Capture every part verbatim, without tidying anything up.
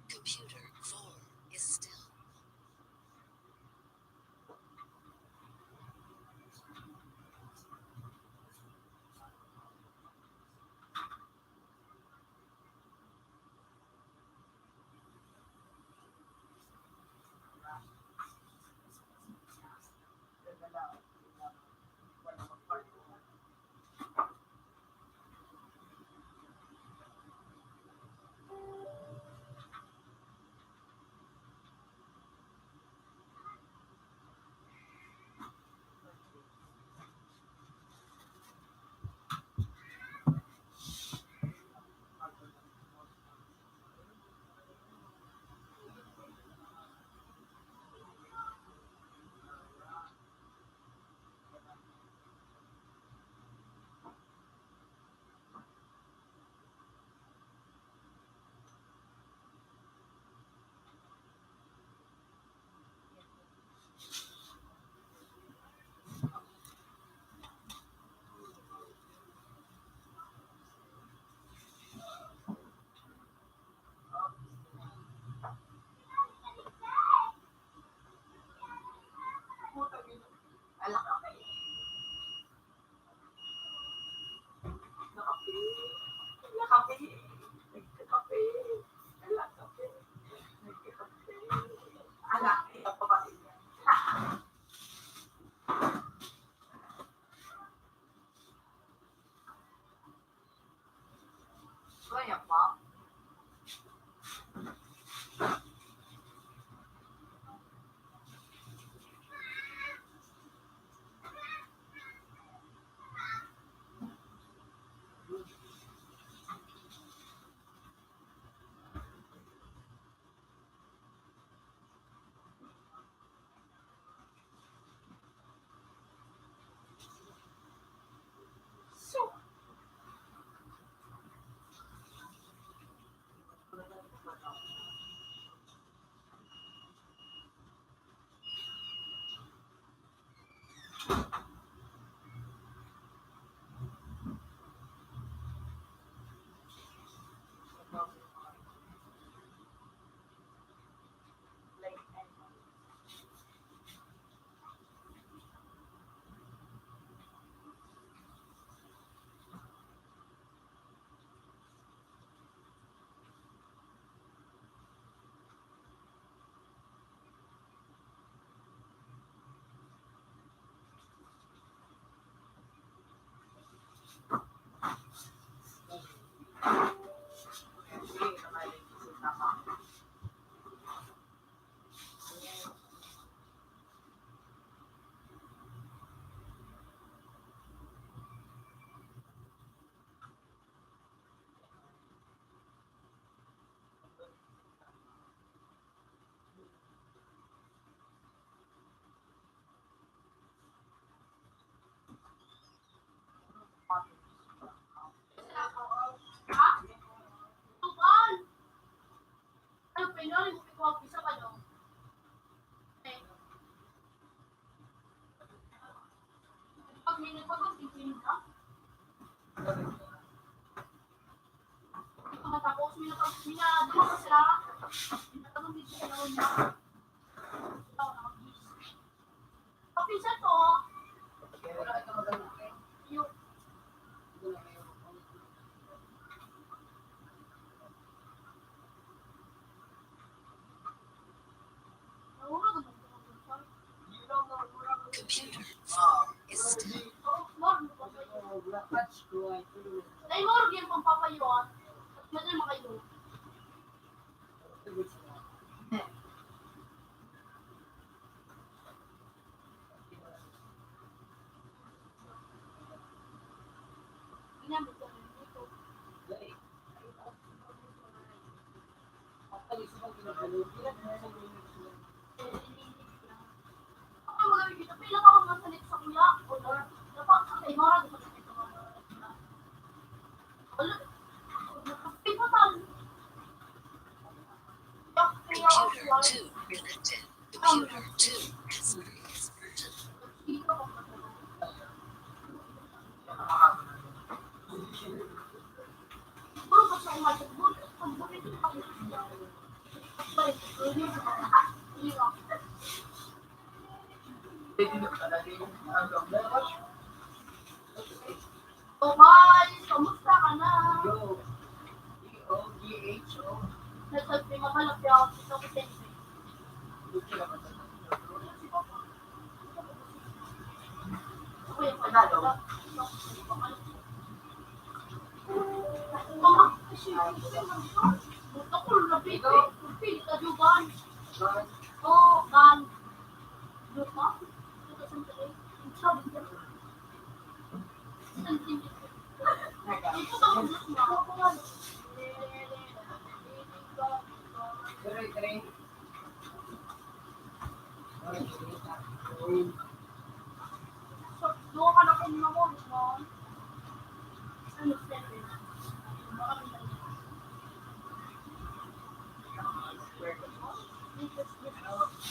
Computer four is still. Matapos, may naka-, may na-, dumawa sila. May nagtago dito sa loob na. Kapinsan ko, yung, Computer two is still. Ay, morgue yung pampapayuan. Madali makayo. Ginamit ko rin dito. Computer two connected. Computer two has Tobal, kamusta ka na? Yo. D O G H O. Nagsabi, mabalak niya ako sa Vicente. Ako yung Tagalog. Mama, kasi, gusto ko na bigay. Pili ka, Juban. Oh, ban. Juban? Ito sa mga, sabi ko.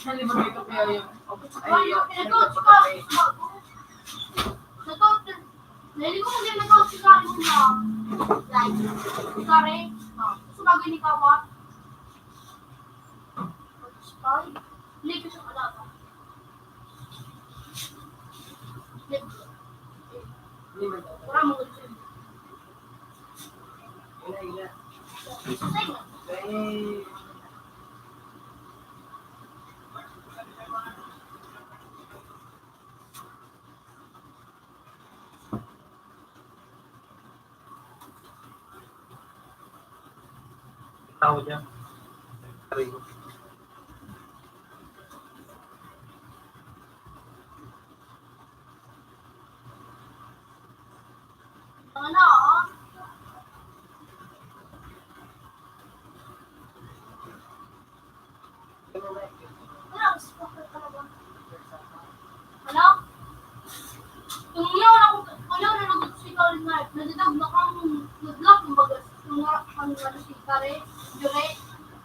Nalimutan ko kaya yung, ay, ay, ay, ay, ay, Nagkakaroon din ng mga sigari mo na, like, sigari, ah, gusto ba ginikawa? Ay, libre sa alaga. Libre. Wala mo gusto. Ina, ina. Ay, Tao niya. Aray ko. Ano? Ano? Kung yun, ako, wala na nag-, si Karen Knight. Nagdadag na kang nag-lock yung bagas. Yung nga, ang ano, si Karen, Jure.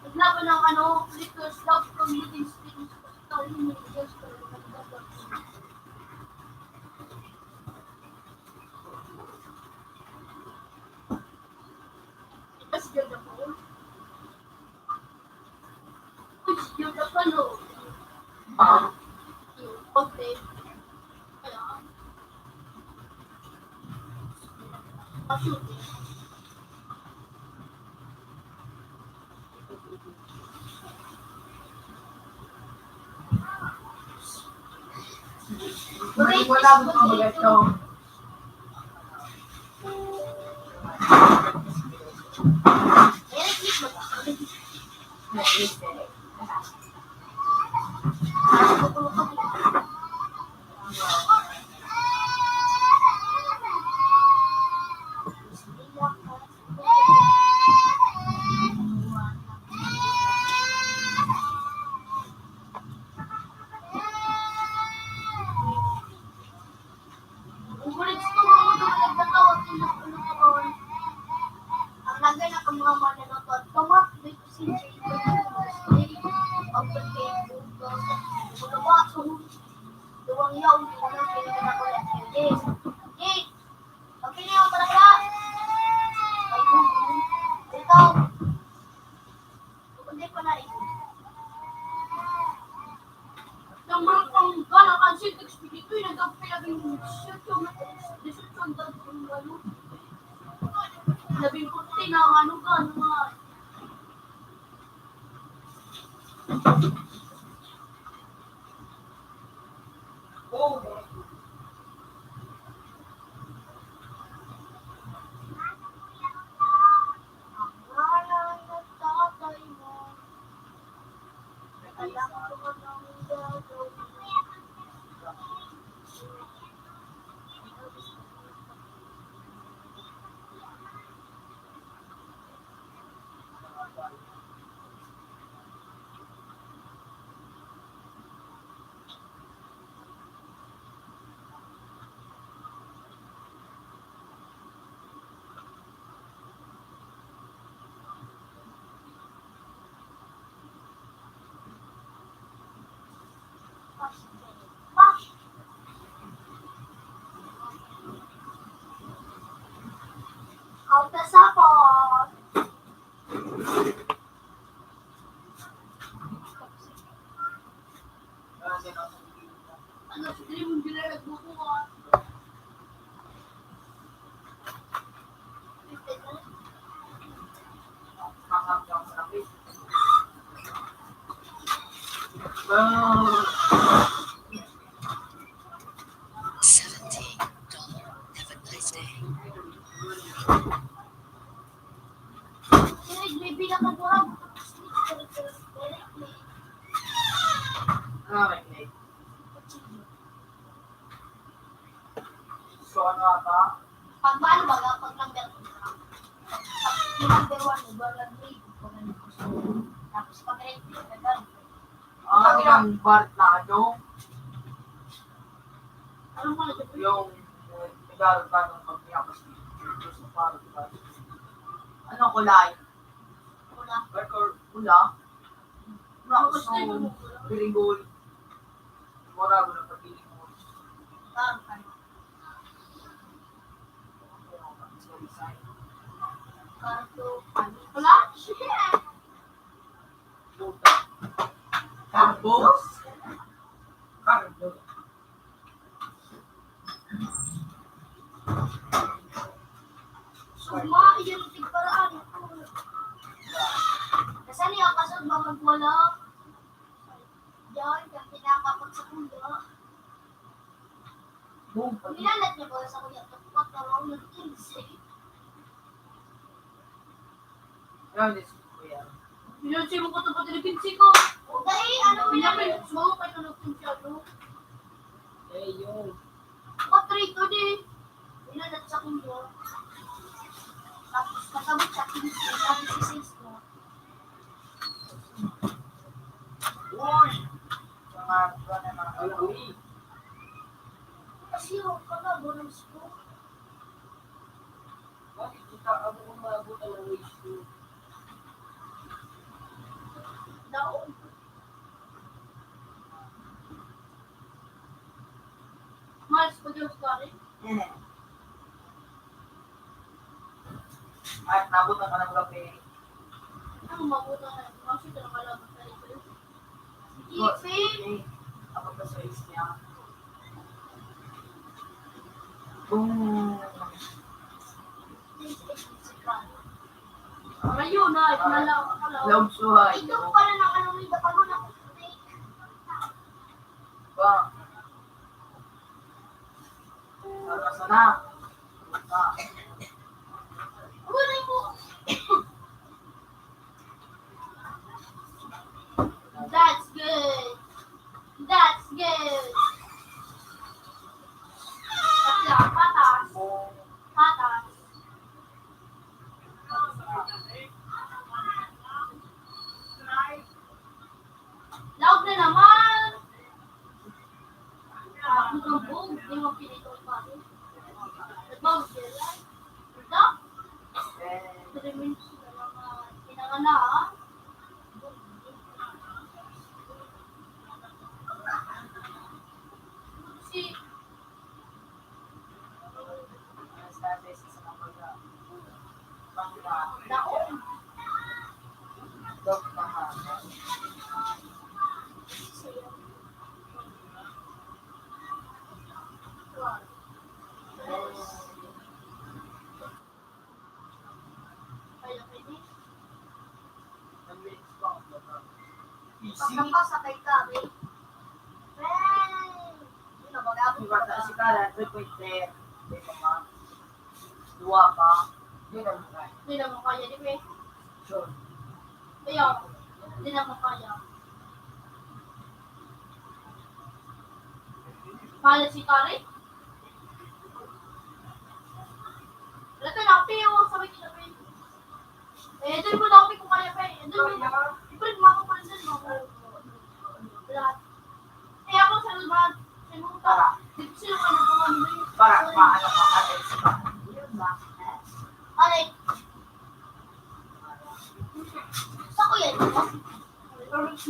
Naglaban ng ano, liquor stock from meeting students. Karen, yung bagas, pero nagdadag. Mas yun ako. Which you the follow. Ah, okay. Kaya, Wala akong mga ganito. Ang bulig sa mga mga nagdataw at pinagpinagkaon. Ang lagay ng mga mananakot, tumak dito si Jacob, ang pagkaibog, ang pagkaibog, ang pagkaibog, ang pagkaibog, ang pagkaibog, Expedito, yung nagkapila yung siya, yung ano, labing puti na ang ano ka, ano nga. Out na sapon. Ano, si Dream, hindi na nagbubukas. Seventeen dollar. Have a nice day. May pinakabuhag. Ah, may play. So, ano ata? Pag maano ba, pag number, pag number one, number one, number two, number three, tapos pag red, number one. Ah, ang bar na ano? Ano mo na yung nag-aaral ka ng pagkakasal sa paro, di ba? Anong kulay? Pula. Red or pula? Pula. Gusto ko yung pula. Very good. Mura ko na pag-ilimos. Ah, ano? Pula? Carbo? Carbo? Sugma, iyan ang tigparaan. Nasa niya, kasugma magwala. Diyan, kang pinakapot sa kuya. Boom. Nilalat niya ba sa kuya? Tapos, tawag ng kinse. Ano, this is kuya? Pinansin mo ko ito, pati nagkinse ko. O, dai, ano mo yan? Pinapin, gusto mo, kahit ano, kinse, ano? Eh, yun. Ako, three to, di. Nilalat sa kuya. Tapos, kasabot sa kinse, tapos si six ko. Uy! Mga buwan na mga kalawin. Kasi yung kaba, bonus ko. Bakit kita ako kung maabutan ng wage ko? Daon. Mas, pwede yung story? At nabutan ka ng kape. Ano, mabutan na. Kasi ito na pala, basta ito. Ipin. Kapag nasa is niya. Kung Ayun na, ito na lang. Love suhay. Ito pala ng ano, may dapago na. Ba? Sana, sana. That's good. That's good. Patas. Patas. Laog na naman. Ang gambog, di mo pinitong pa rin. Saka sa kay Kari. Bang! Yun na, mag-abot Di ba, ka. Si Kara, three point three. Di ba, ma? Dua pa. Di na mo kaya. Di na mo kaya, di ba? Sure. Kaya, di na mo kaya. Mahal si Kari? Wala ka na, Pio. Sabay kita, Pio. Eh, doon mo daw, kung kaya pa eh. Doon mo, i-print mo ako, print mo ako. Lahat. Eh, ako sa lugar, sa lugar. Para. Dito sila ka nagpapamili. Para, maano ka, ate, sa ba? Yun ba? Alex. Sa ko yan, di ba?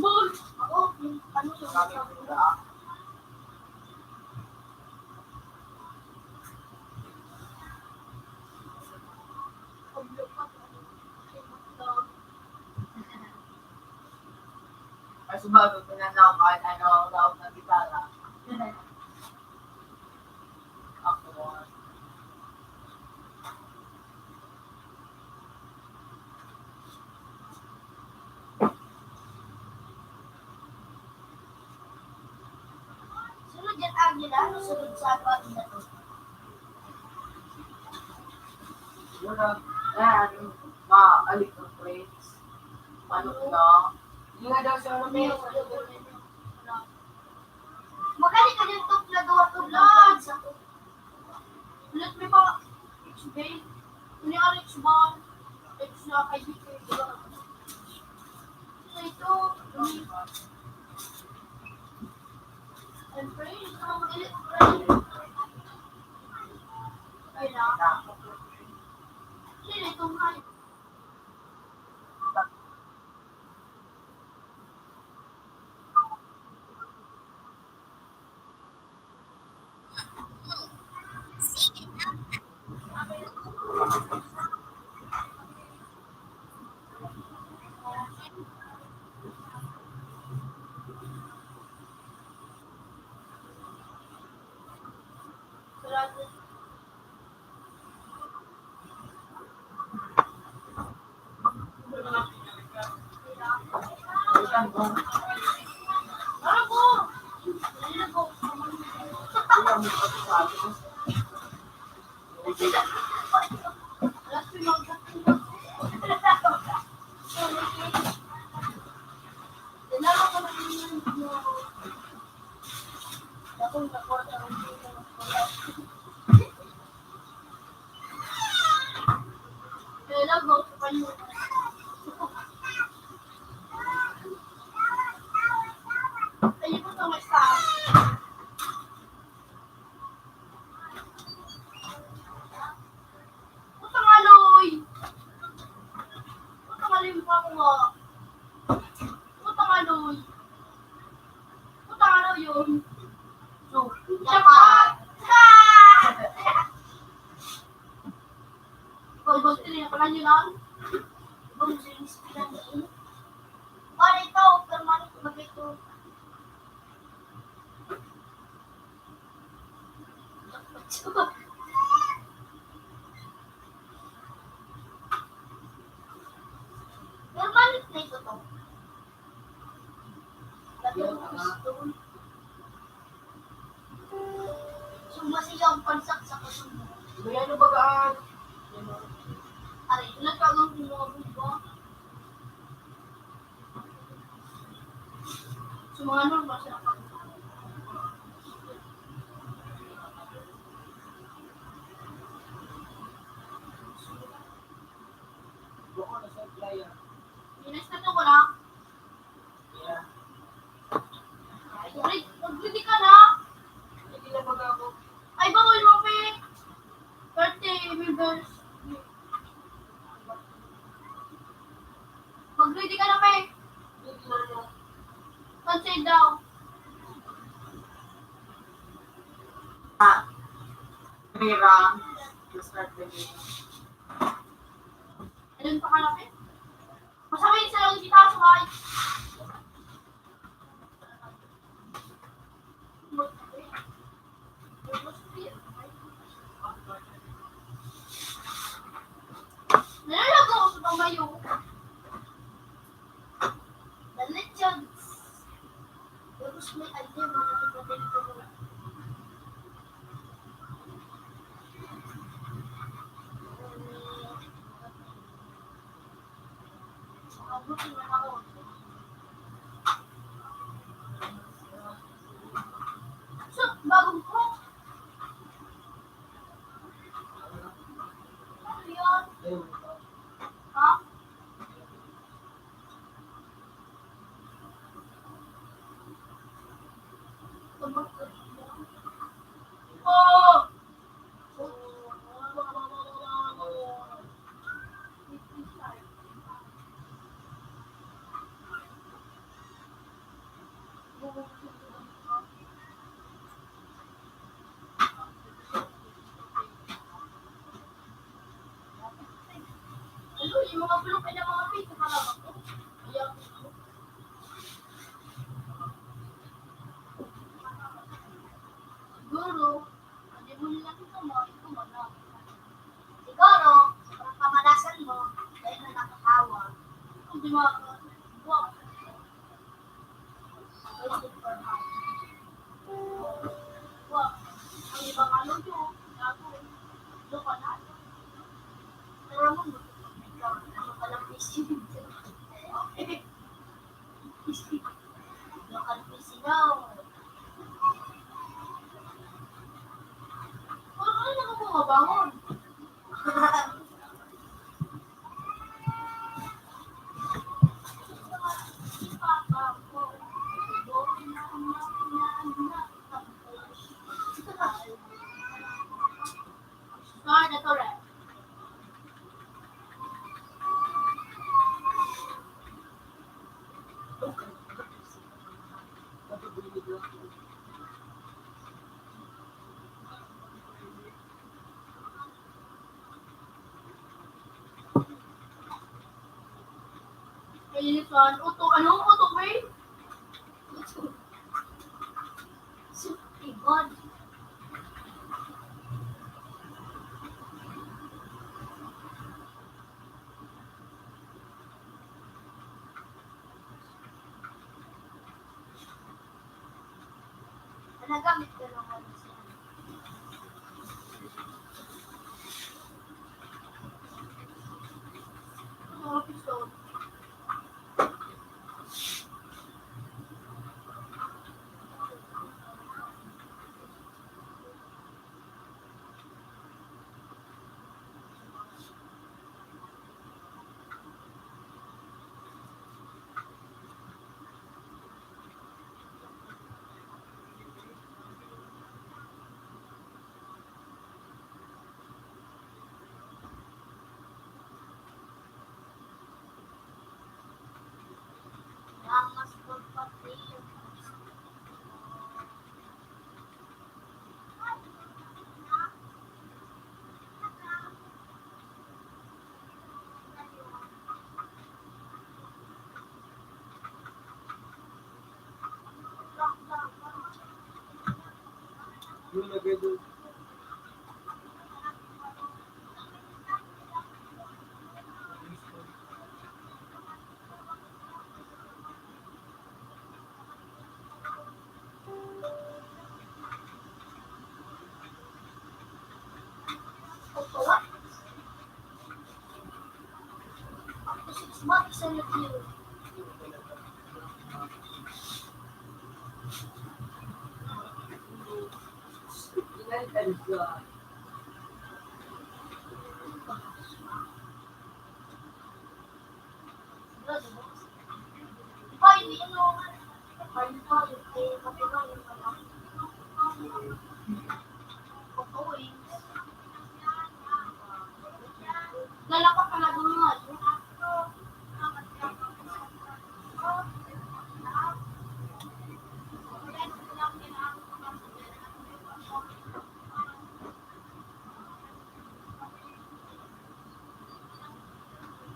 Ball. Ako, yung ano yung sabi ko. Mas bago ko na naman, ano, ang laog ng gitara. Ako. Sunod yan, Angela. Sunod sa apat na to. Wala. Yan. Maalik ang friends. Ano na? Hindi nga daw siya ano, may Magaling ka din, Tok, na duwa, Tok, na sa Let me pa, X-Bay. Ini ang X-Bar. X na I D K, diba? So, ito, I'm praying sa mga elite, pray. Kailangan. Sino itong high? Putang aloy! Putang aloy, mukha ko nga. Putang aloy. Putang aloy yun. So, jackpot! Ibang bang tiri na pala nyo lang. Ibang sinis pila na yun. Para ikaw, permanent mag-ito. Permanent na ito to. Lagyan mo piston. Sumba siya ang pansak sa kasumba. Ayan ang bagaan. Aray, nagkagang kumuha mo ba? Sa mga normal, sa mga Minus na to ko na. Yeah. Ay, mag-, mag-ready ka na. Hindi na mag-ako. Ay, bawal mo, pe. Thirty members. Mag-ready ka na, pe. Cancel daw. Ah. Rira. Start the game. Ayun pa ka na, pe. Masakit sa langit kita, sabay. Nalalago ako sa pamayo. The legends. Siguro, pag-ibon lang ito mo, ito mo, no? Siguro, sobrang kamalasan mo, dahil na nakakawa. Kung di mo ako, buwak. Ay, super hot. Buwak. Ang ibang ano yun, gago. Ano ka na? Pero mo, ano ka lang, busy. Local P C daw. Ano, ano ka bumabangon? Ah, natural. Ayun, utok. Anong utok, eh? Utok. Suki, God. Nagamit ko lang ano siya. Ang episode.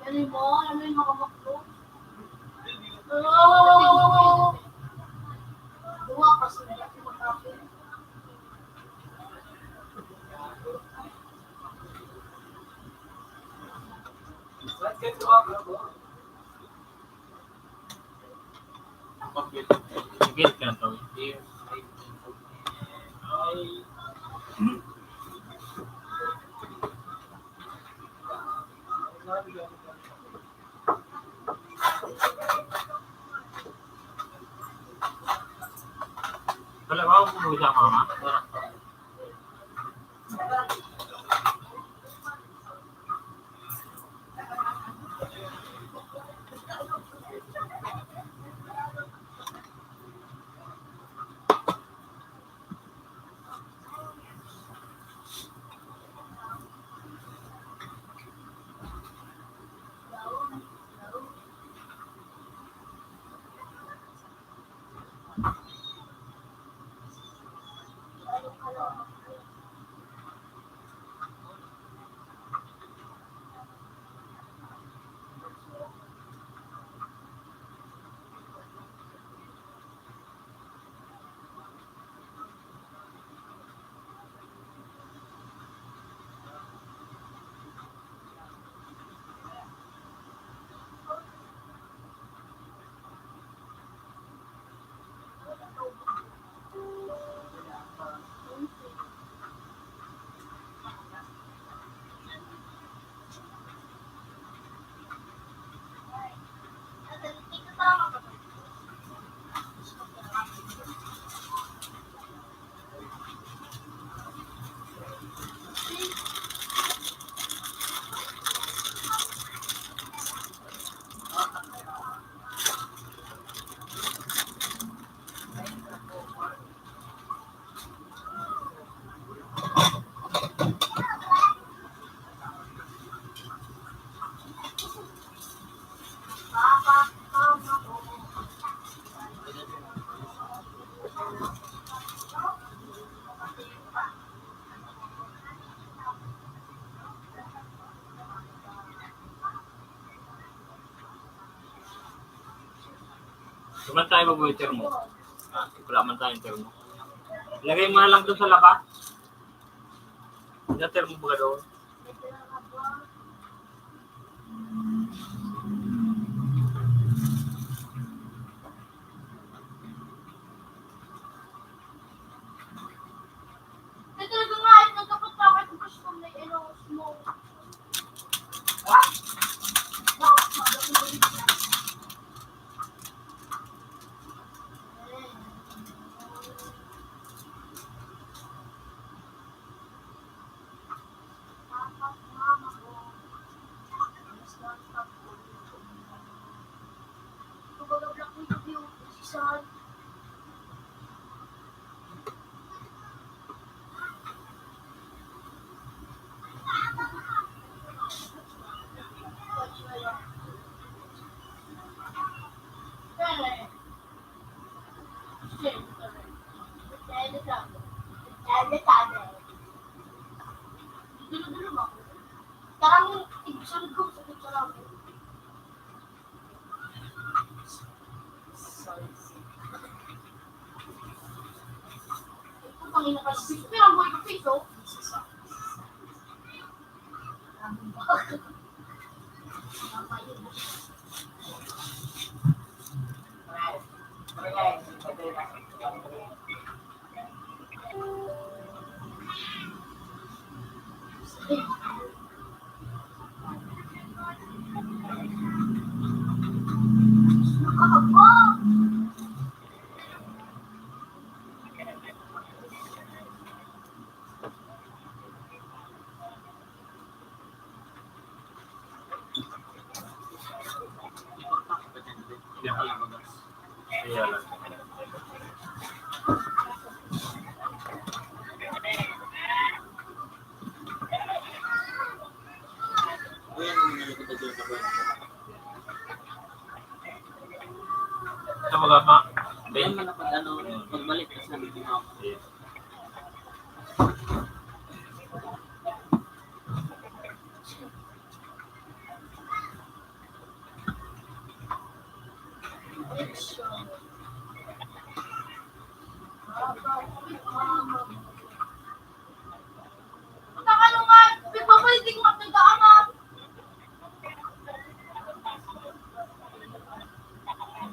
Ano mo? Ano yung hawak mo? Oh! Duwa pa sila. Sige, kaya tawid. Wala ba akong kukuha sa mama? Duman tayo mag-waiter mo. Ah, wala man tayong termo. Lagay mo na lang doon sa labas. Yung termo ba doon? Ito na nga, ito na kapag bakit gusto mo na i-announce mo? Ito mga pa. Ayan man ang pag-ano, pagbalik na sa mga.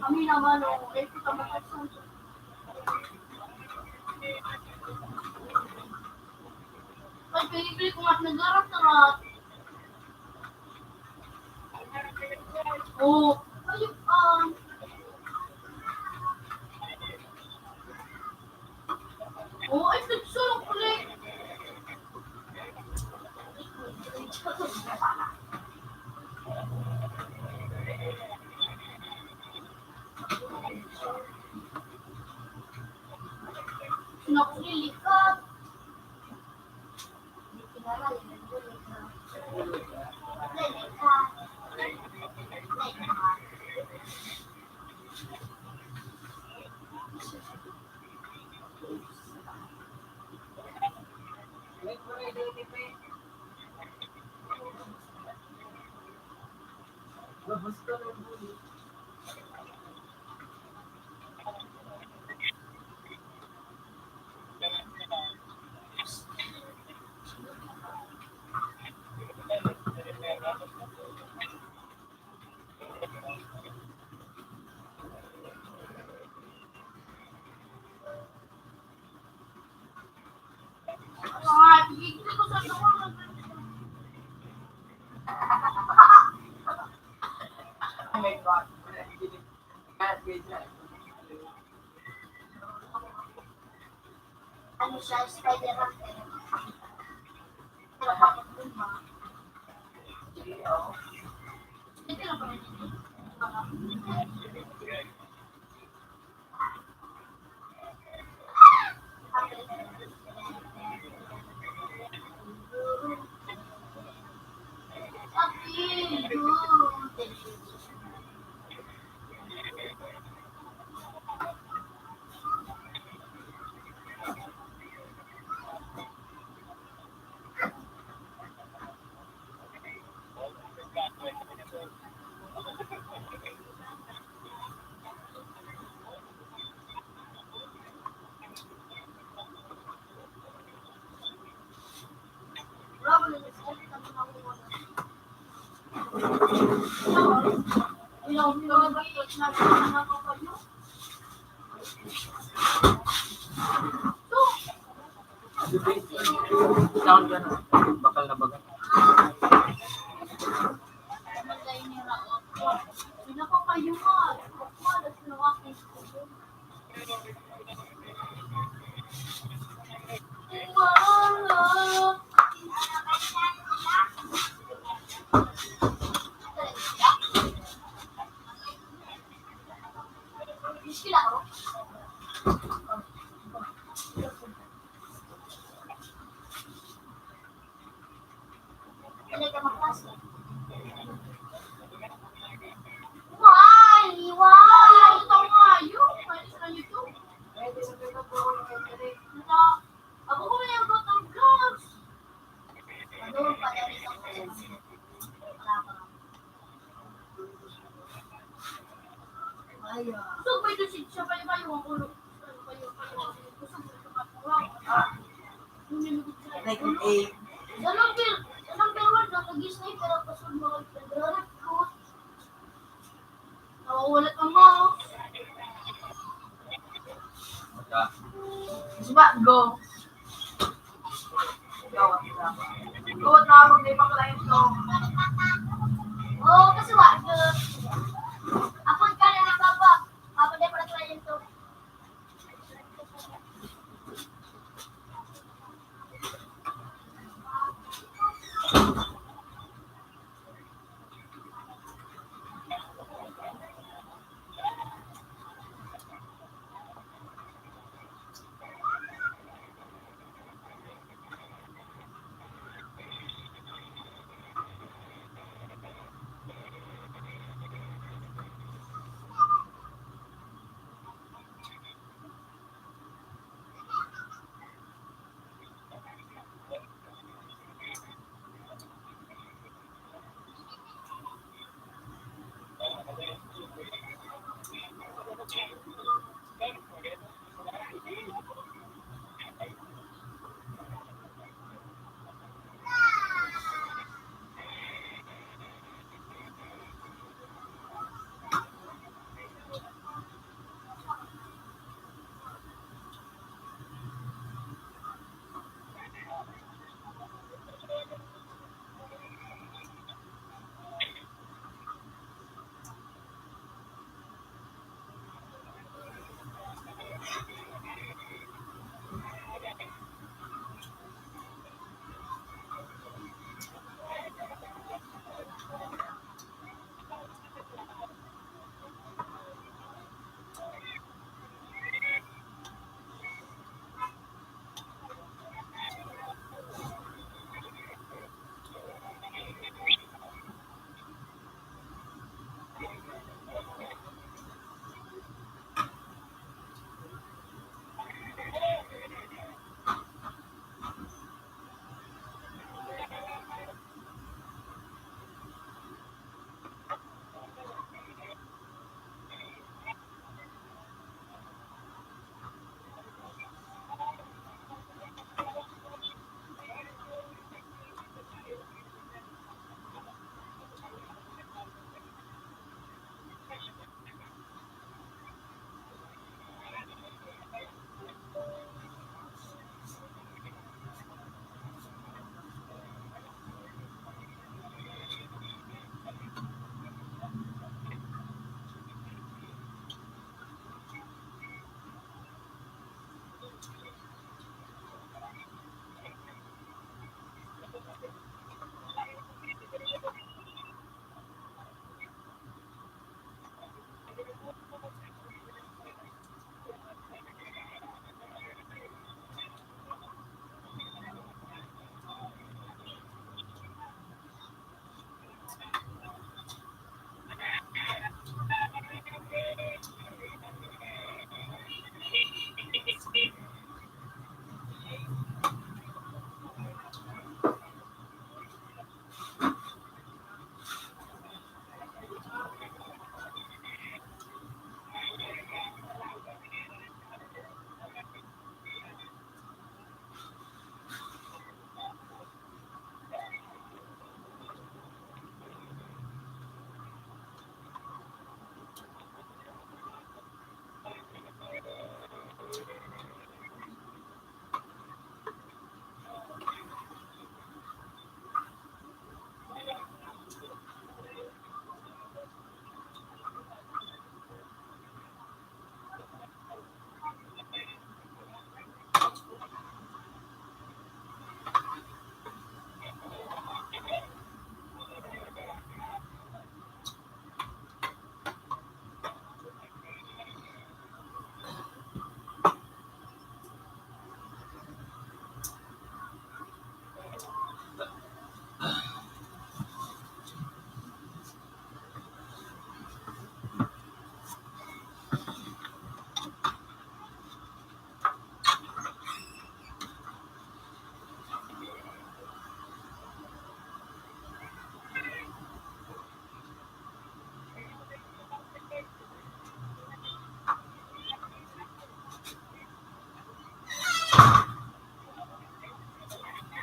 Kami naman, oh, eh, kita mo sa Ay, pinipili ko nga nagharat-harat. Oh, ayun, ah. Oo, ay, nagsulong ulit. Nakulilikot. Ano siya, Spider-Man. Sound ka na. Bakal na bakal. Why? Why? Ito nga, yun. Pwede sa YouTube. Ito. Ako ko na yung gotong vlogs. Ano, pwede rin sa So, may dusid siya, payo-payo ang ulo. Payo-payo, payo. Gusto mo ito, payo. Ah. Ngunit, Like, eh. Sa number, sa number one, nakag-sniper ang pasod, mga nagre-recruit. Nawawala ang mouse. Wala. Gusto ba? Go. Gawat na. Gawat na ako, di pa pala ito. Oo, kasi wa, go. Ako ka na lang, Papa. Papa, di pa pala ito.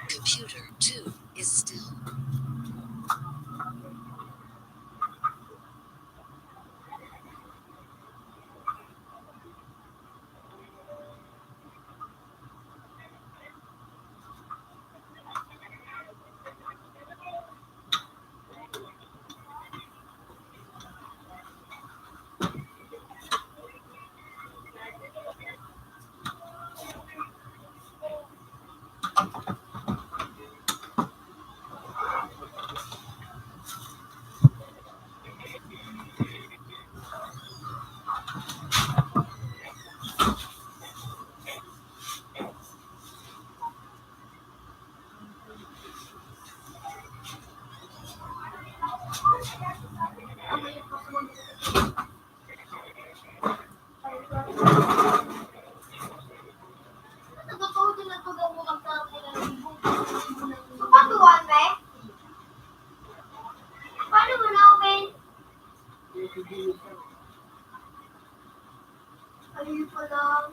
Computer two is still. Paano mo na-open? Ayun pala.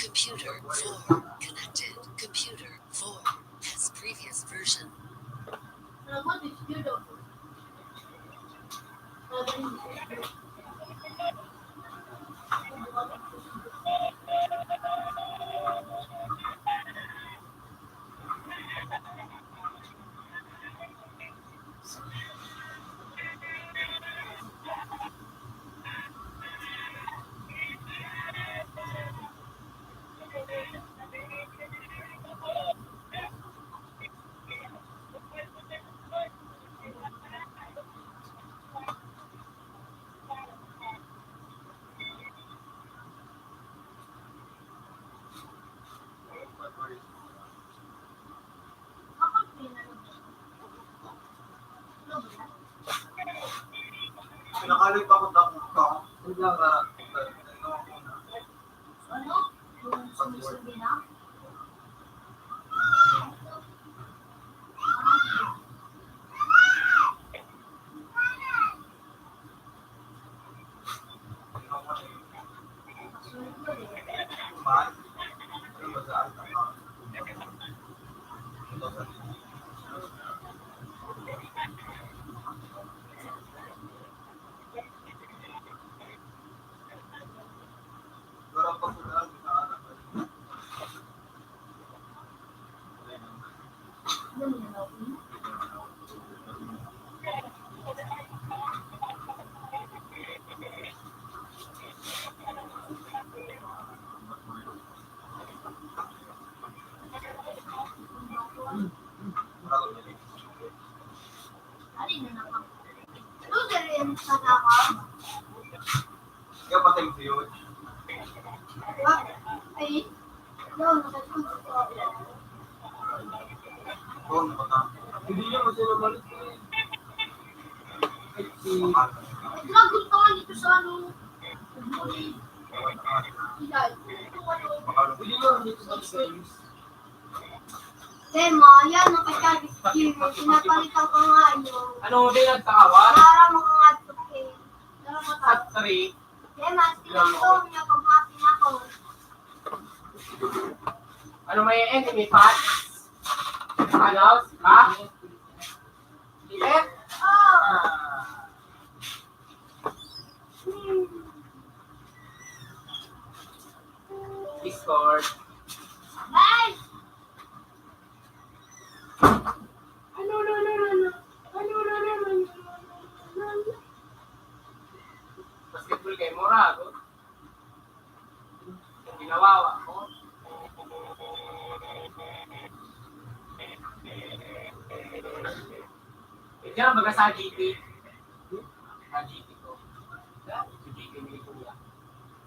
Computer four connected. Computer four has previous version. Pinakalit ako, dapat ka. Ano? Yung sumisilbi na? Hindi niya kasi naman. Ay, si Dragon pa nga dito sa ano. Hindi niya dito sa Tema, yan ang kacharge ni Jimmy. Pinapalitan ko nga yun. Ano, di nagkaawat? Para mga nga ito, eh. Sa three. Tema, tinanong niya pag mati na ako. Ano may enemy pa? Ano? Ha? Ilet? Ah. Discord. Bye! Ano, ano, ano, ano, ano? Ano, ano, ano, ano, ano, ano? Basketball kayo, mura ako. Ginawawa ko. Diyan, baga sa G T. Sa G T ko. Sa G T ni Kuya.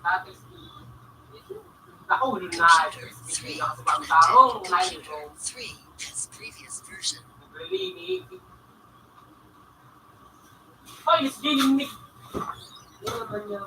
Sa Tesla. Ako, yun na. Tesla kasi pang tao. Unahin ko. Three, test previous version. Naglilinis. Ay, mas dilim ni. Ano naman niya?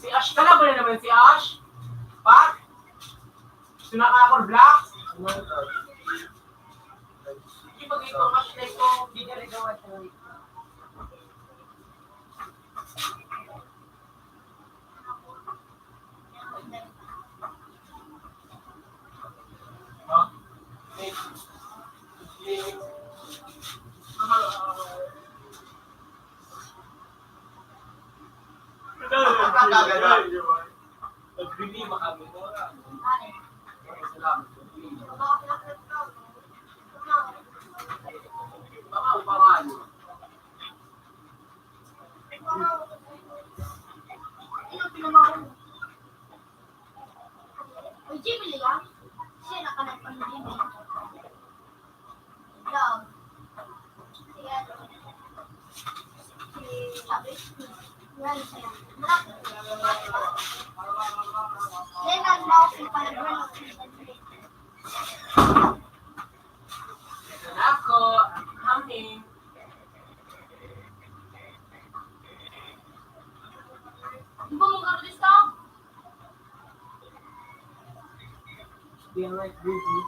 Si Ash, kalaban na naman si Ash. Pa? Gusto na ka ako, Black? Hindi mag-ito, Ash, na ito. Hindi ka rin gawa ito. Uy, Jimmy Liang. Siya na ka nagpang-Jimmy. Vlog. Si ano? Si Chavez. Yan siya. Yan ang mouse ni Palabrano. Ako, Haming. Di ba mong karudis ka? Be right with you.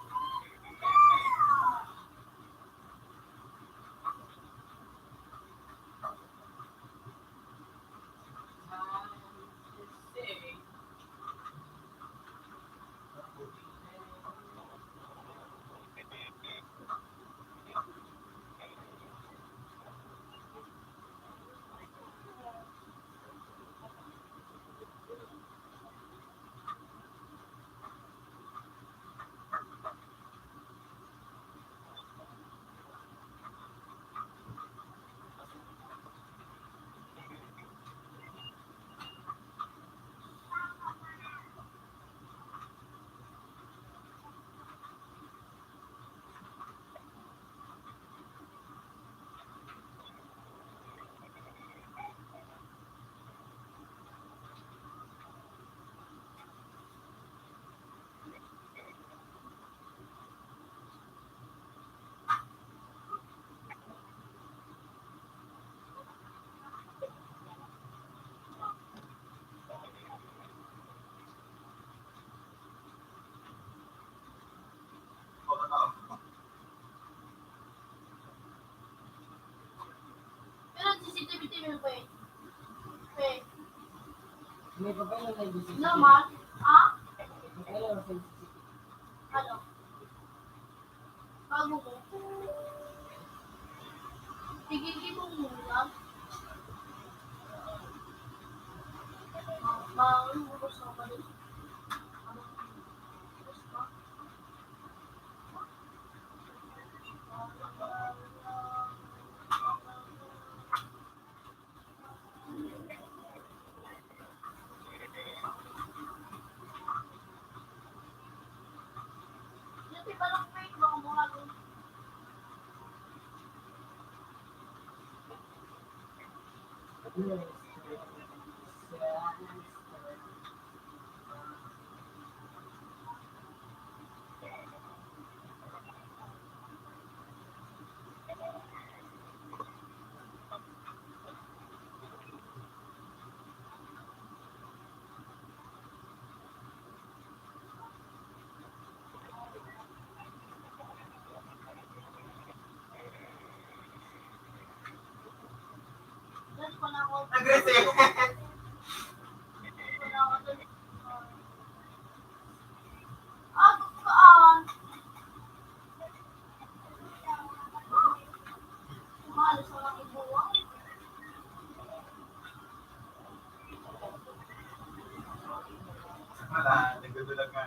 Tibitibit mo pa eh. Eh. May papel na nag-isip. Naman? Ha? May papel na nag-isip. Ano? Bago mo? Tigil mo muna. Ma-, ma-, gusto ko din. Nag-reset. Wala, nagdudulag nga.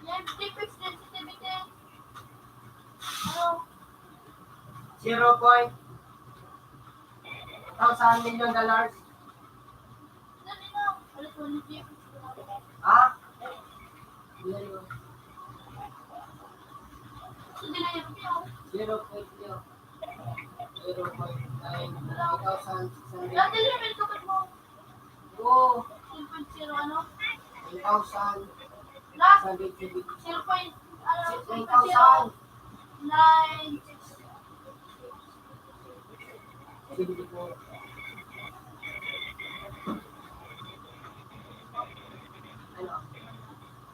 Yung defense sensitivity. Ano? Zero point thousand million dollars. Ano na? Ano po yung defense? Ha? Zero. Hindi na yung zero. Zero point zero. Zero point nine thousand six hundred. Dati lang yung kapag mo. Oo. Zero point zero ano? Nine thousand. Last. Sabi, sabi. Zero point, ano, nine thousand. Nine. Sige po. Ano?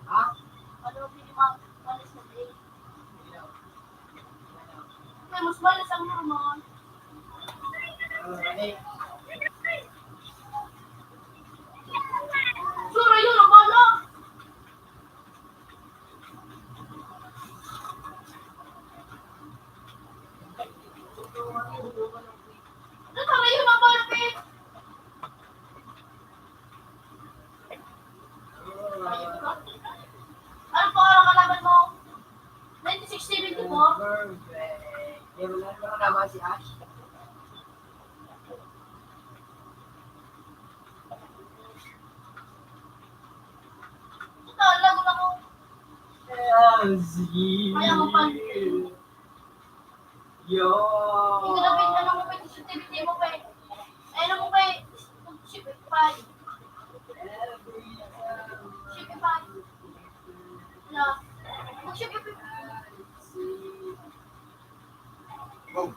Ha? Ano, minimum, ano, sa day? Ay, mas malas ang normal. Ano, ano? Sure, yun, ang bala. Ano, tara, yun, ang bala, babe. Ano pa ang kalaban mo? Ninety-six seventy-four? Perfect. Pero wala naman naman si Ash. Ito, ang lago na ko. Ah, sige. Kaya mo pa. Yo. Ikaw na, Ben, ano mo pa yung sensitivity mo, Ben? Eh, ano mo pa yung sensitivity? Sensitivity. Wala. Sensitivity. Boom.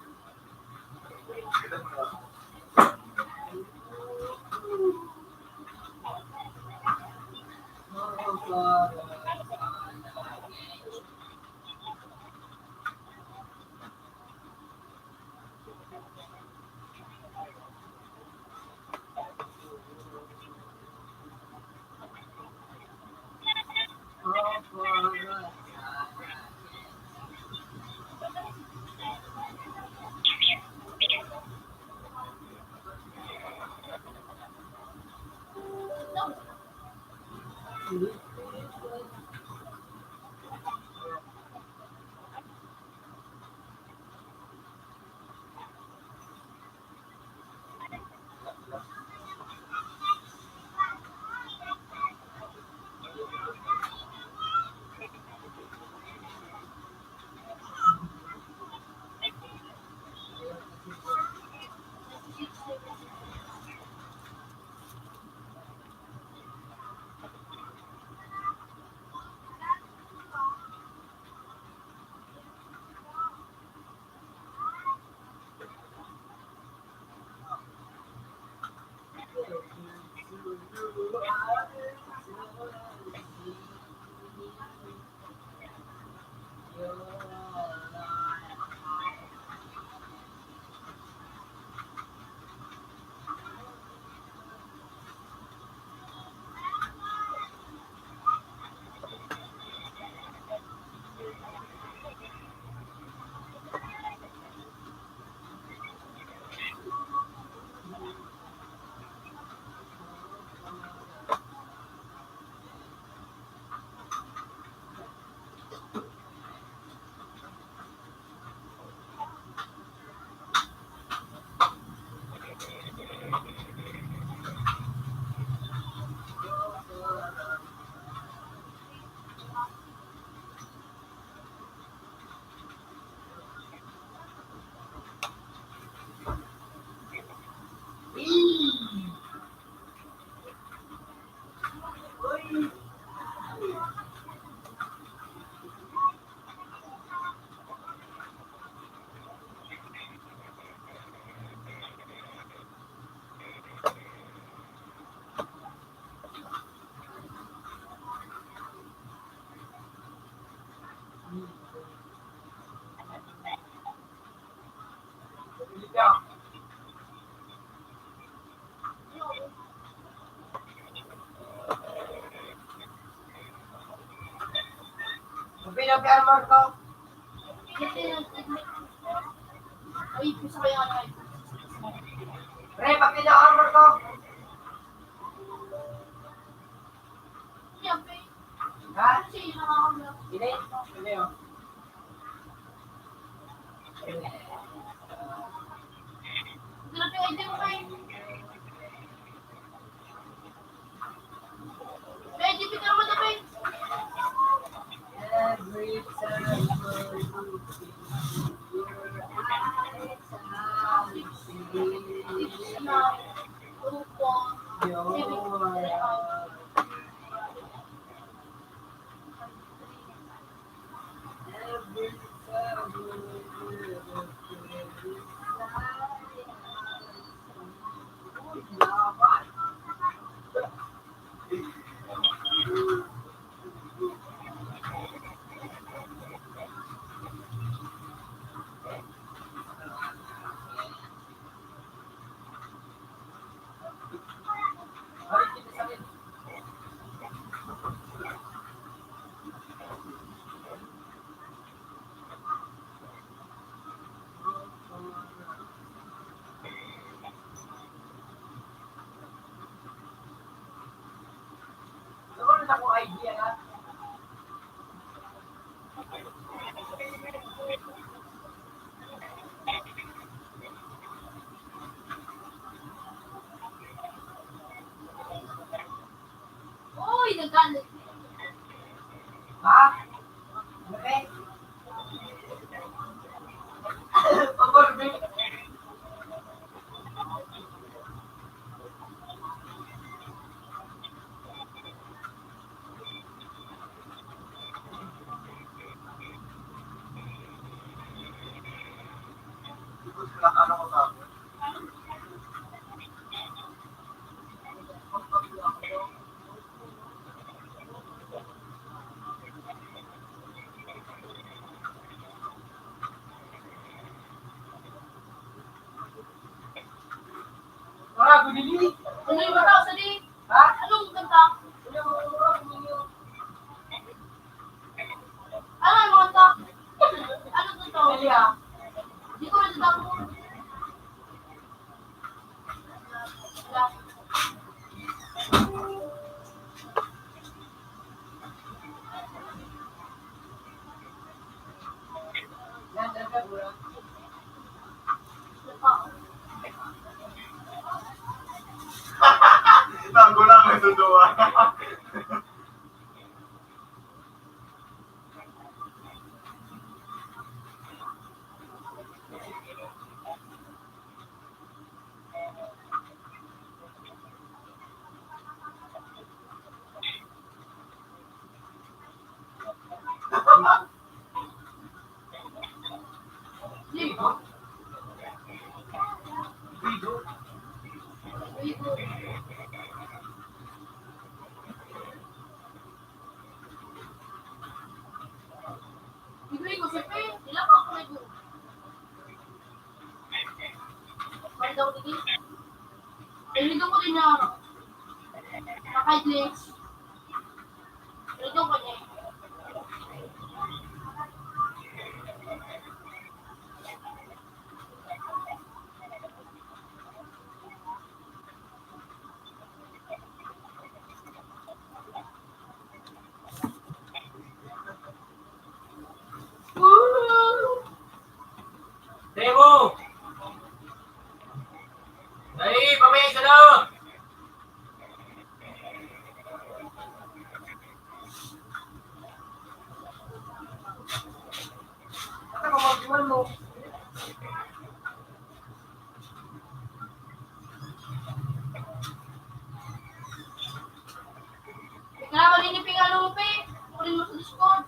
Pinopian mo ko. Ay, gusto ko yung ano. Pre, pag pinopian mo ko. Ha? Hindi. Hindi, oh. Every time I look in your eyes, I see your Uy, nagkano? Ha? Ano, eh? Pabor, eh. Ano yung kanta sa di? Ha? Anong kanta? Ano yung kanta? Ano kanta? Dali, ah. Di ko rin tanda. Ano? Naka-glitch. Ito ko niya. Demo! Dai, pamesa na! Ano ka, mag-iwan mo? Ikaw, maliniping alupi. Kunin mo sa Discord.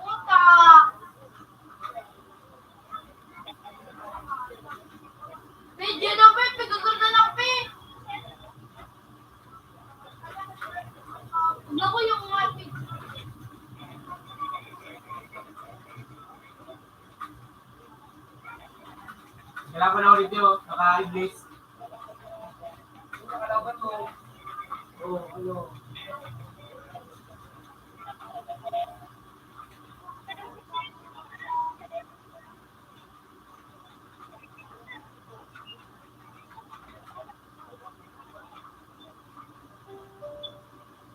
Puta! Medyo na, Pe, pagkaganda na, Pe. Naku, yung mga Pe. Kalaban ako dito, naka-English. Kalaban mo. Oo, ano?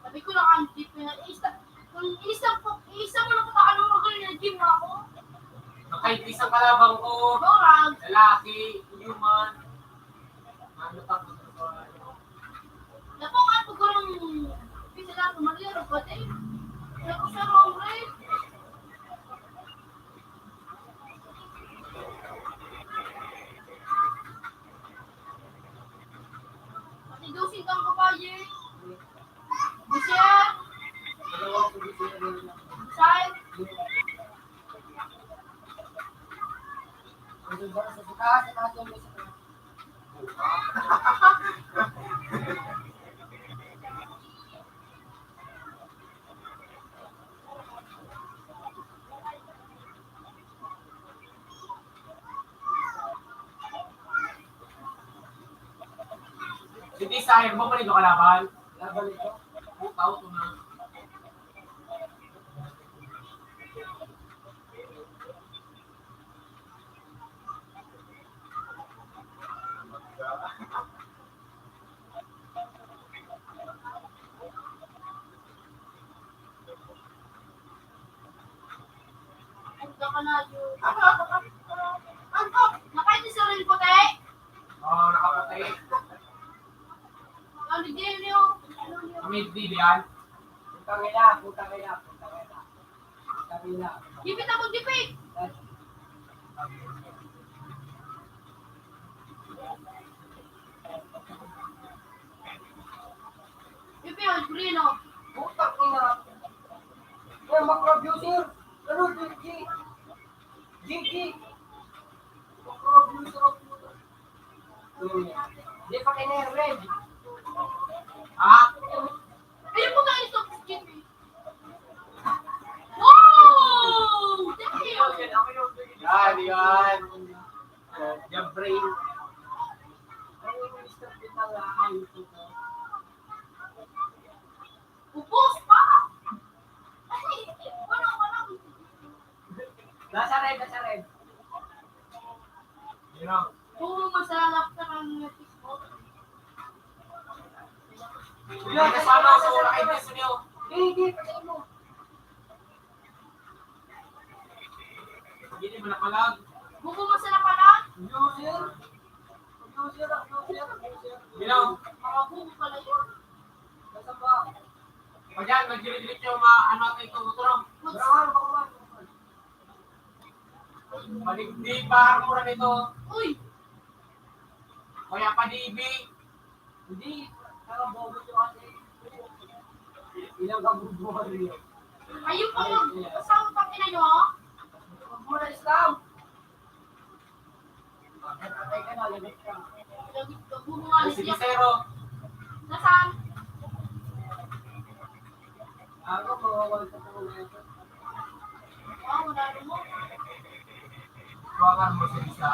Sabi ko lang, ang jeep na isa. Kung isa po, isa mo lang kung ano mo, ganyan, jeep na ako. Kahit isang kalabang ko, Dorag. Lalaki, human. Ano pa po? Napong at pagurang bisa lang, tumaliro pa din. Tapos sa wrong way. Pati dosing kang babae. Bisa. Saan? Si Desire mo pa rin kalaban? Laban ito. Putaw ko na. Punta ka na, yun. Nakahit ni Sorel puti? Oo, nakaputi. Ano, Jimmy, oh? Kami, di, di yan. Putang ina, putang ina, putang ina. Putang ina. Gipit ako, gipit! Gipit, oh, Bruno. Putang ina. Yan, macro abuser. Ano, G G? G G. Macro abuser ang puta. Hmm. Di pa kainerve. Ah? Ayun po tayo sa G P. Wow! Damn! Yan, yan. Jeffrey. Ubos pa! Ay, wala, wala. Nasa red, nasa red. Yun o. Oo, masalak ka ng Facebook. Yun, nasa ano, sa wala kayo gusto niyo. Hindi, hindi, patay mo. Hindi mo nakalag. Buko mo sa napalag? User. User, user, user. Ginaw. Mga buko pala yun. Nasa ba? Pag yan, magdirit-dirit yung ma-, ano, ating ito, utro. Brahman, Brahman. Paligdi, parang mura nito. Uy! Kaya pa D B. Hindi, nakabobo yung ate. Ilang kabubuhan niyo? Ayun pa yun. Basta ang tangina nyo, ha? Huwag mo na Islam. Patay ka na, lagot ka. Lagot ka, bunga Ay, na sige, siya. Zero. Nasaan? Ako, mawawal sa pangalan. Wow, wala rin mo. Baka mo sa isa.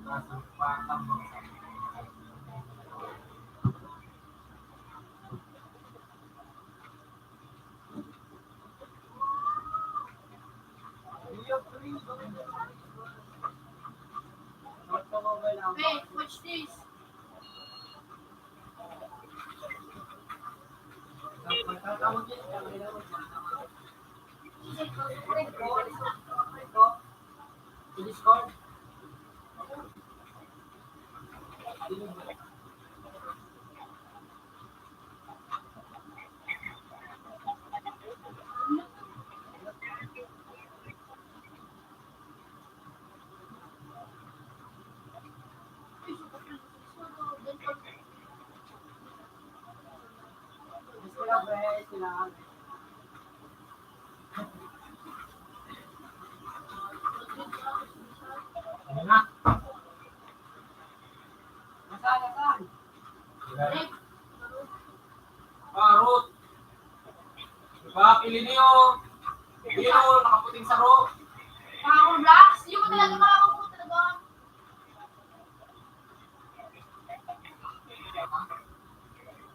Nasa patang mo. Wait, watch this. Discord. Ayan na. Nasaan, nasaan? Parot. Diba, pili niyo. Pili niyo, nakaputing saro. Mga blacks, yung talaga, mga talaga.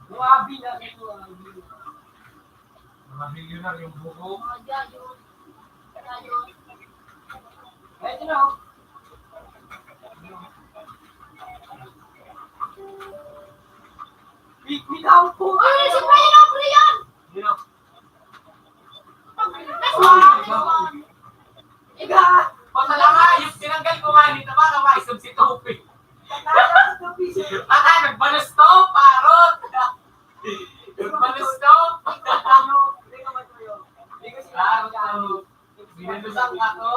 Grabe na ito, grabe. Mga milyonaryo yung buko. Mga gayo. Gayo. Ito na, oh. Bi-, bitaw po. Ay, si Brian, Brian! Sino? Next one, next one. Iga! Pasalamat, yung tinanggal ko nga, hindi na ba, kamay, substitute. Patay, nagbalos to, parot! Nagbalos to! Parot to! Binalusan ka to!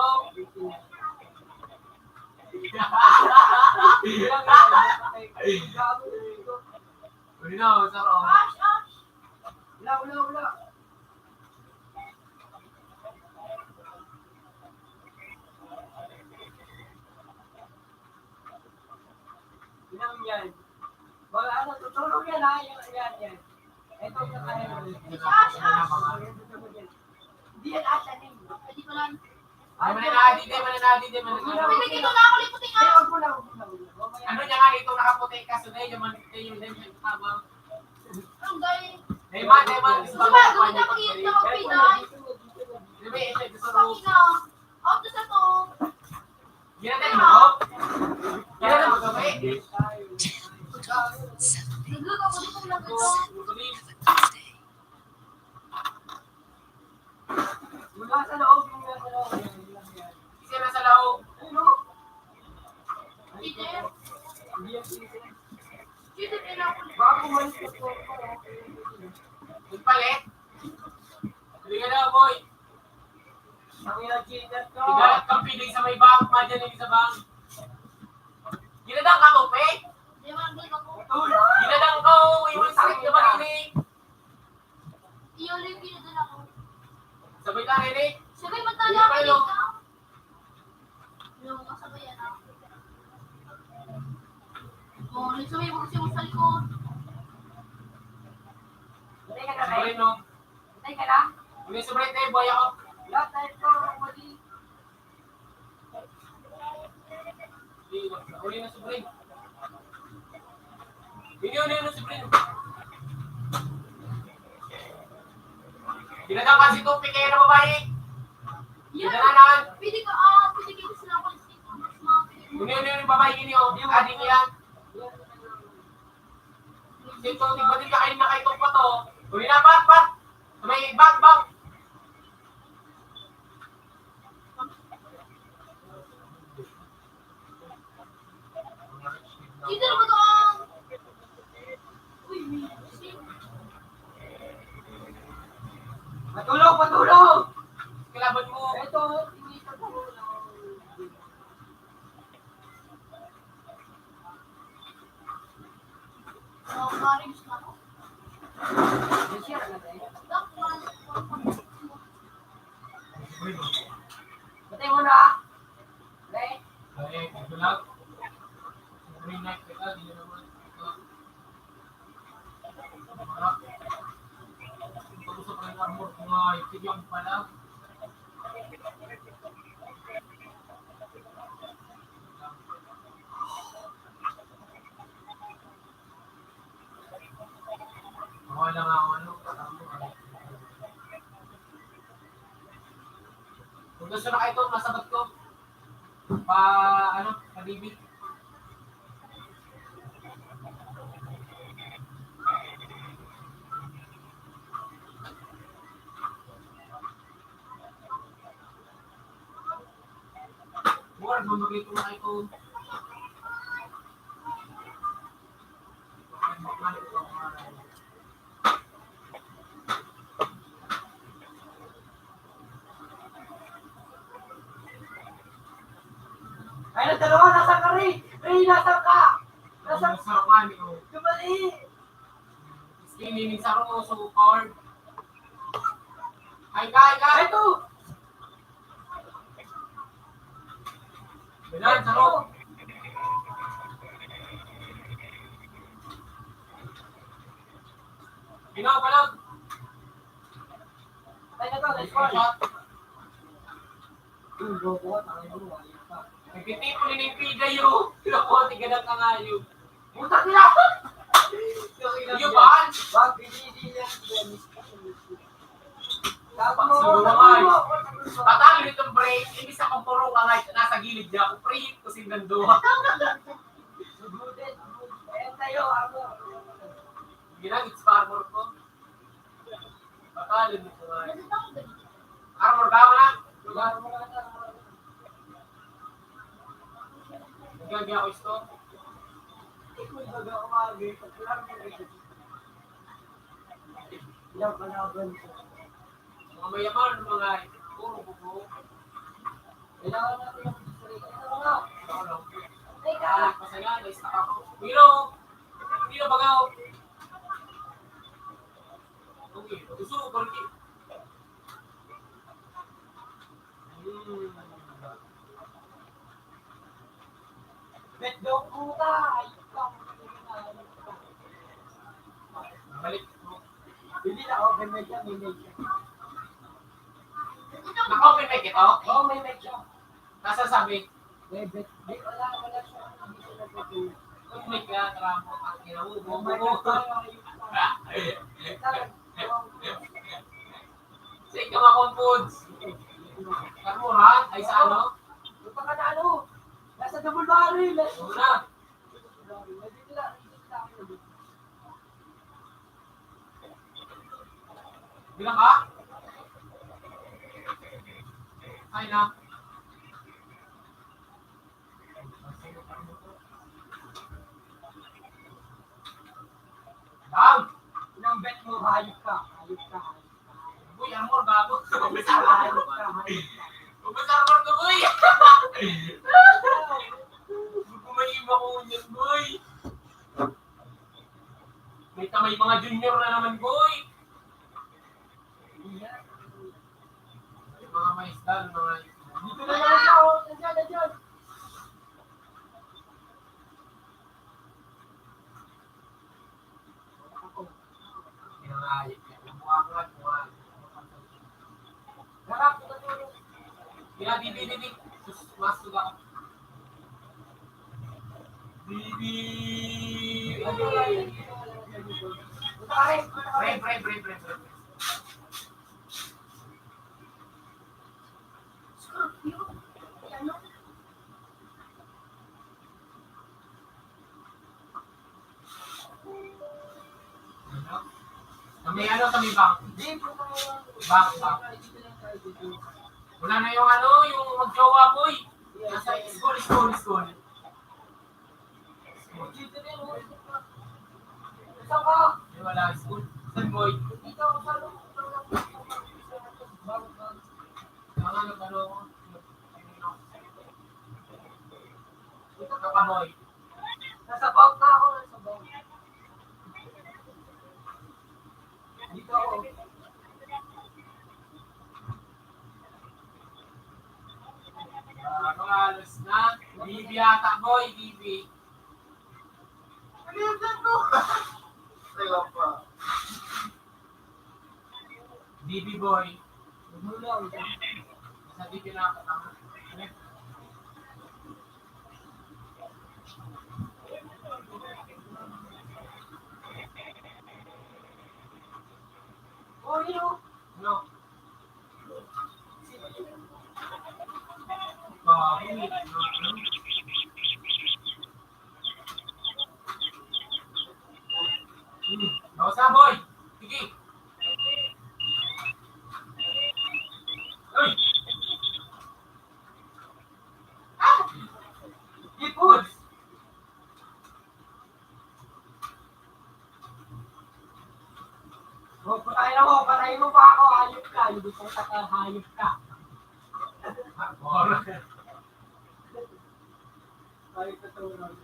Uy, no, saro. Wala, wala, wala. Ilang yan? Mga ano, tutulog yan, ha? Yan, yan, yan. Ito yung kaya. Ash, ash! Hindi yan ash, ano yun? Hindi ko lang. Di man na, di, di man na, di, di man na. Pinagkita na ako, liputin nga. Ay, wag mo na, wag mo na, wag mo na. Ano niya nga dito nakaputi ka, so dahil naman dito yung dahil yung tama. Ang galing. Dahil man, dahil man, gusto mo, gawin na mag-iit na mag-Pinay. Di ba, eh, gusto mo. Pangina. Out na sa to. Ginagay mo? Ginagay mo kami? Nagluto ako dito, nagluto. Wala sa loob, yung nasa loob. Isa na sa loob. Ano? Peter. Hindi yan, Peter. Peter, kailangan ko. Baka bumalik na po ako. Nagpalit? Hindi ka daw, boy. Ang ina, cheater ka. Tigalat kang piling sa may bank, madyan yung sa bank. Ginadang ka mo, pe? Di man, di ako. Ginadang ka, oh, iwan sakit ka ba, ini? Iyo, Ricky, na din ako. Sabay ka, Rene? Sabay, magtala Hindi pa, ako no? Dito. Yung kasabay, ano? Oh, yung sabay, huwag siya sa likod. Sabay, no? Sabay ka na? Sabay, sabay, tayo, boy, ako. Lahat tayo to, mali. Uli na si Bren. Uli, uli, uli si Bren. Ginagawa si Tupi kaya na babae. Yan. Ginagawa. Pwede ka, ah, pwede ka gusto na ako sa mga pwede mo. Uli, uli, uli, babae ini, oh. Ading yan. Ito, di ba, di ka kain na kayo pa to? Uli na, pat, pat. May bag, bag. Dito na ba to ang... Uy, may... Patulog, patulog! Kalaban mo. Ito, hindi sa patulog. Patay mo na. Pre. Pre, ito lang. Green light kita, di na naman. Pag-usap pa yung armor ko nga, ito yung pala. Wala nga ako, ano, kung gusto na kayo ito, masagot ko. Pa, ano, pa-debit. Mura, mamagay ko na ito. Ay, nagdalawa, nasa ka, Ray? Ray, nasa ka? Nasa ka? Nasa ka, ni, oh. Tumali. Ini, ni Saro, so power. Ay, ka, ay, ka. Ito. Bilang, Saro. Ginaw, palag. Ay, na to, nice one. Nagtitipon ni P J, oh. Pinakuha, tigadak na nga, yun. Puta, sila! Iyo, ban! Wag, hindi, hindi lang. Tapos, Subukan mo, ay. Tatalo itong break, imbis na kung puro ka nga, nasa gilid niya, kung pre-hit ko si Nando. Subukan. Ayan tayo, ako. Ginamit sa armor ko. Batalon nito nga. Armor ba ako na? Gagi ako isto. Ilang kalaban ko. Mga mayaman, mga puro bubo. Kailangan natin yung sarili. Ano nga? Ano? Teka. Anak ko sa yan, na-stuck ako. Pero, hindi na baga ako. Okay, gusto ko, porque Hmm. Bet daw, puta. Ay, balik mo. Hindi na open mic yan, may mic yan. Naka-open mic ito? Oo, may mic siya. Nasa sabi? May bet. Di, wala, wala siya. May ka, trapo, ang kinabububo. Sa ikaw akong foods. Karmura, ay sa ano? Punta ka na ano? Nasa double barrel. Una. Bilang ka? Ay na. Dam! Inang bet mo, hayop ka. Hayop ka, hayop ka. Uy, amor, bago. Hayop ka, hayop ka, hayop ka. Ubus armor ko, boy. Gusto may iba ko yun, boy. May tamay mga junior na naman, boy. Yung mga maestan, mga... Dito na naman siya, oh. Nandiyan, nandiyan. Pinangayit niya. Buwangan, buwangan. Kaya di, di, di, di. Sus, mas suga. Di, di. Brave, brave, brave, brave, brave. Scorpio? Ano? Sa may ano, sa may bank? Bank, bank. Wala na yung ano, yung magjowa, boy. Nasa school, school, school. School. Ay, wala, school. Saan, boy? Mga nag-ano ako. Ito ka pa, boy. Nasa bag na ako, nasa bag. Dito ako. Ah, mga alas na. Bibi ata, boy, bibi. Ano yung dyan mo? Ay, wala pa. Bibi boy. Sa bibi na ako, tama. Oh, yun, oh. No. Bakit? Hmm. Bawsa, boy! Sige! Uy! Ah! Ipon! Oh, patay na mo, patay mo pa ako, hayop ka, hindi ko taka, hayop ka. Hayop ka, tawag.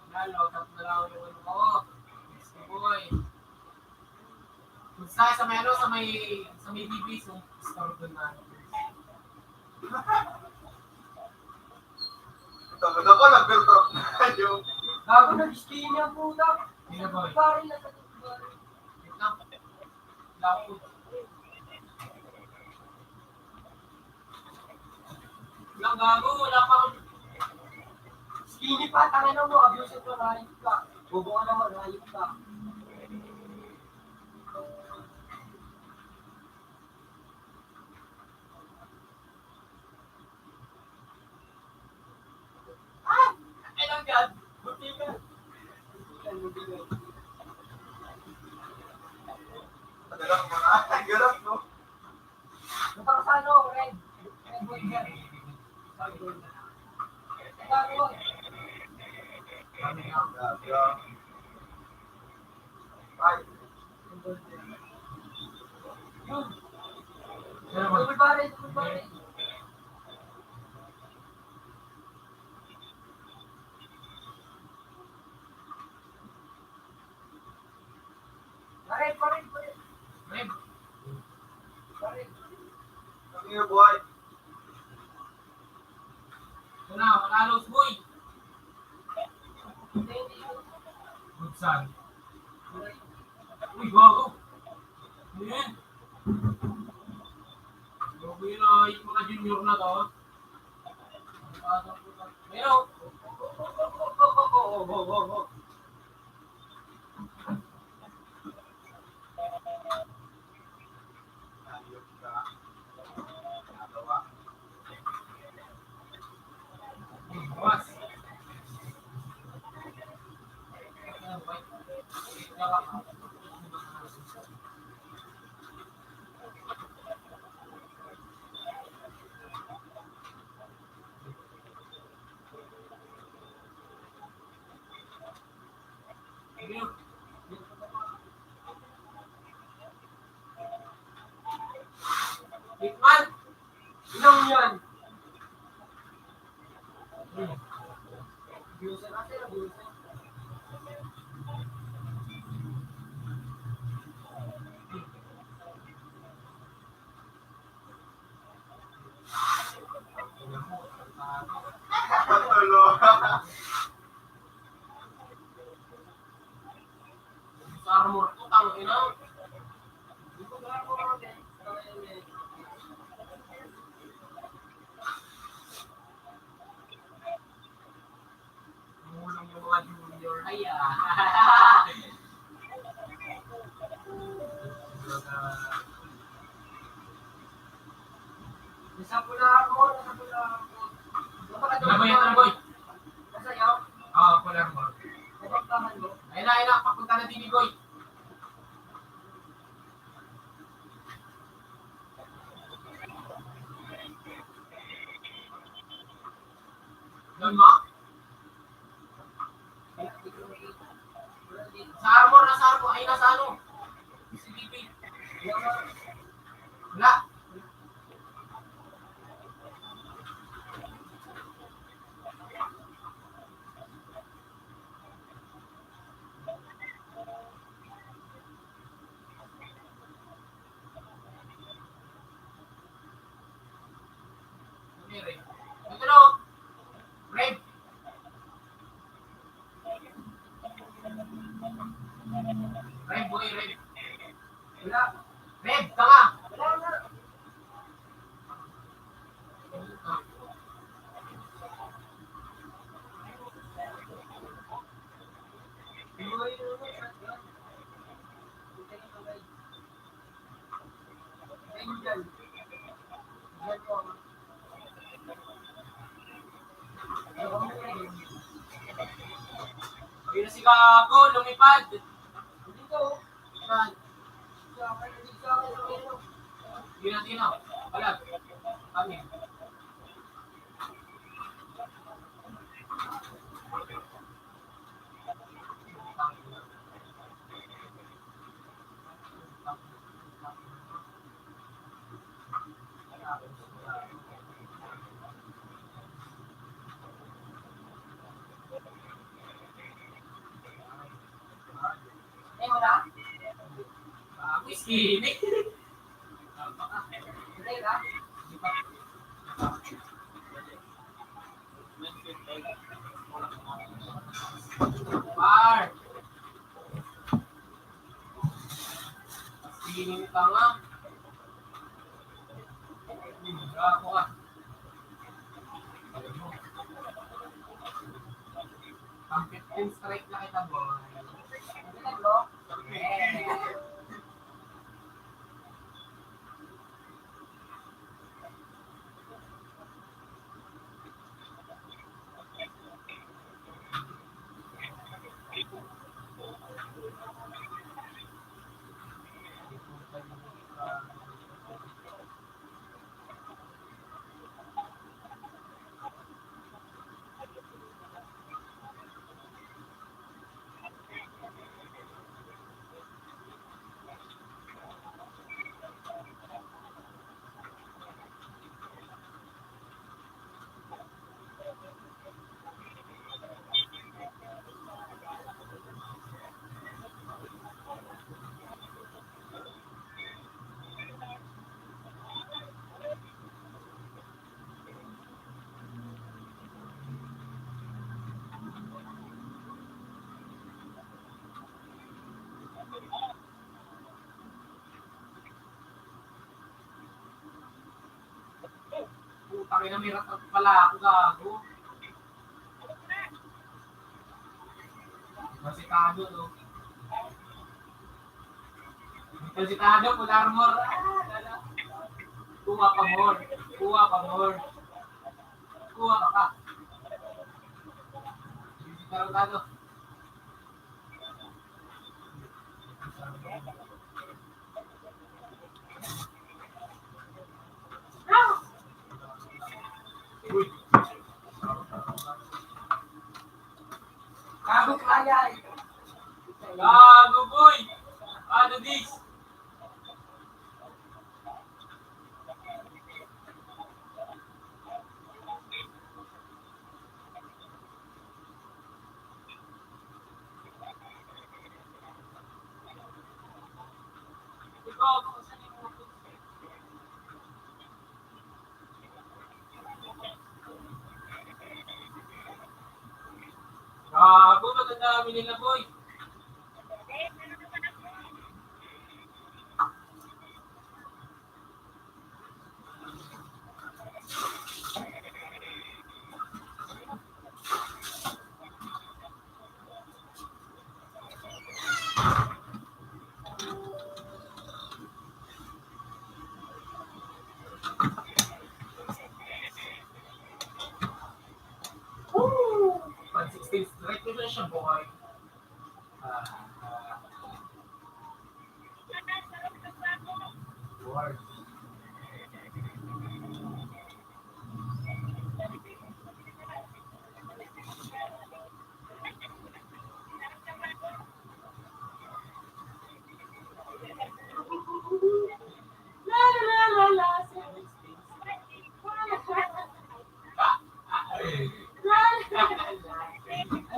Lalo, tatlo lang yung ano ko. Yes, boy. Kung sa, sa may ano, sa may, sa may B B, so, store doon na. Talaga ka, nag-build up na kayo. Gago, nag-skin niya, puta. Sino, boy? Pare na sa... Wait lang. Lapot. Lang, gago, wala pa akong... Skinny pa, tangina mo, abusive ka, hayop ka. Bobo ka naman, hayop ka. Ah! Ay, lang, God. Buti ka. Buti ka, buti ka. Tagal ako mga, tagal ako. Punta ka sa ano, Red. Red Bull dyan. Sa Red Bull. Sa Red Bull. Ay. Yun. Double barrel, double barrel. Pare, pare, pare. Pare. Pare. Come here, boy. Ito na, matalos, boy. Grabe na yung mga junior na to. Pero, Tikman! Inom yan! Armor, putang ina. Mulong yung mga junior. Ay, ah. Nasa pula ako, nasa pula ako. Ano ba yan, ano, boy? Nasa iyo? Oo, pula ako. Nabagtahan mo? Ayun na, ayun na. Papunta na, T V, boy. Doon mo? Sa Armor, nasa Armor. Ay, nasa ano? C D P. Wala. Ito, no? Red. Red, boy, red. Wala. Red, tanga. Wala, wala. Pero si Gago, lumipad. Saan? Yun ang tino. Wala. Kami. Eh, wala? Ah, whisky. Hindi ka? Par. Feeling ka nga. Bravo ka. Pang fifteen strike na kita, boy. Yeah. Tangina, may ratot pala ako, gago. Masitado, no? Masitado, full armor. Ah, wala. Kuha pa more. Kuha pa more. Kuha ka pa. Tarantado. Uy. Gago, kaya eh. Gago, boy. Ano this? Gago, matanda kami nila, boy. Pag sixteen strike ko na siya, boy. Ah, ah. Lord. La, la, la, la, la.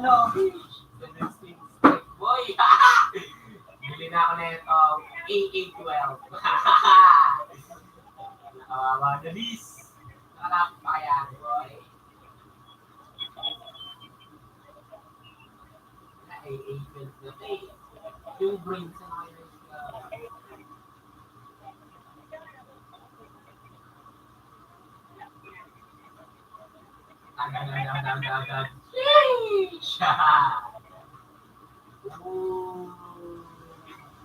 Ano? Boy! Bili na ako na ito. A A twelve. Kawawa na, Liz. Nakalapit pa kaya, boy? Na A A twelve na to eh. Yung brain sa mga yun, ah, Agad, agad, agad, agad. Sheesh! Oh,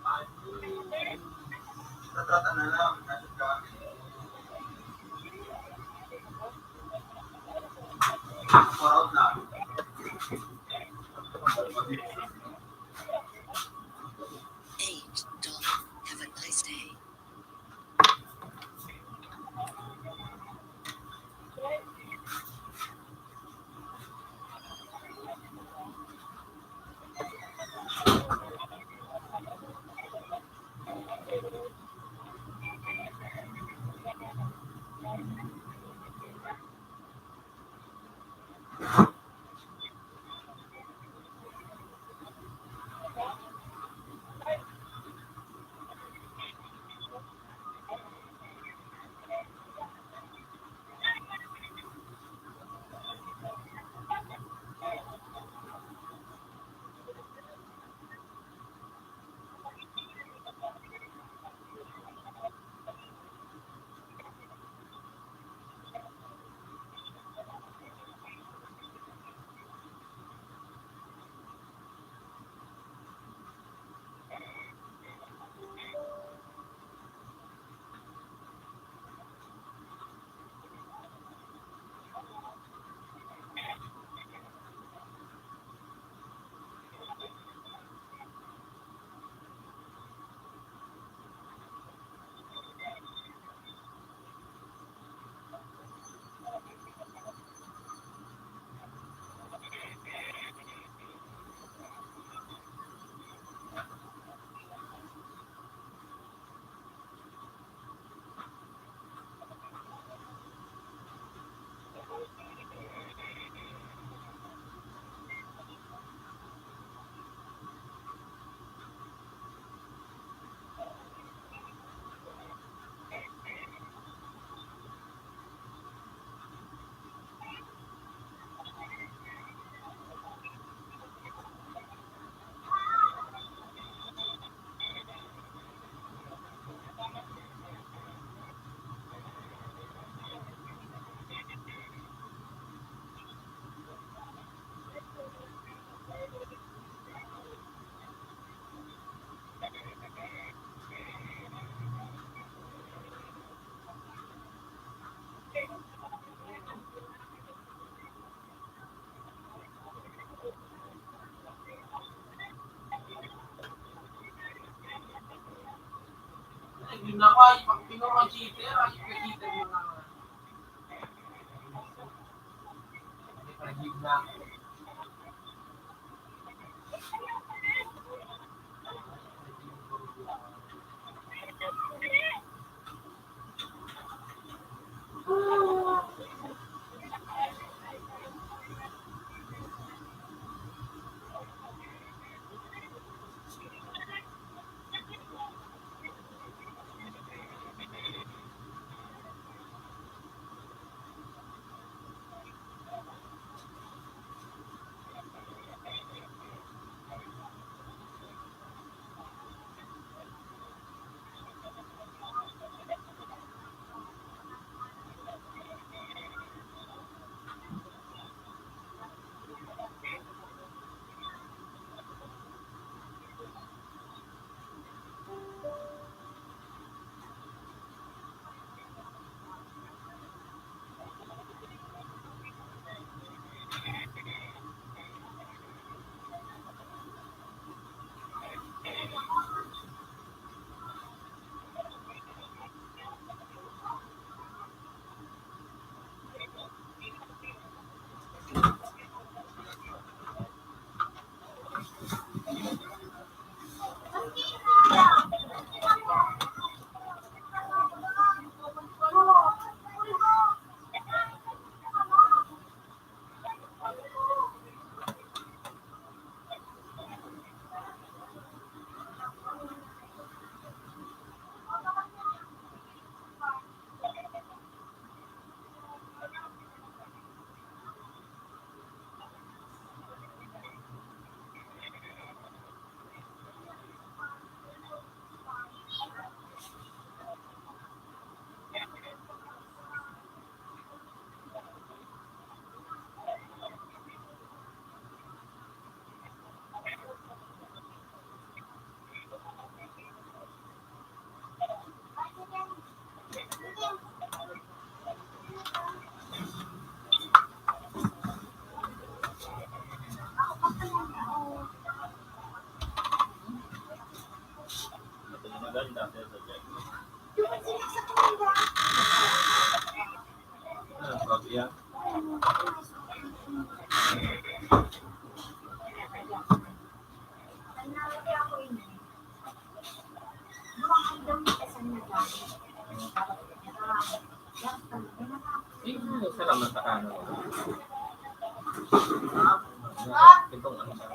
ano? Tatrata na lang, nasa gamit. Wow, na. Eight, Dom. Have a nice day. Naway, pag pinuron cheater, ay cheater mo na. Maganda, sir, sa check. Ah, sabi yan. Eh, salamat sa kanan. Itong ano siya.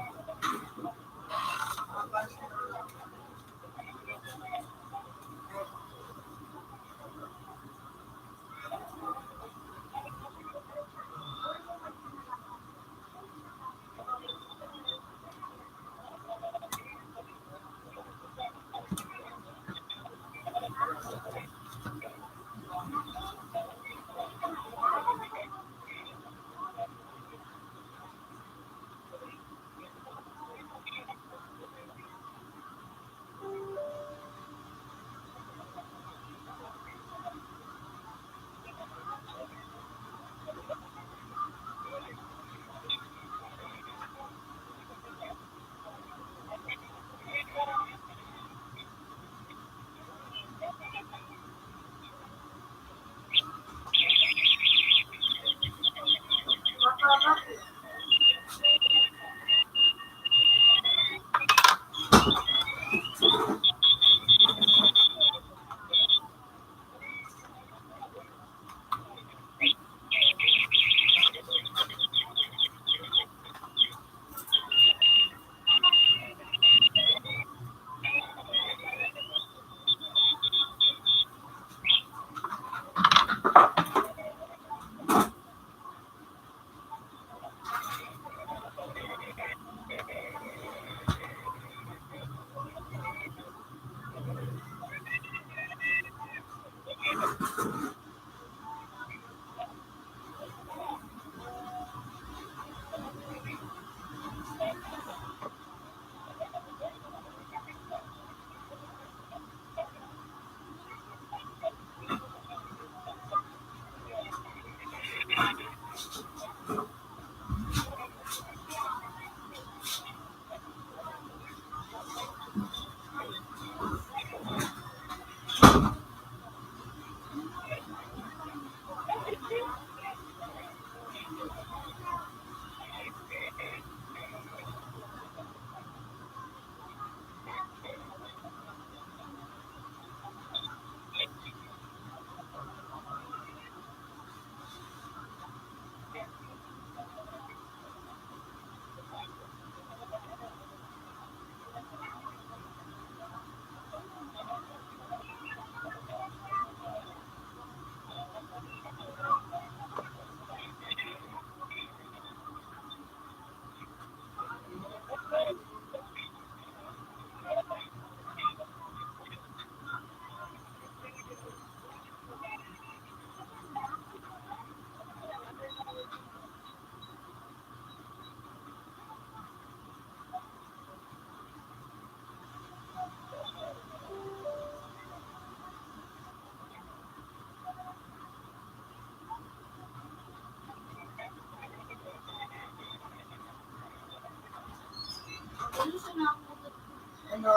Ano?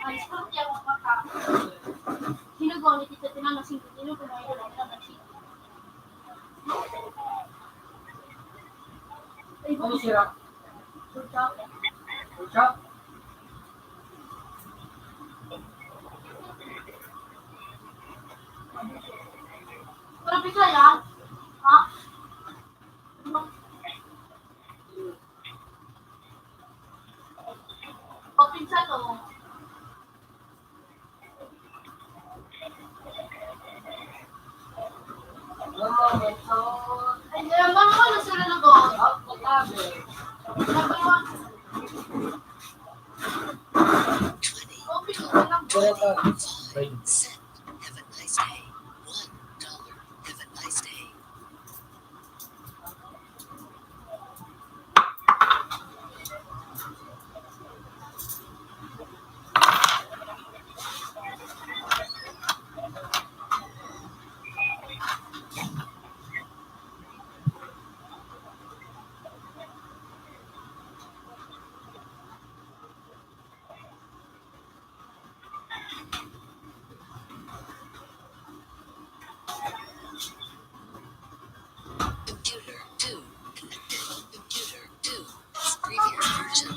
Ay, sir, kaya ako pa. Sino ba ulit ito? Tinanong, sino, sino ba ulit ito? Ano sira? Pork chop? Pork chop? Pero bisa yan? Ha? Papinsa to. Ay, mga ano sila na ba? Nagawa. Have a nice day. One dollar. Have a nice day. Computer two connected. Computer two. Premiere version.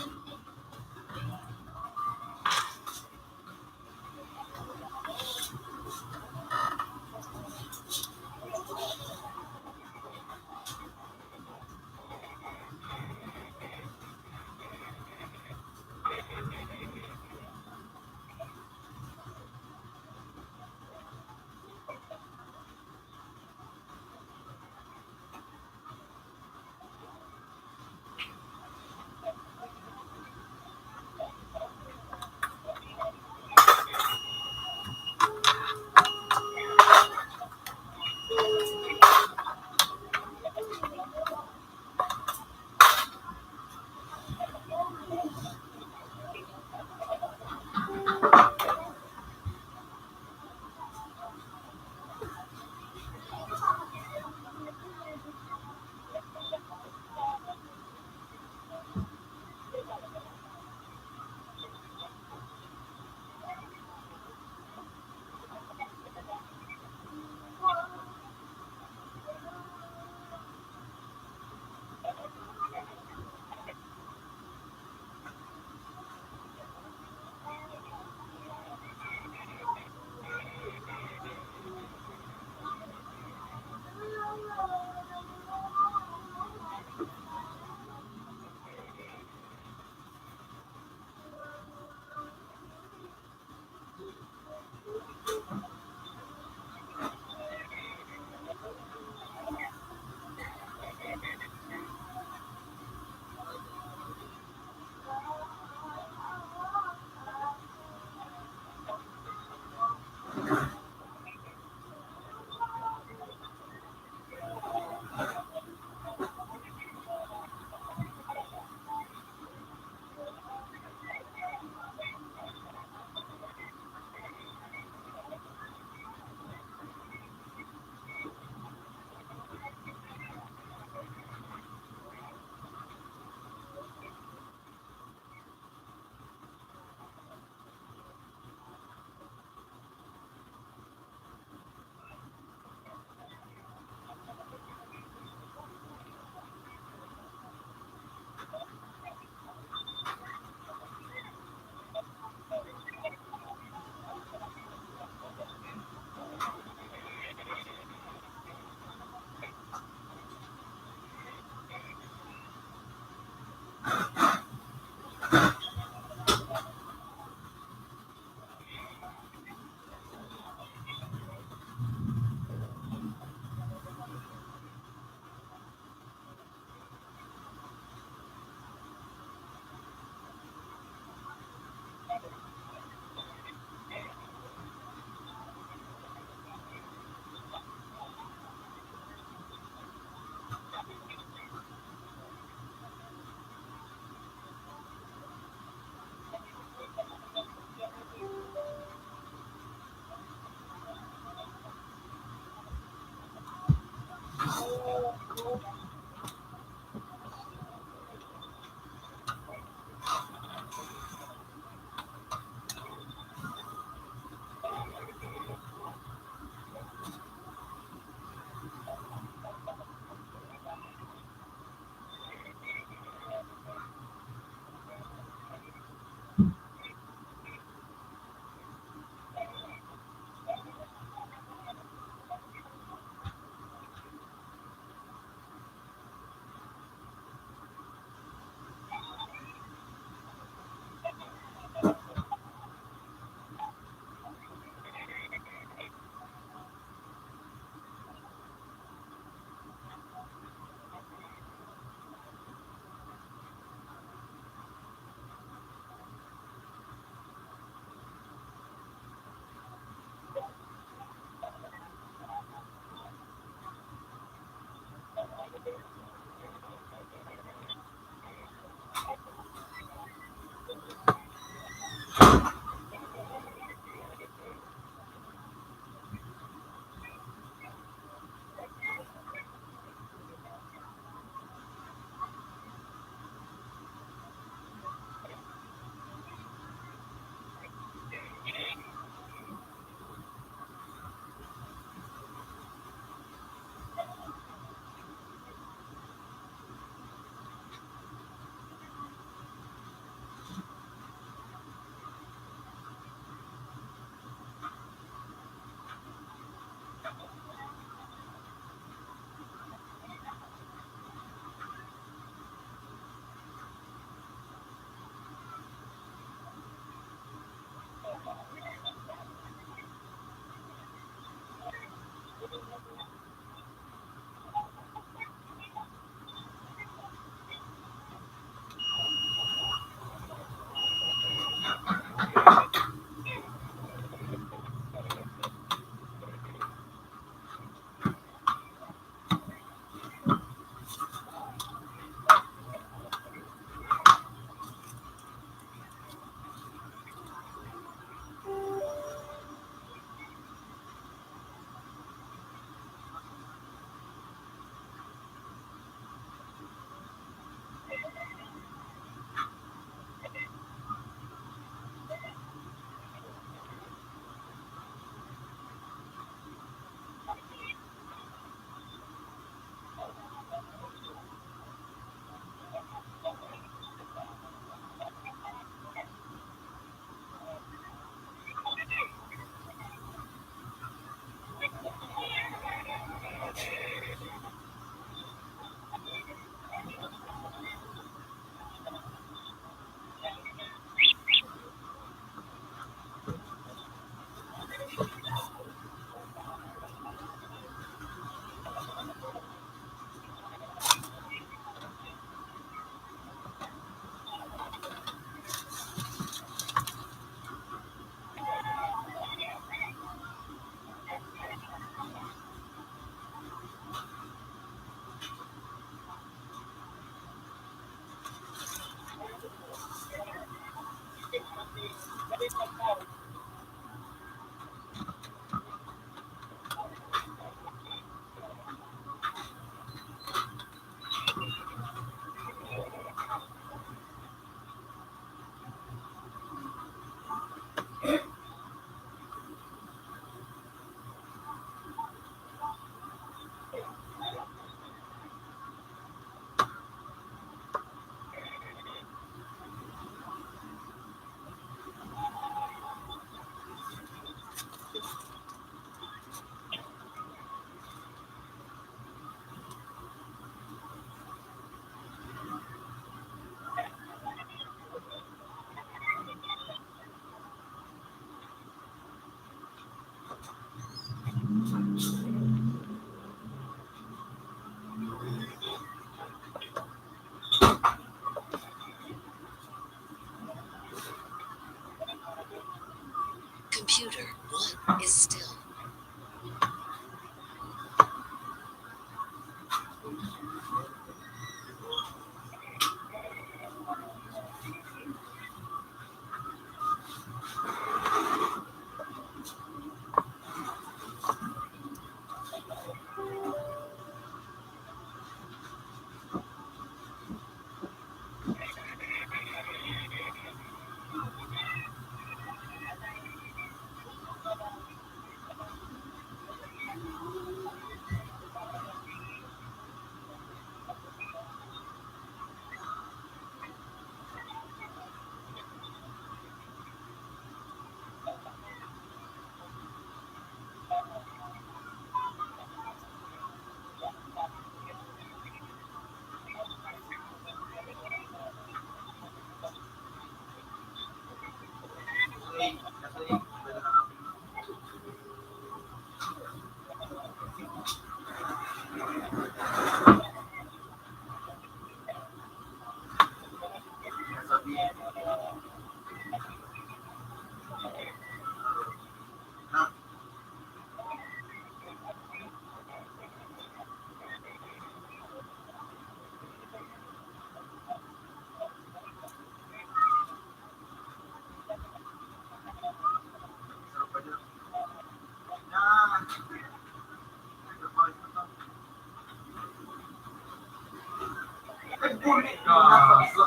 Kaso.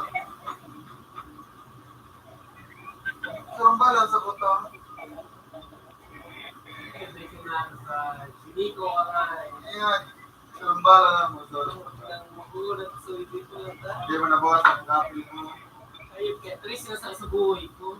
Sarambala sa kota. Ayan. Sarambala lang mo, sir. Di mo nabawasan ang kapil mo. Ayun, kaya triste na sa, sa buhay ko.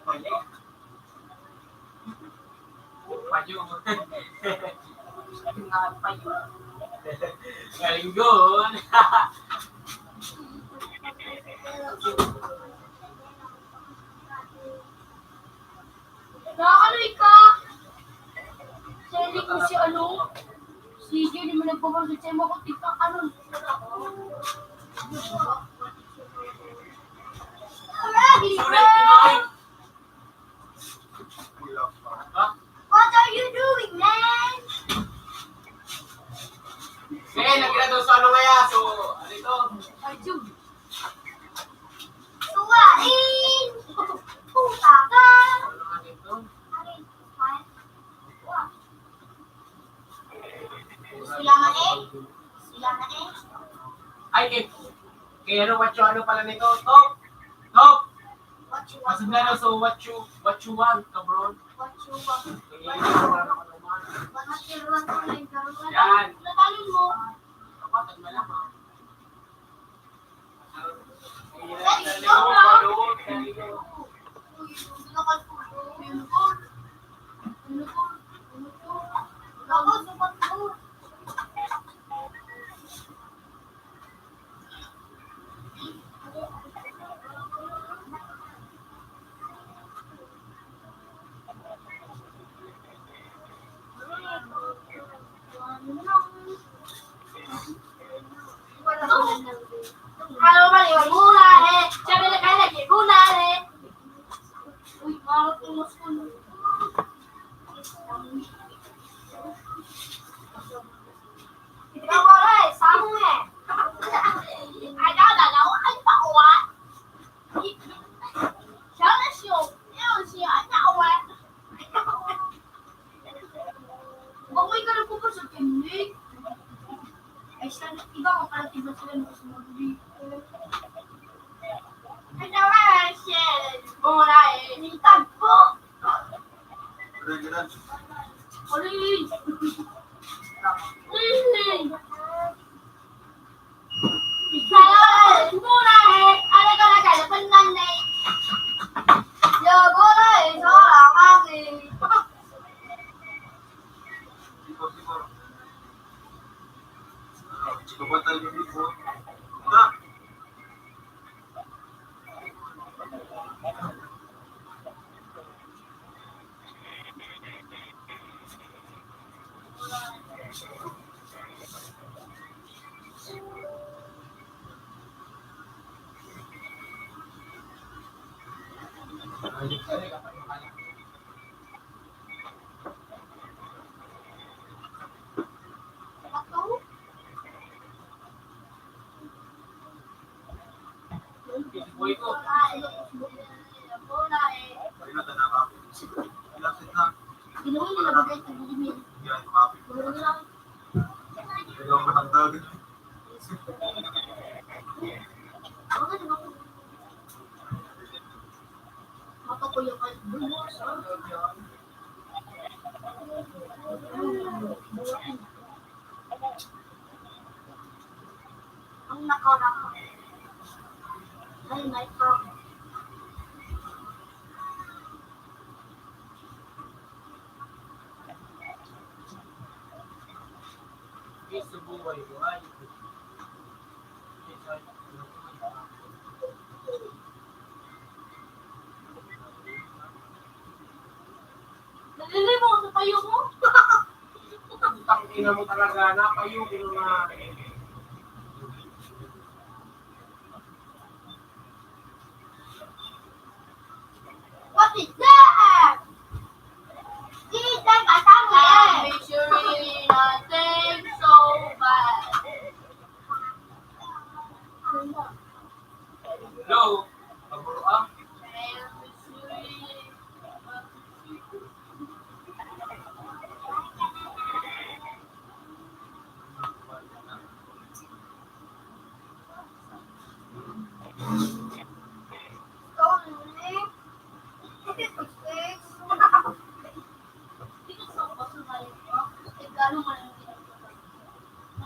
Payo. Payo. Galing doon. Nakakaloy ka! Sa hindi ko si ano, si Jenny mo nagpapasok sa imo ko, tika, ano? Wala, di ba? What are you doing, man? Eh, nagkira daw sa ano kaya? So, ano ito? Ayun. Suwain! Puta ka! Ano ito? Ano ito? Suwain? Wow. Sila nga eh. Sila nga eh. Ay, kay, kay ano, what you, ano pala nito? Top! Top! What you want? Masundalo, so what you, what you want, kabron? What you want? Kaya ano, wala na ka naman. What you want, kabron? Yan. Natalon mo. Kapatid na lang, ha? Ano ba yung mura eh? Muna eh, tagpo. Uling! Uling! Isaya! Muna eh! Ano ka na kayo? Pandan na eh! Yo, bola eh! Sola, kasi! Di ba tayo dito? Ha? Ang nakarap. Ay, my God. Nalilimo sa payo mo. Putang ina mo talaga, napayo ko na. What is that? This is the Batangas. I miss you really nothing so bad. Hello? Pabor, ah.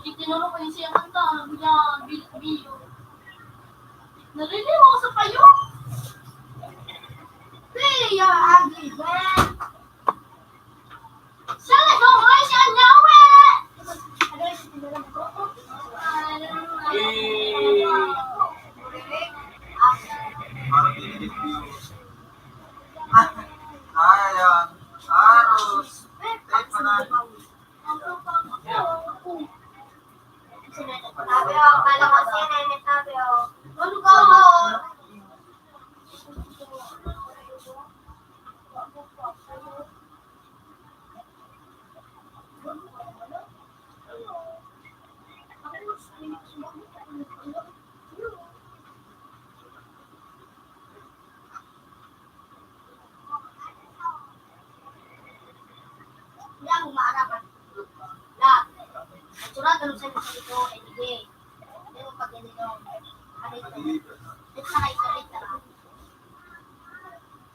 Kasi tinuro ko yung siya kanta, sabi niya, "Bil-, Biyo." Naliliw ako sa payo. Biyo, ugly man. Siya nag-away, siya nyawe! Eh, para tinigil Biyo. Ayan, aros. Eh, panalo. Tabi, oh, kala ko siya na yun, tabi, oh. Ano ka, oh? Yan, umaarap. La. Ang surat, ano sa'yo sa ito? Anyway. Ano yung pag-inilong? Ano ito? Ito na kayo, ito na.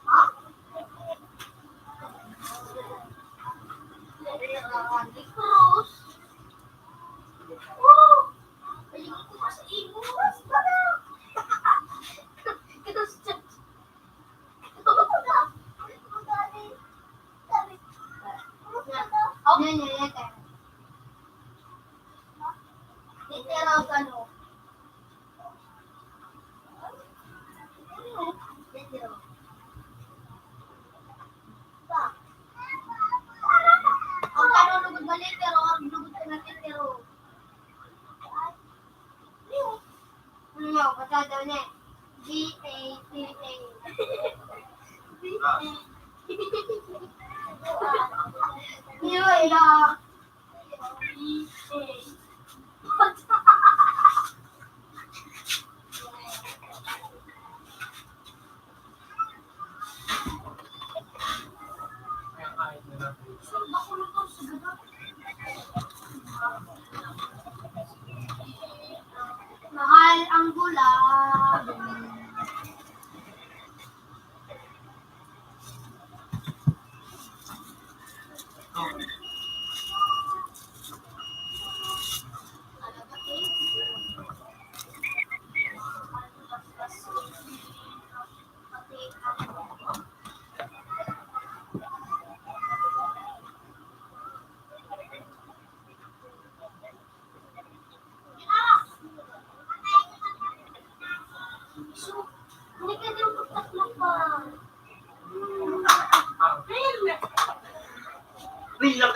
Ha? Cruz. Oh! Ayun ko sa imo. Cruz, Yan, yan, yan, yan. Titiraw ka, no? Titiraw. Pa. Ang tanong, lugod na litiro, ang lugod ka na litiro. Ano mo, bata daw niya. G A T A. G A T A. Yun, ah. G A. Mahal ang gulay.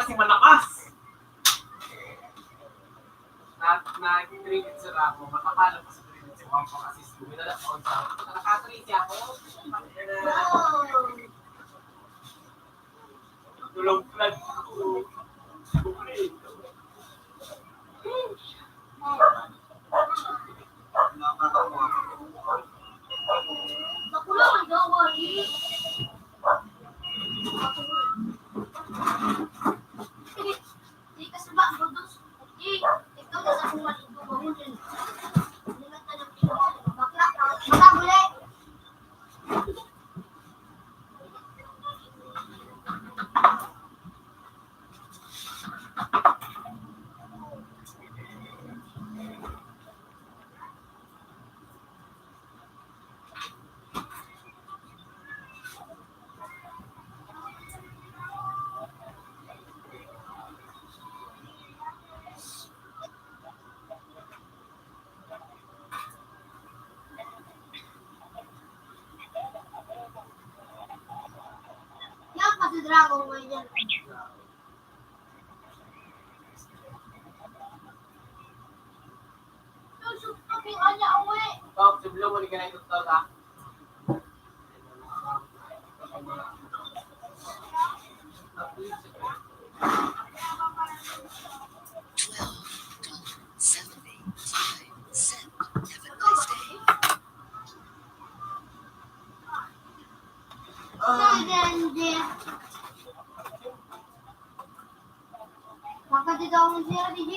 Malakas! Na, na-train sa ako, makapala pa sa train sa Juan Pang Assist ko. May dala ko sa, naka-train siya ako. Tulog flag. Makulang ang gawa, eh. Di ka sa ba, Budos? Di, ikaw na sa buwan, ikaw ba, Budos? Bakla, bakla, buli. Yan pa si Dragon Ball yan. Tok, si Blue, muli ka na itugtog, ha? Twelve, seven, eight, five, seven. Have a nice day. Makadito ako siya, D J.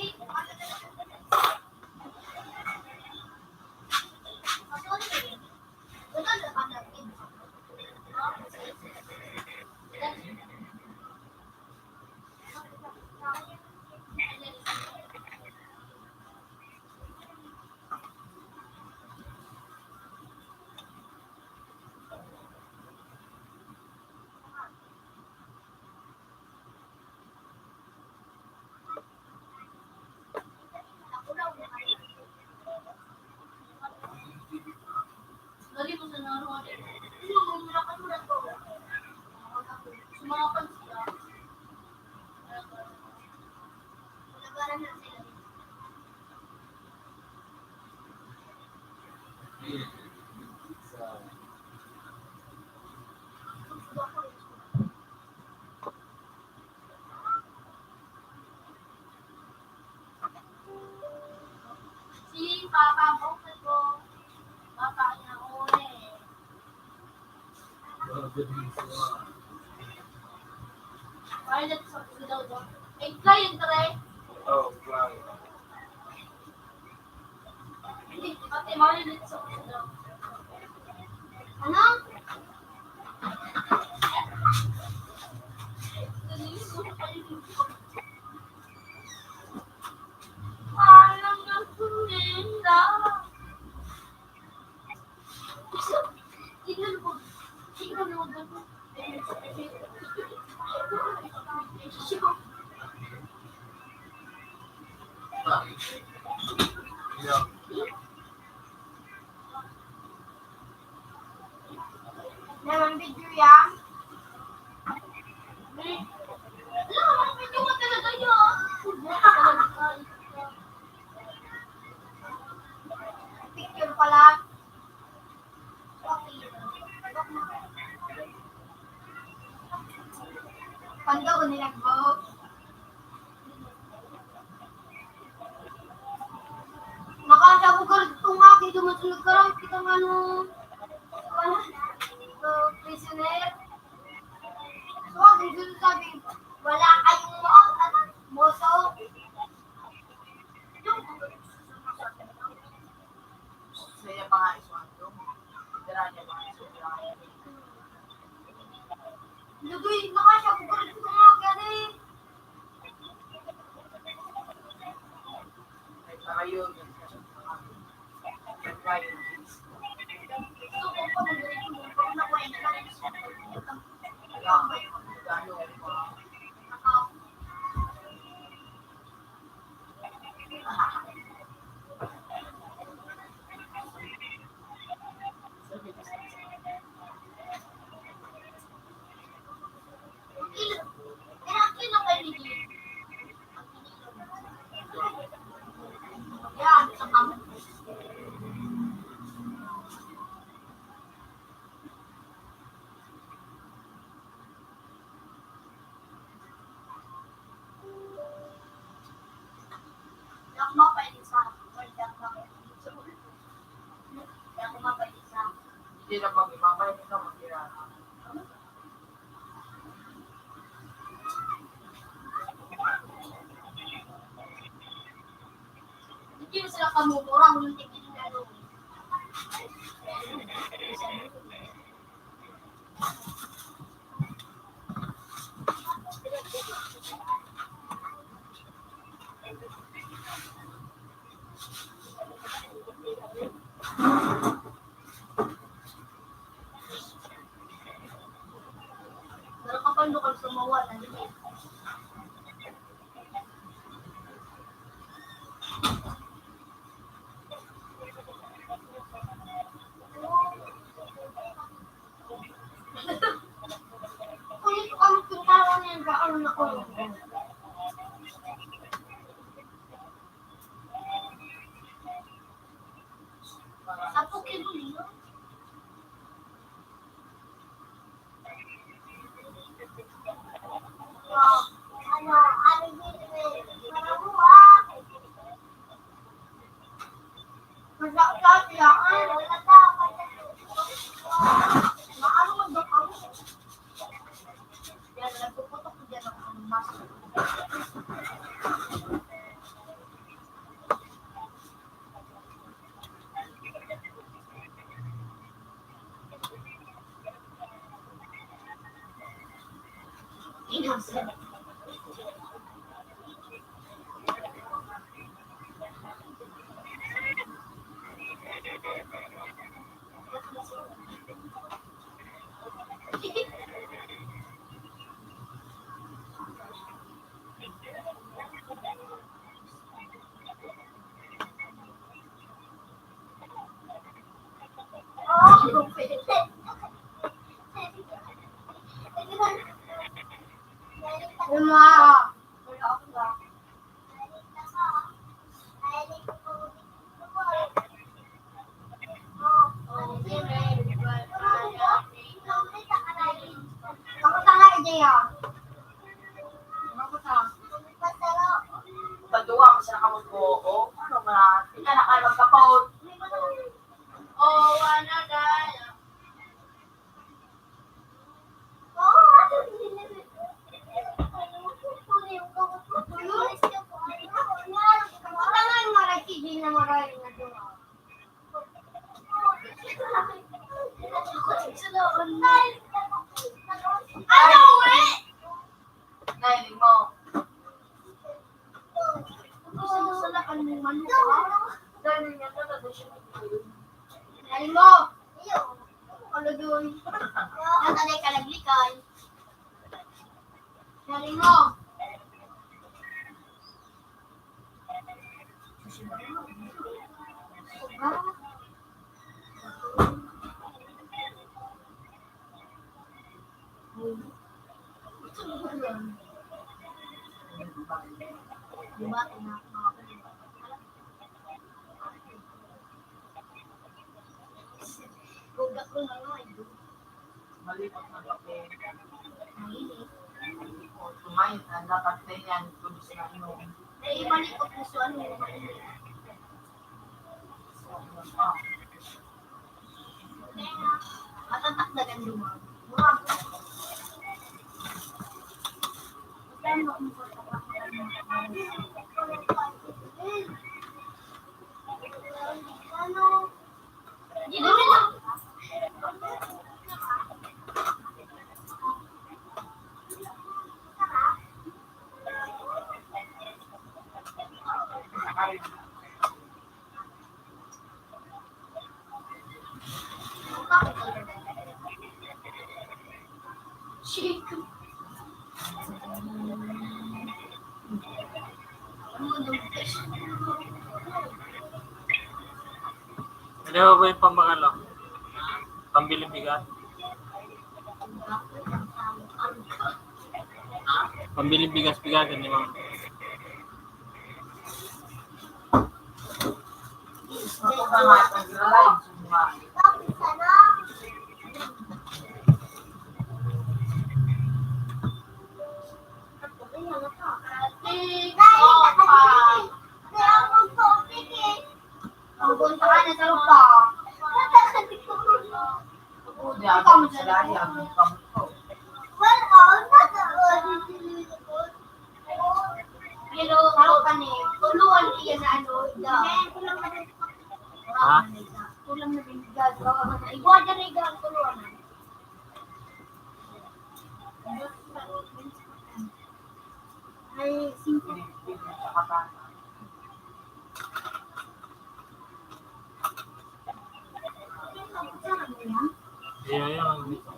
Si Papa mo, ko. Papa niya, uli. Violet sa daw ba? Eh, client, pre. Oh, client. Hindi, pati Violet sa daw. Ano? Naman video yan. Picture pala. Pando ko nilagbo. Nakasabog ka rin itong aki, dumasunod ka rin, kita nga nung, uh, prisoner. So, ang gusto sabi, wala kayong mo-, ano, moso. Saya pa nga isuwando. Dira niya pa nga isuwando. Ludoy, nakasabog ka rin itong aki, ano eh. Sila pag-ibabalik sa mga Hindi mo sila kamumura, walang tigil na ano. Pero kapag lokal sumawa na, hindi. Kulit ko ang pintawan niya, gaon na ko. Sapo kilo niyo? Ano, ano dito eh? Maramo ah. Masakit yan. Maano mo doon? Yan, nagpuputok ko dyan ang mas. Yung mga Kamusta nga, Jay, ah? Kamusta? Pagduwa mo sa kamot ko, o ano nga, hindi ka na kayo magkapot. O, ano, dahil? Ano, eh? Nailing mo. Gusto mo sa lakan mong manok, ha? Dahil nga talaga siya. Nailing mo. Ano doon? Natanay ka naglikay. Nailing mo. Malipot na kape. Mainit. Kumain, ang dapat na yan, kung gusto na inom. Ay, malipot na siya, ano, mainit. Matatak na ganda mo. Ano? Ano ba yung pambakal, oh? Pambiling bigas? Pambiling bigas-bigas, di ba? Ang punta ka na sa lupa. Ikaw mo sa lahat, ang kamot ko. Well, oh, not the original. Pero, ako pa ni, tuluan niya na ano, the Ha? Kulang na din, gagawa ka na. Iguwa dyan na ikaw ang tuluan. Ay, simple. Iya, iya, ang gusto.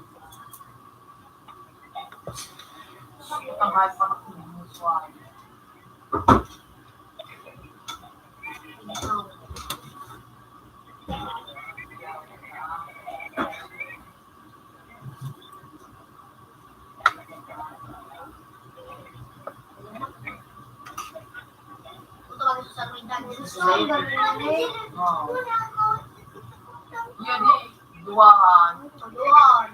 Yan, eh, duwahan. Duwahan. Duwahan.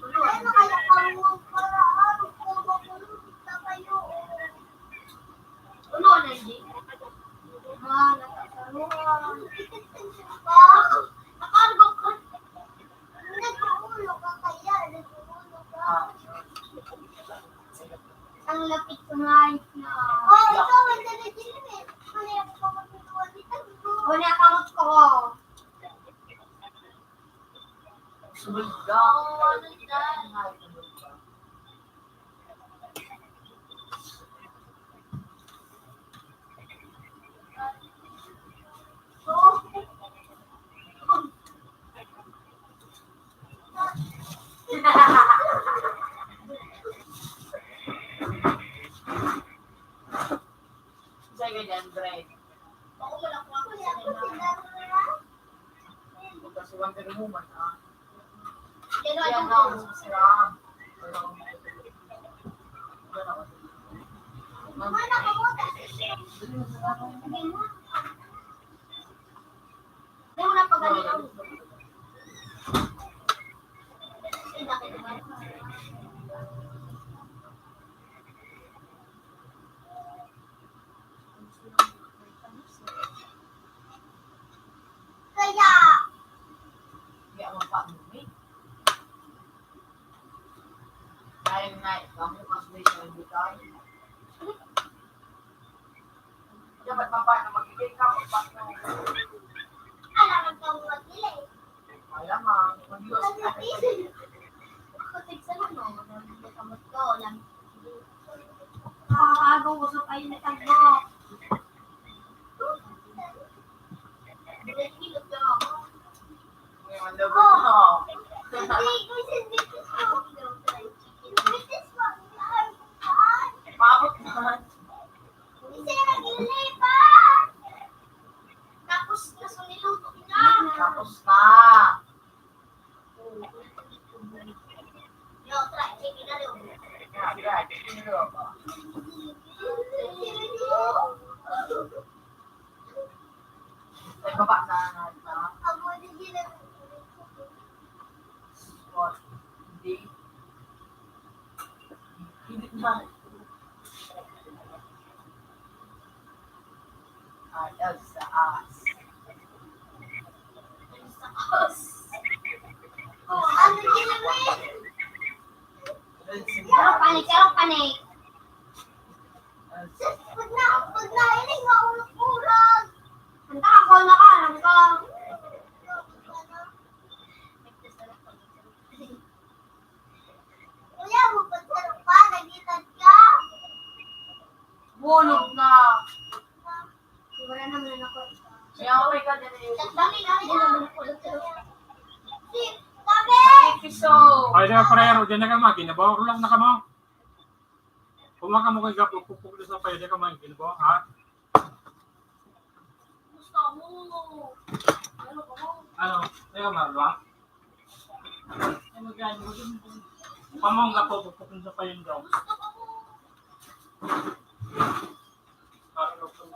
Ano kaya kami magparaan? Kung makulong, kita kayo, oh. Ano, Andy? Ah, nakasaluhan. Nakasaluhan. Nag-uulo ka kaya, nag-uulo ka. Ah. Ang lapit ko nga na. Oh, ikaw, ang dali din eh. Wala ka magtutulog dito. Wala ka magtulog. Sulod ka. Oo, ano dyan? Sa'yo ganyan, Dre. Ako wala ko ako sa kanila. Bukas one ka naman, ah. Yan, ano, sira. Ano? Hindi mo na pagalitan. Kaya, kaya magpa-admit. Dahil nga, ikaw mo, mas may sabi tayo. Dapat pa paano magbigay ka, magpasok. Alam mo, ikaw mo magbili. Kaya nga, mag-iwas ka. Ako, tigsa mo, no? Nagkamot ko, lang. Ang bagong usok ay natagbo. Ang labo ko. Hindi ko siya dito sa Maabot na. Kasi naglilipat. Tapos na sa niluto niya. Tapos na. Yo, try, chicken na daw. Yeah, try, chicken na daw. Ay, baba na, na, na. What? Hindi. Hindi na. Ay, Elsa, as. Elsa, as. Oh, ano yun, eh? Elsa. Pero panik, pero panik. Sus, pag na, pag nailing, maurag-urag. Ang takot na ka, alam ko. Kuya, magpagtarong pa, nagitad ka. Bulog na. Wala naman ako. Kaya okay ka din eh. Sa dami na, hindi naman ako. Si, kami! Ay, di ba, parero, dyan na ka, mag-inabawag lang na ka mo. Kung makamukhang ka, pupukpuk na sa payo, di ka man, ginagawa, ha? Gusto mo. Ano ka mo? Ano? Teka, Marlon? Ano ka mo? Pamangga po, pupukpuk sa payo daw. Gusto ka mo. Ano ka mo?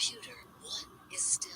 Computer one is still.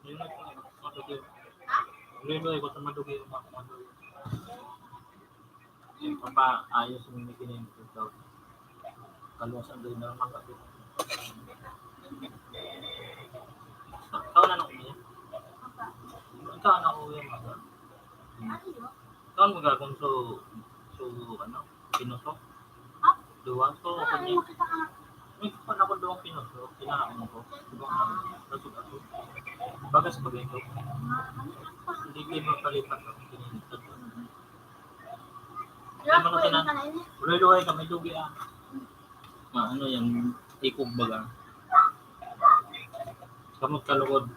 Yun na, madugi. Linoy ko sa madugi, madugi. Yung papaayos mo yung kinin-, ito. Kaluwasan din na mga kapit. Taon na nung umiyak. Taon na umiyak, mga. Taon mo gagawin so, so, ano, pinuso? Duwa. So, kanya. May kuwan ako doon pinuso, kinaon ko. Di ba, ano, basog-basog. Bagas ba ganito? Hindi kayo mapalipat ako, pinilitad ko. Ay, mga tanan. Luhay-luhay kami, lugi, ah. Ma-, ano yan, ikog baga. Kamot kalugod.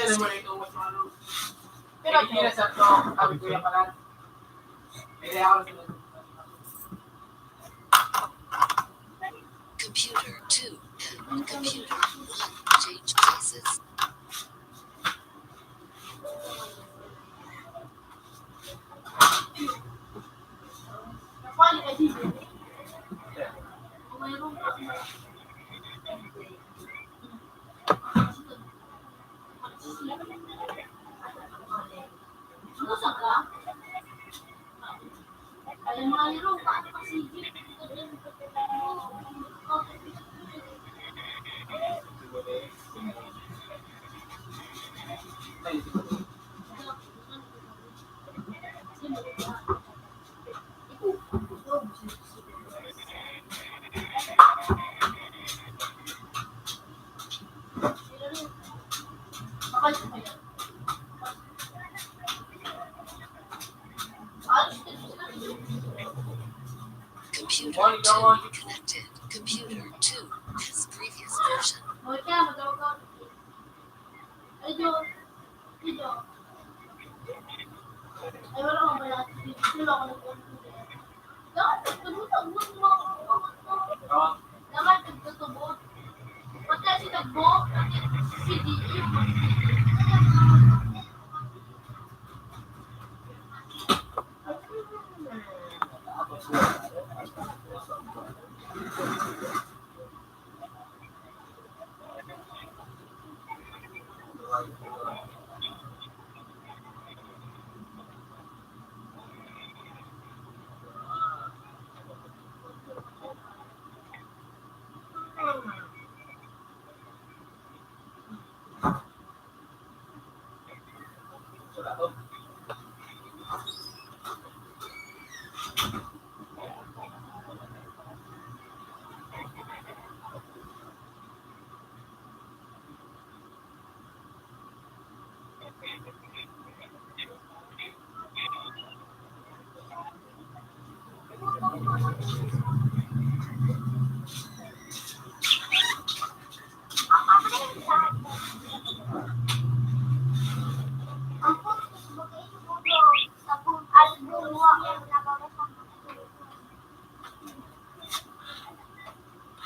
Pero ito, sabi ko yung kanan. Computer two and computer one change places. Computer two connected. Computer two has previous version.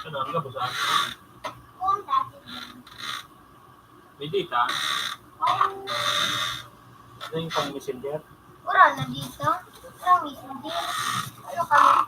Ano, ang gabos, ah? May data? Ano yung pang messenger? Wala na data. Wala messenger. Ano kami?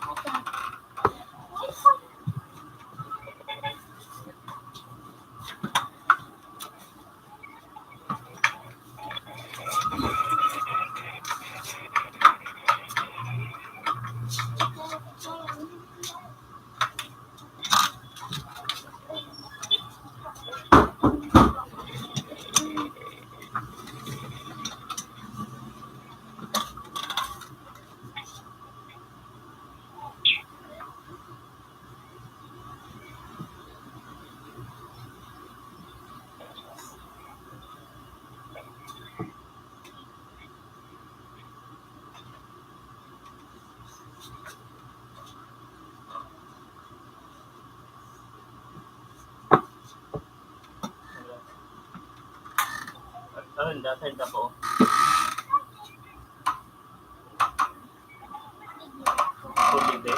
Ano yung data? Yung data ko. Pwede.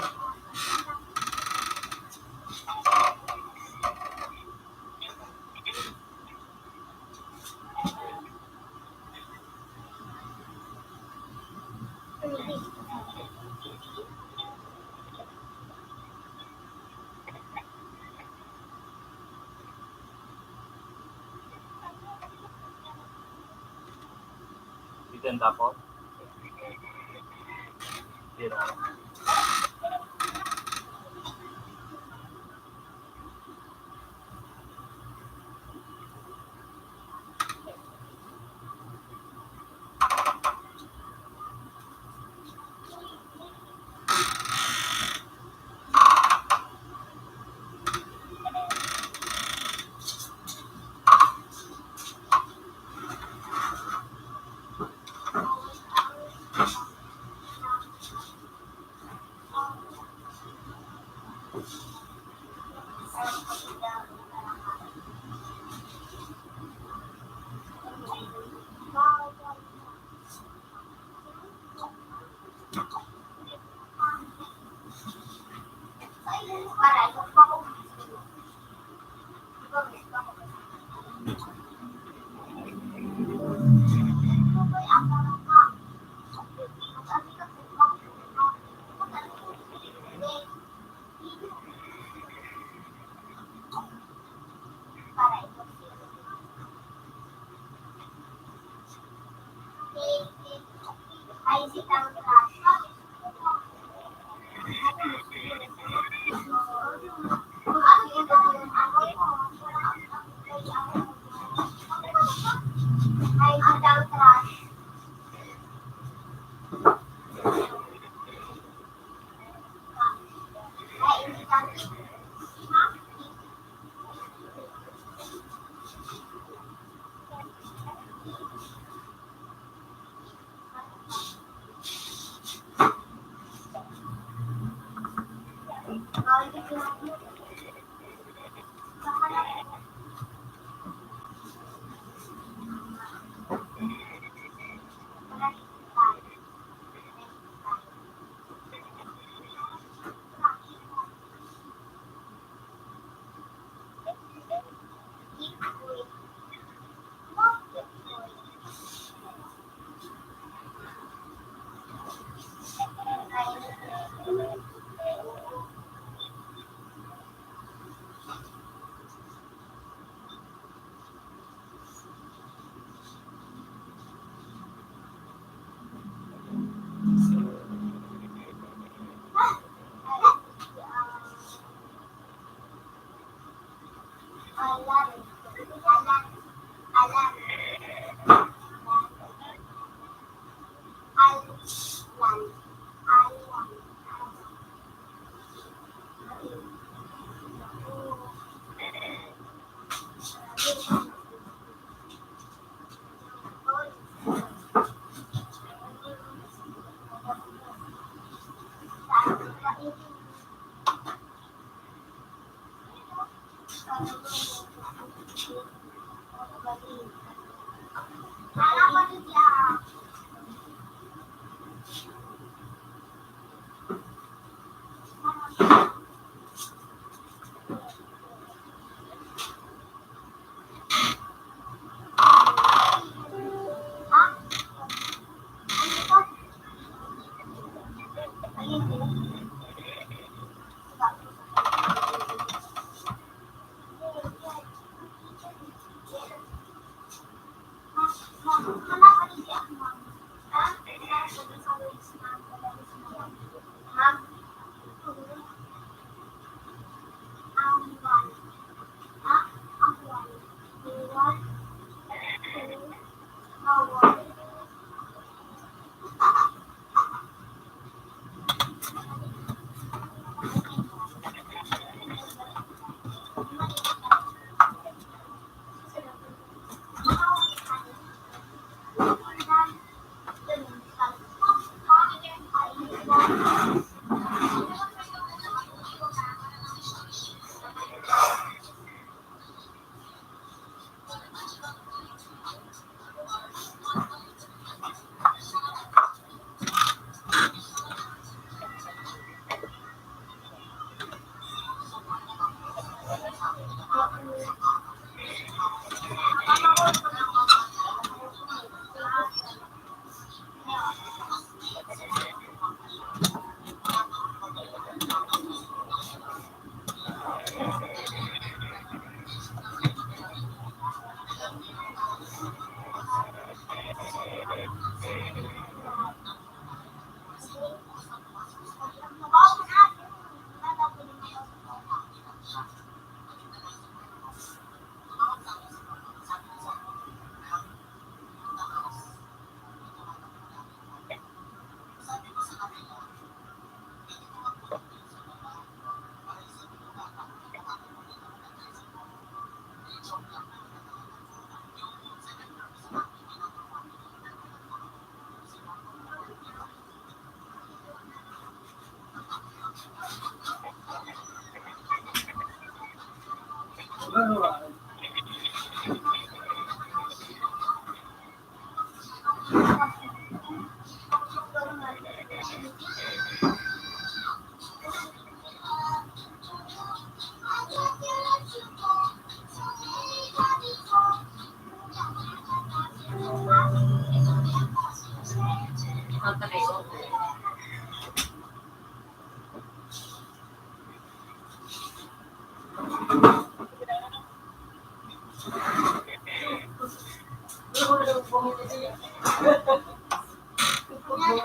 Dito ang tapos. Dito.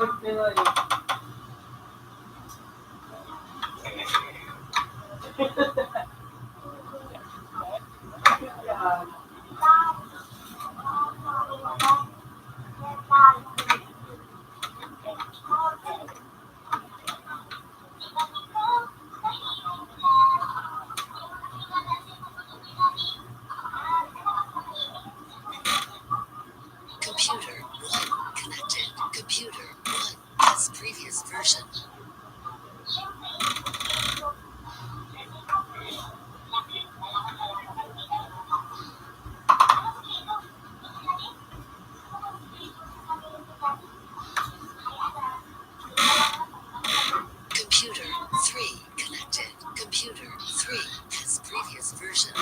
Computer one connected. Computer one has previous version. Computer three connected. Computer three has previous version.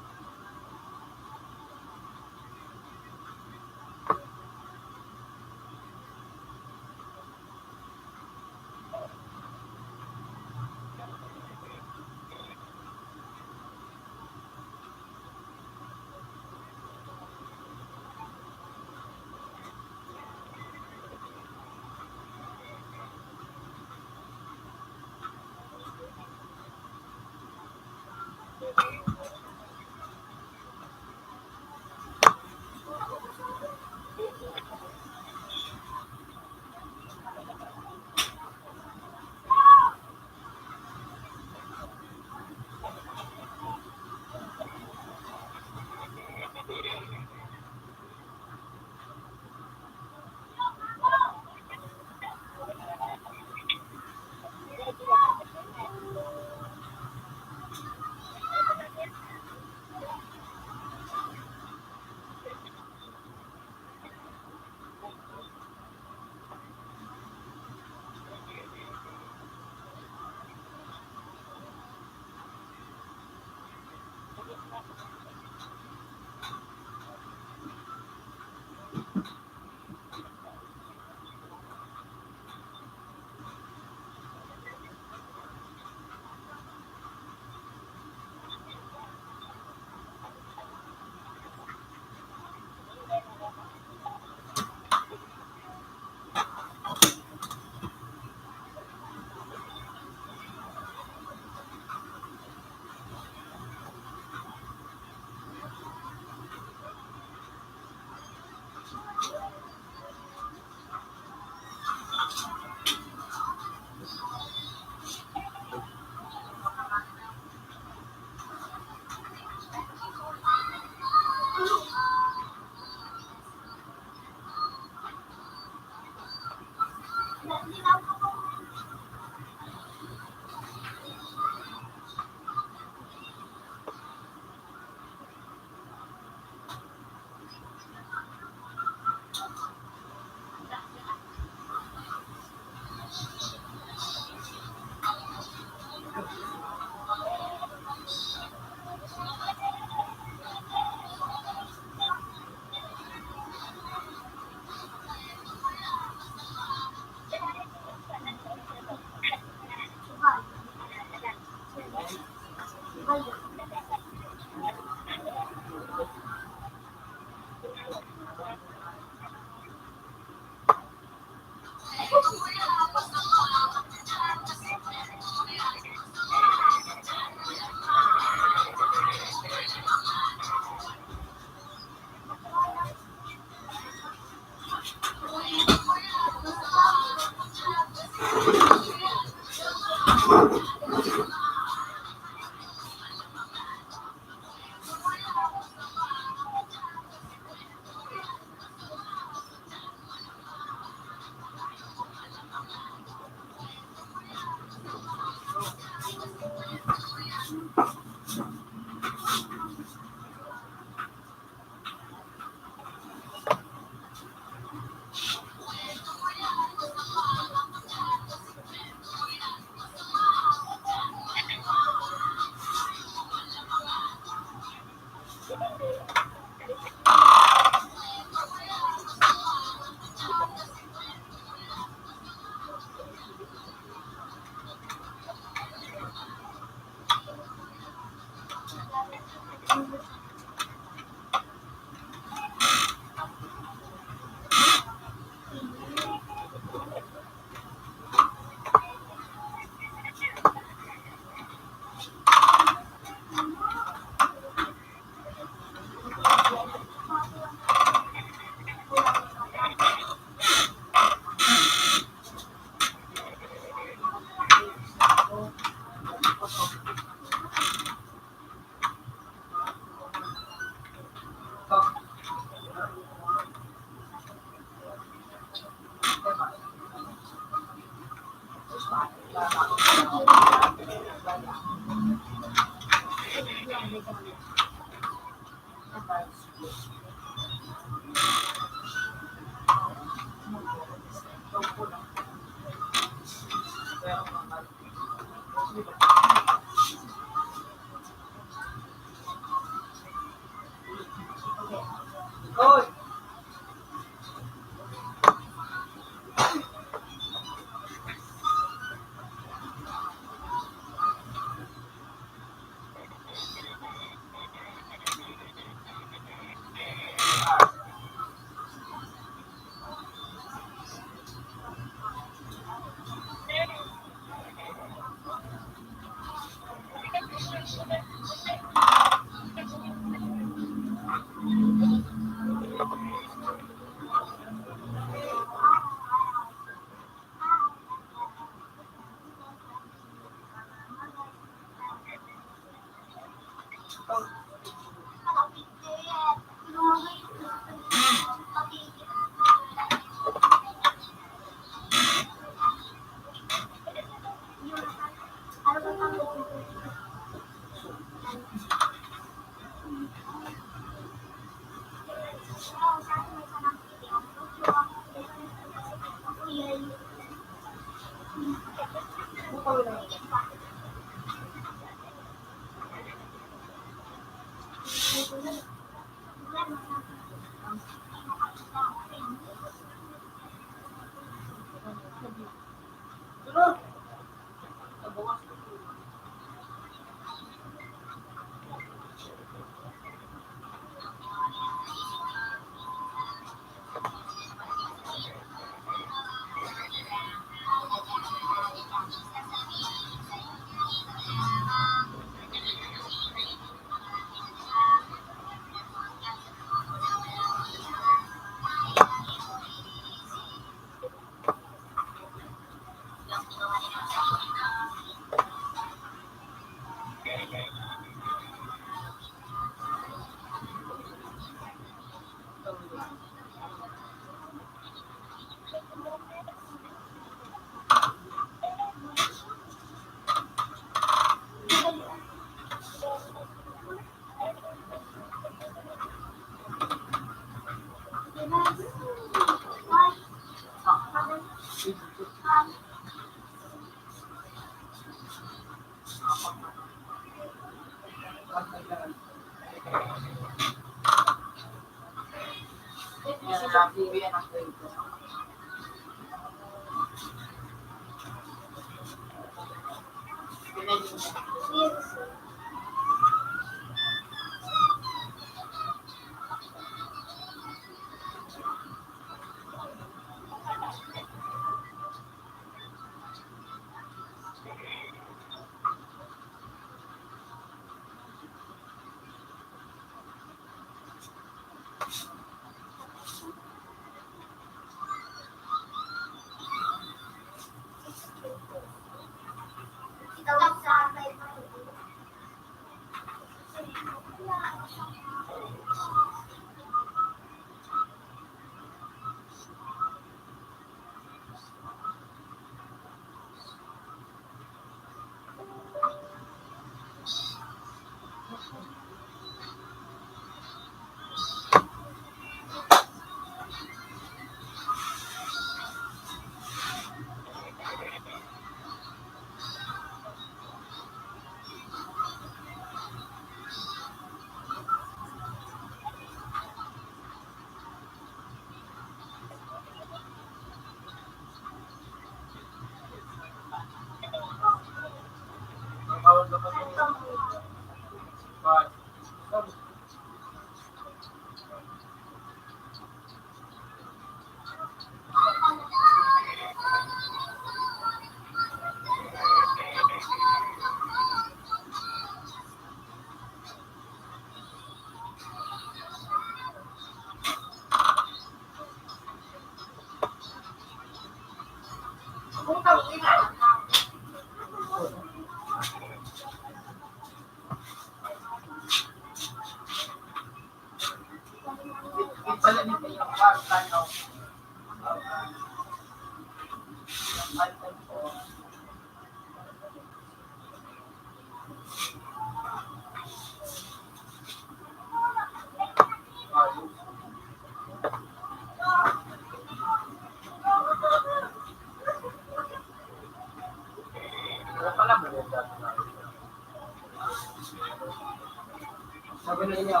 Sabi na niya.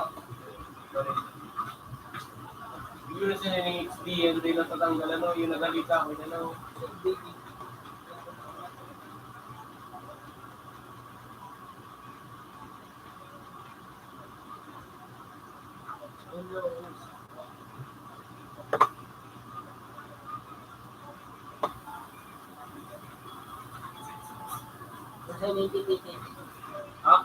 Yun na sila ng X D, yun rin ang tatanggal, ano, yung nagalita ko, ano. Ha?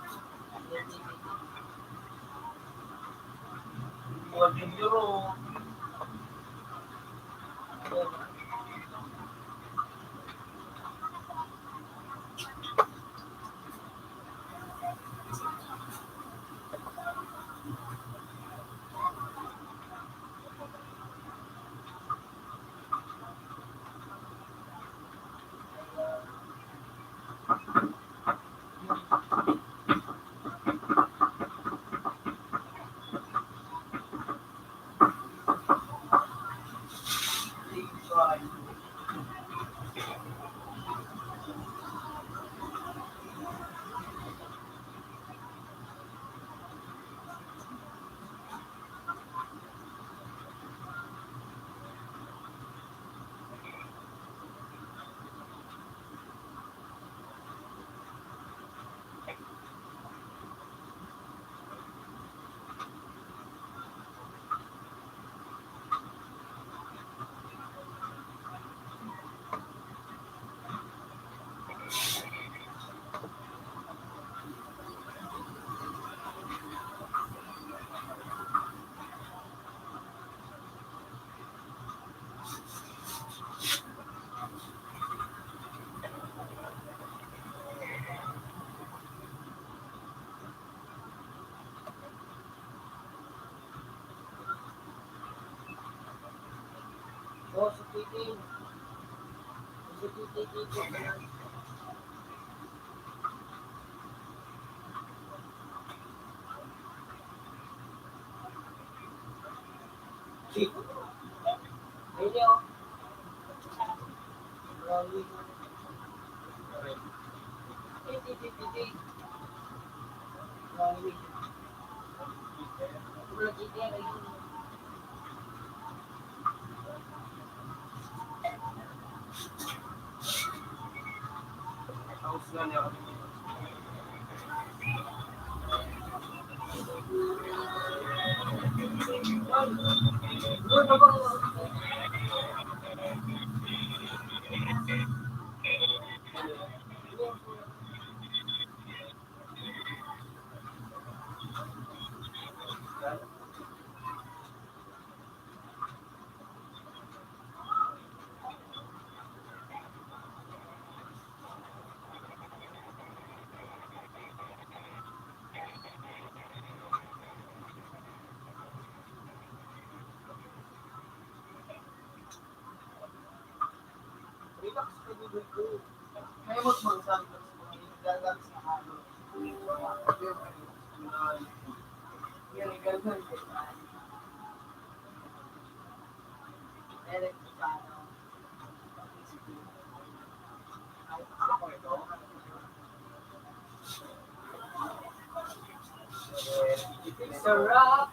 Sarap!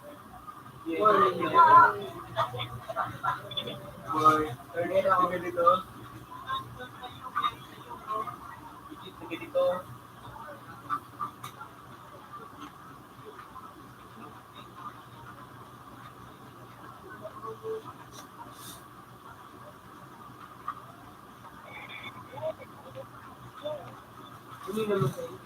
Boy, turn it on dito. Dikit na ganito. Hindi naman sa'yo.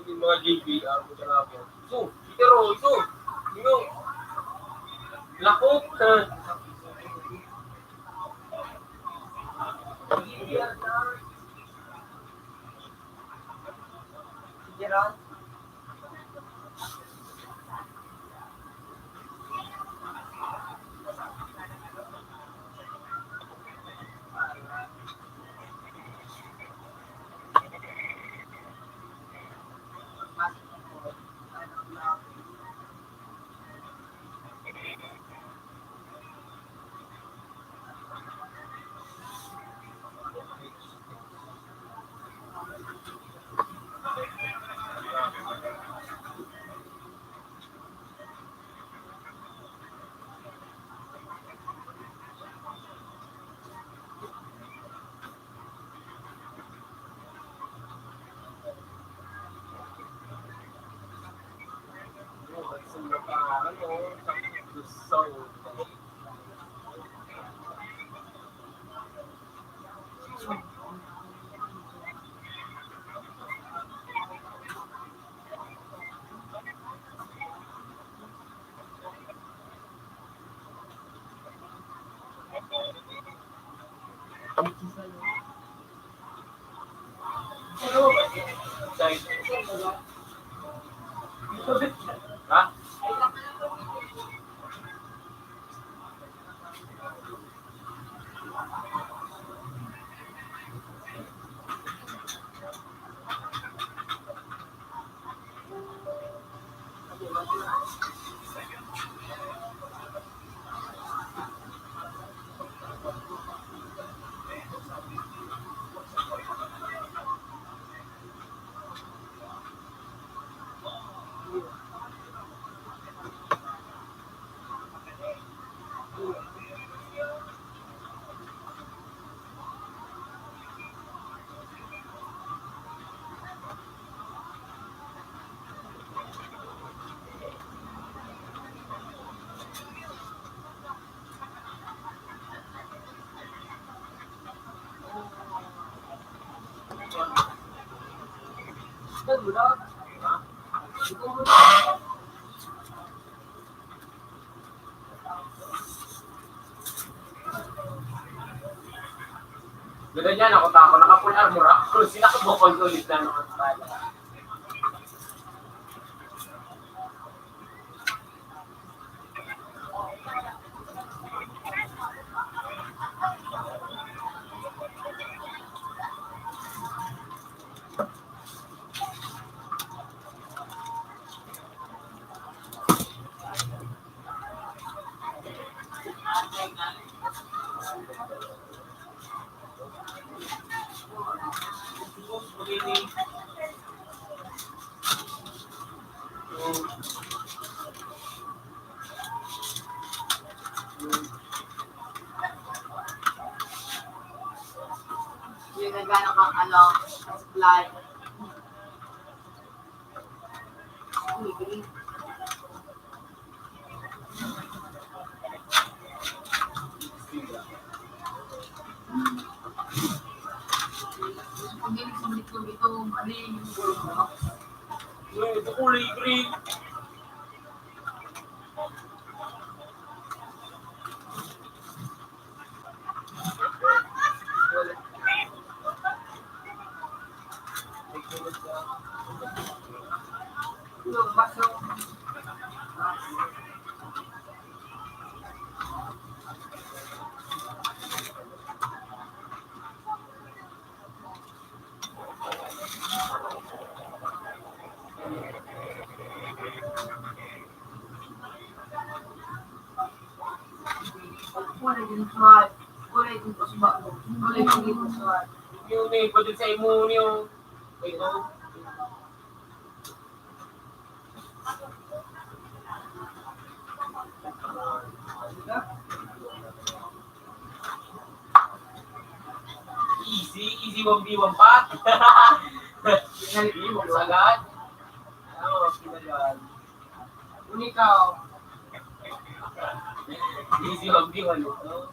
Yung mga G P, ah, puta na ako. Iso, pero iso, yung lakot, ah. Ha? Ganyan ako, tako. Naka-full armor ako. Sinakbo ko yung ulit na naman tayo. Yung nagano kang ano, supply. Pag-ibig sa likod, ito, mali yung, ito kulay green. Yun eh, pwede sa imo niyo. Ito. Easy, easy one v one pa. Sagad. Oo, sagad. Unikaw. Easy one v one ito.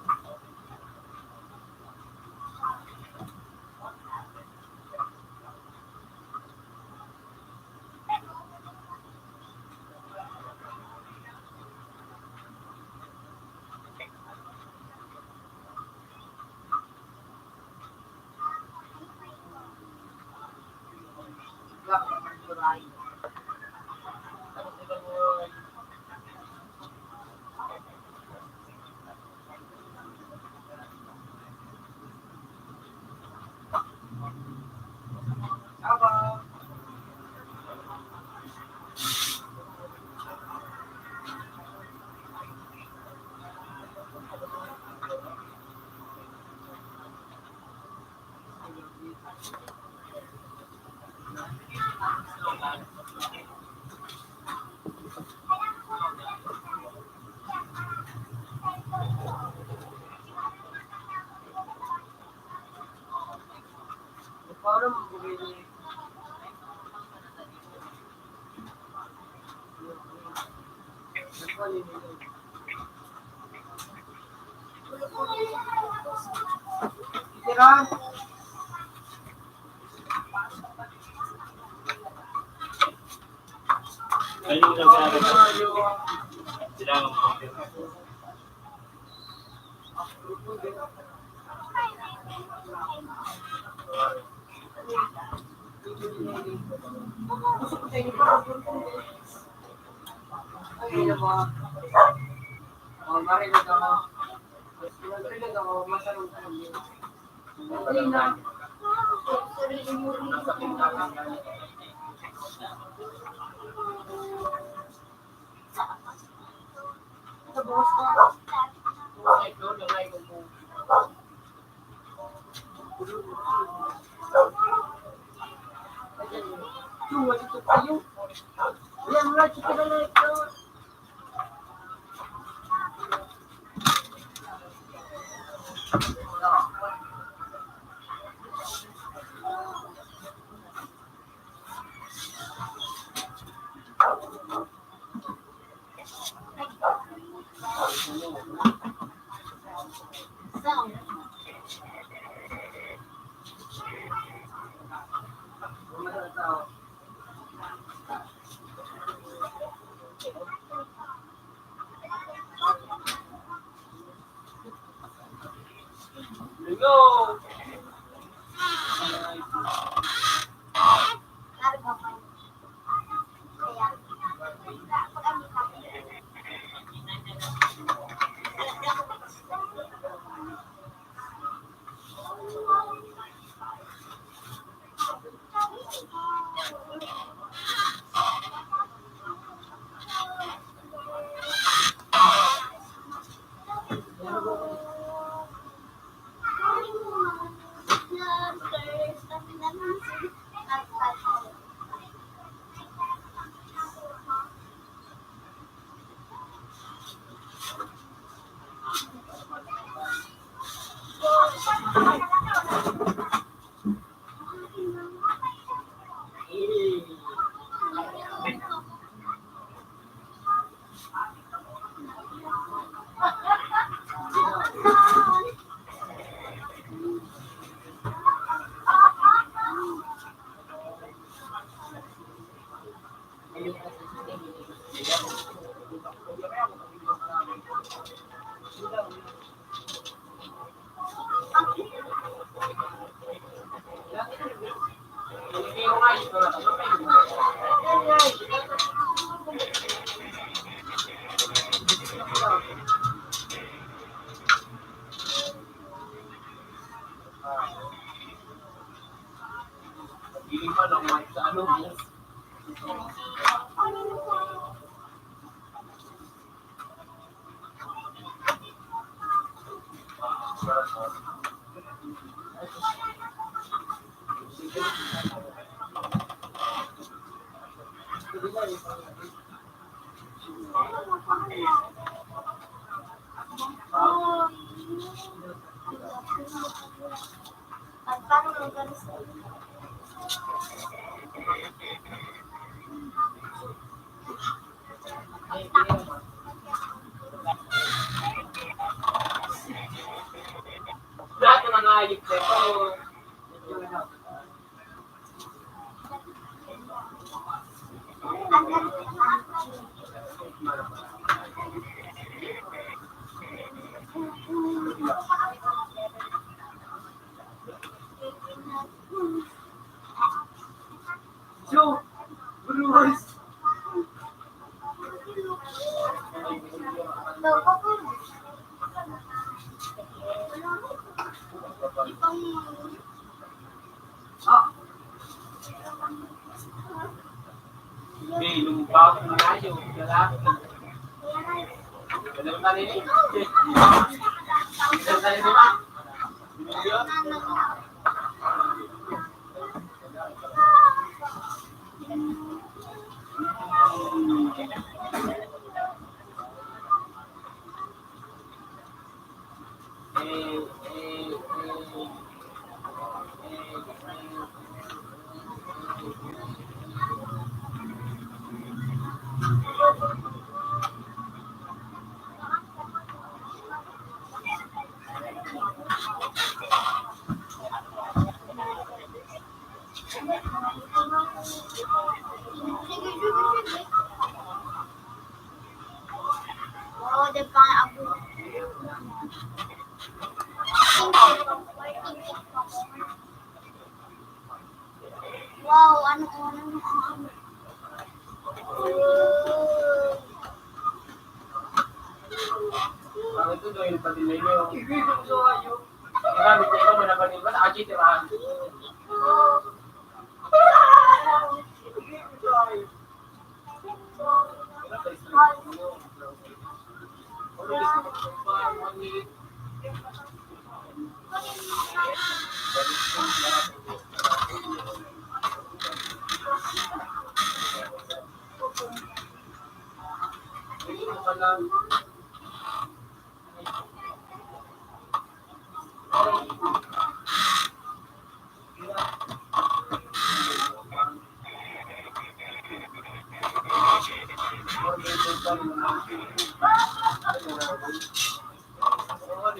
Wow, ano, ano, ano. Ang ito daw yung pati na yun. Grabe ko pa, wala pa rin. Wala ka tirahan.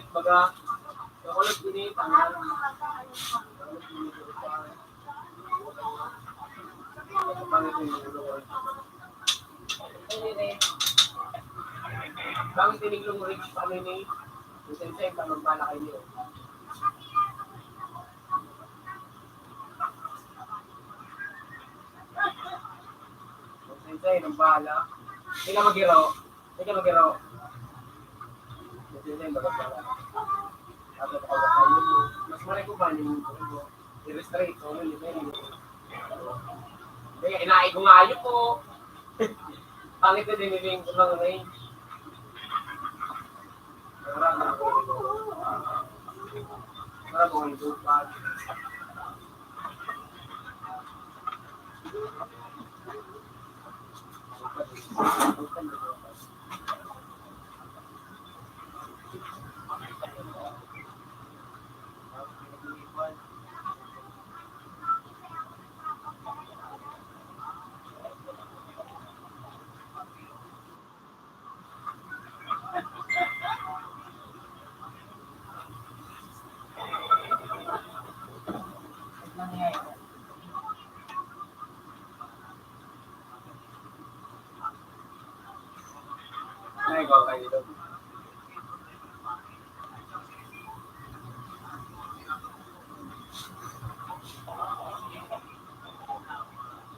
Baga, sa kulot ini, tanga. Bakit tiniglong mo rin sa kanini? Yung sensei, tamang bala kayo. Yung sensei, nang bahala. Hindi ka maghiro. Hindi ka maghiro. Yung sensei, nang bahala. Tapos, ako, mas mali ko ba yung I-restrict, o, yun, yun, yun. Hindi, inaay ko nga, ayok ko. Pangit na diniling ko lang, eh. Wala ko. Wala ko, yung tupad. Ay, ikaw kayo.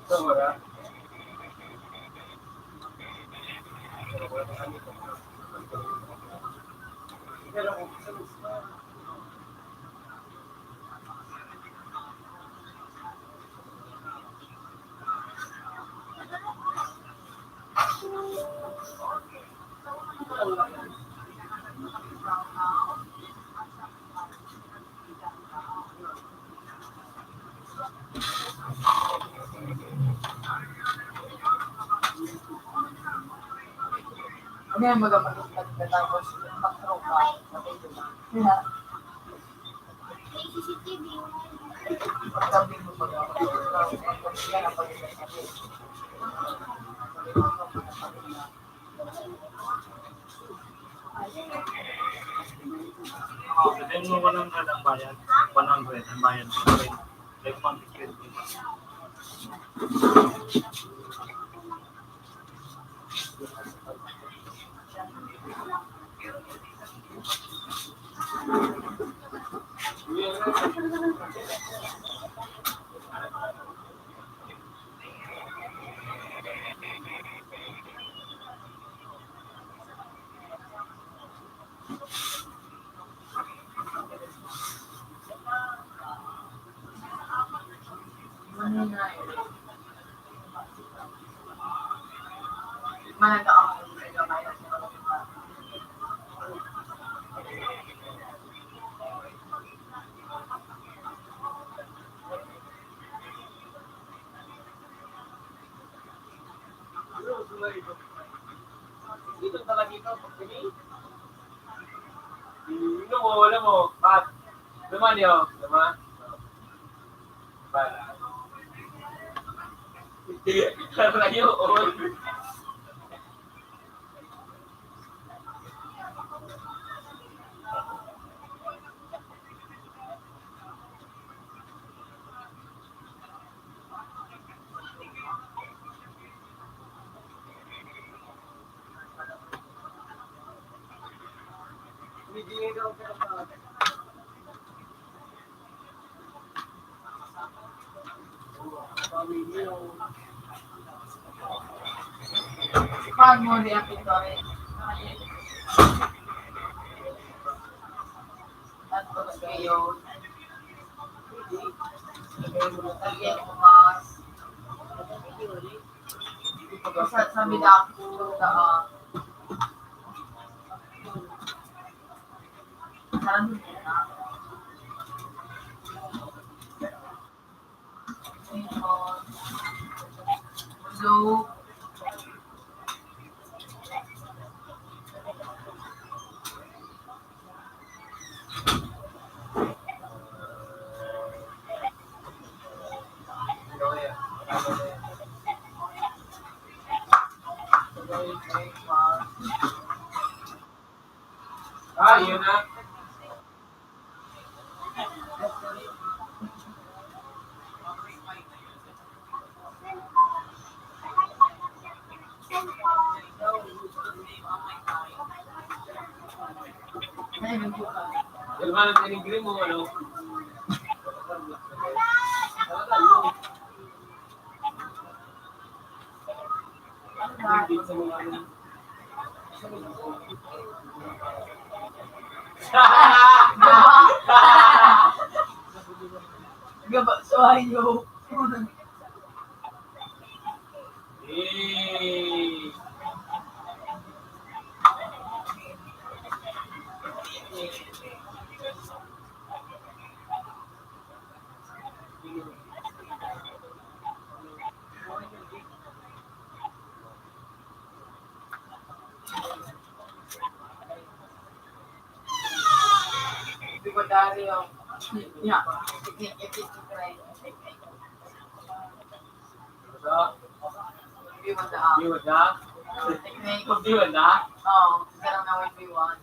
Sobra. Ano yan, mga mag-, nagtatapos yung magtropa? May C C T V. Pagsabi mo, pag-, yan ang pag-, Sabihin mo, walang ano ang bayad? One hundred ang bayad mo. Like, one fifty. Dito talaga ito, pag kami. Ino mo, wala mo. Pat. Naman yun, diba? Pat. Karayo, oh. Paano mo react ito? At gusto yun. Lagyan ko mas. Sa, sa midako, sa, ah, Hello. Ah, yun na. Yun nga, nagtinigreen mo, ano? Gaba sa hayop. Eh. Di ba na? Oo, isa lang naman yung one.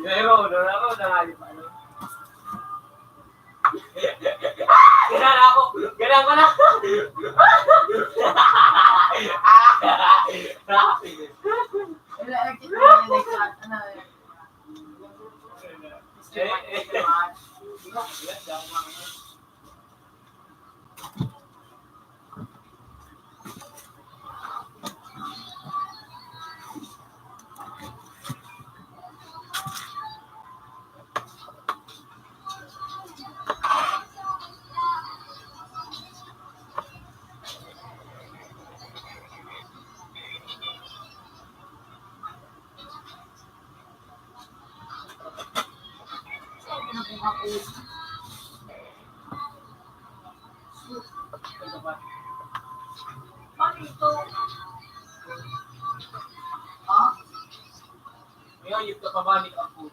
Pero, wala ko, nangalip, ano? Ganun ako. Ganun ko na. Wala, nagkita na, nagkita na. Eh, eh. Paano ito? Ha? Ngayon, yung kapabalik ako.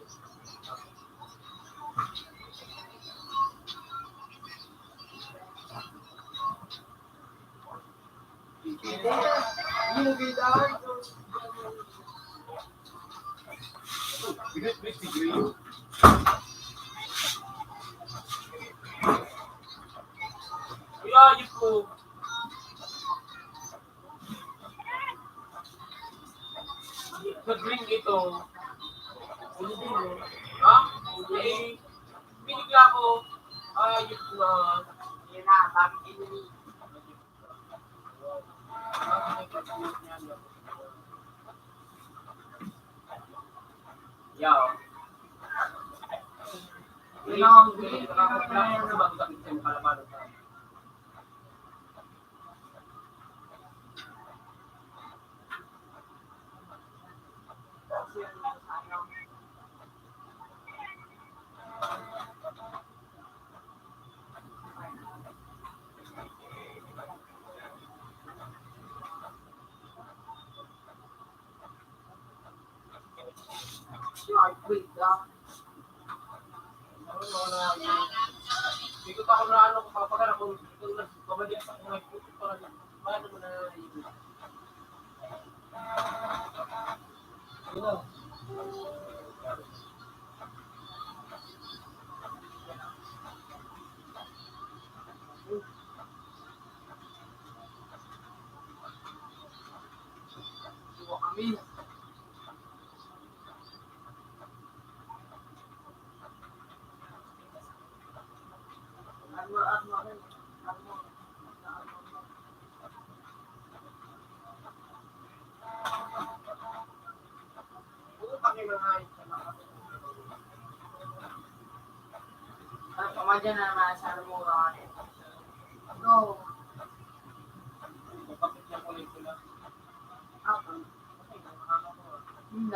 Kaya, yun po. Sa green ito. Ha? Eh, binigla ko. Ah, yun na. Yun na, sabi ko yun. Yaw. Yun ang green. Sa mga sakit sa mga kalaban. Ay, wait lang. Ano, ano, ano, ano. Hindi ko pa ako na ano, kung papagal ako, hindi ko na, babalik sa kung nagpupunta na, paano mo na yun? Yun lang. Iwan kami. Putang ina nga, ito na kami. Ano, pamadya na naman sa mura. No. Kapit na kulit ko lang. Ako. Hindi.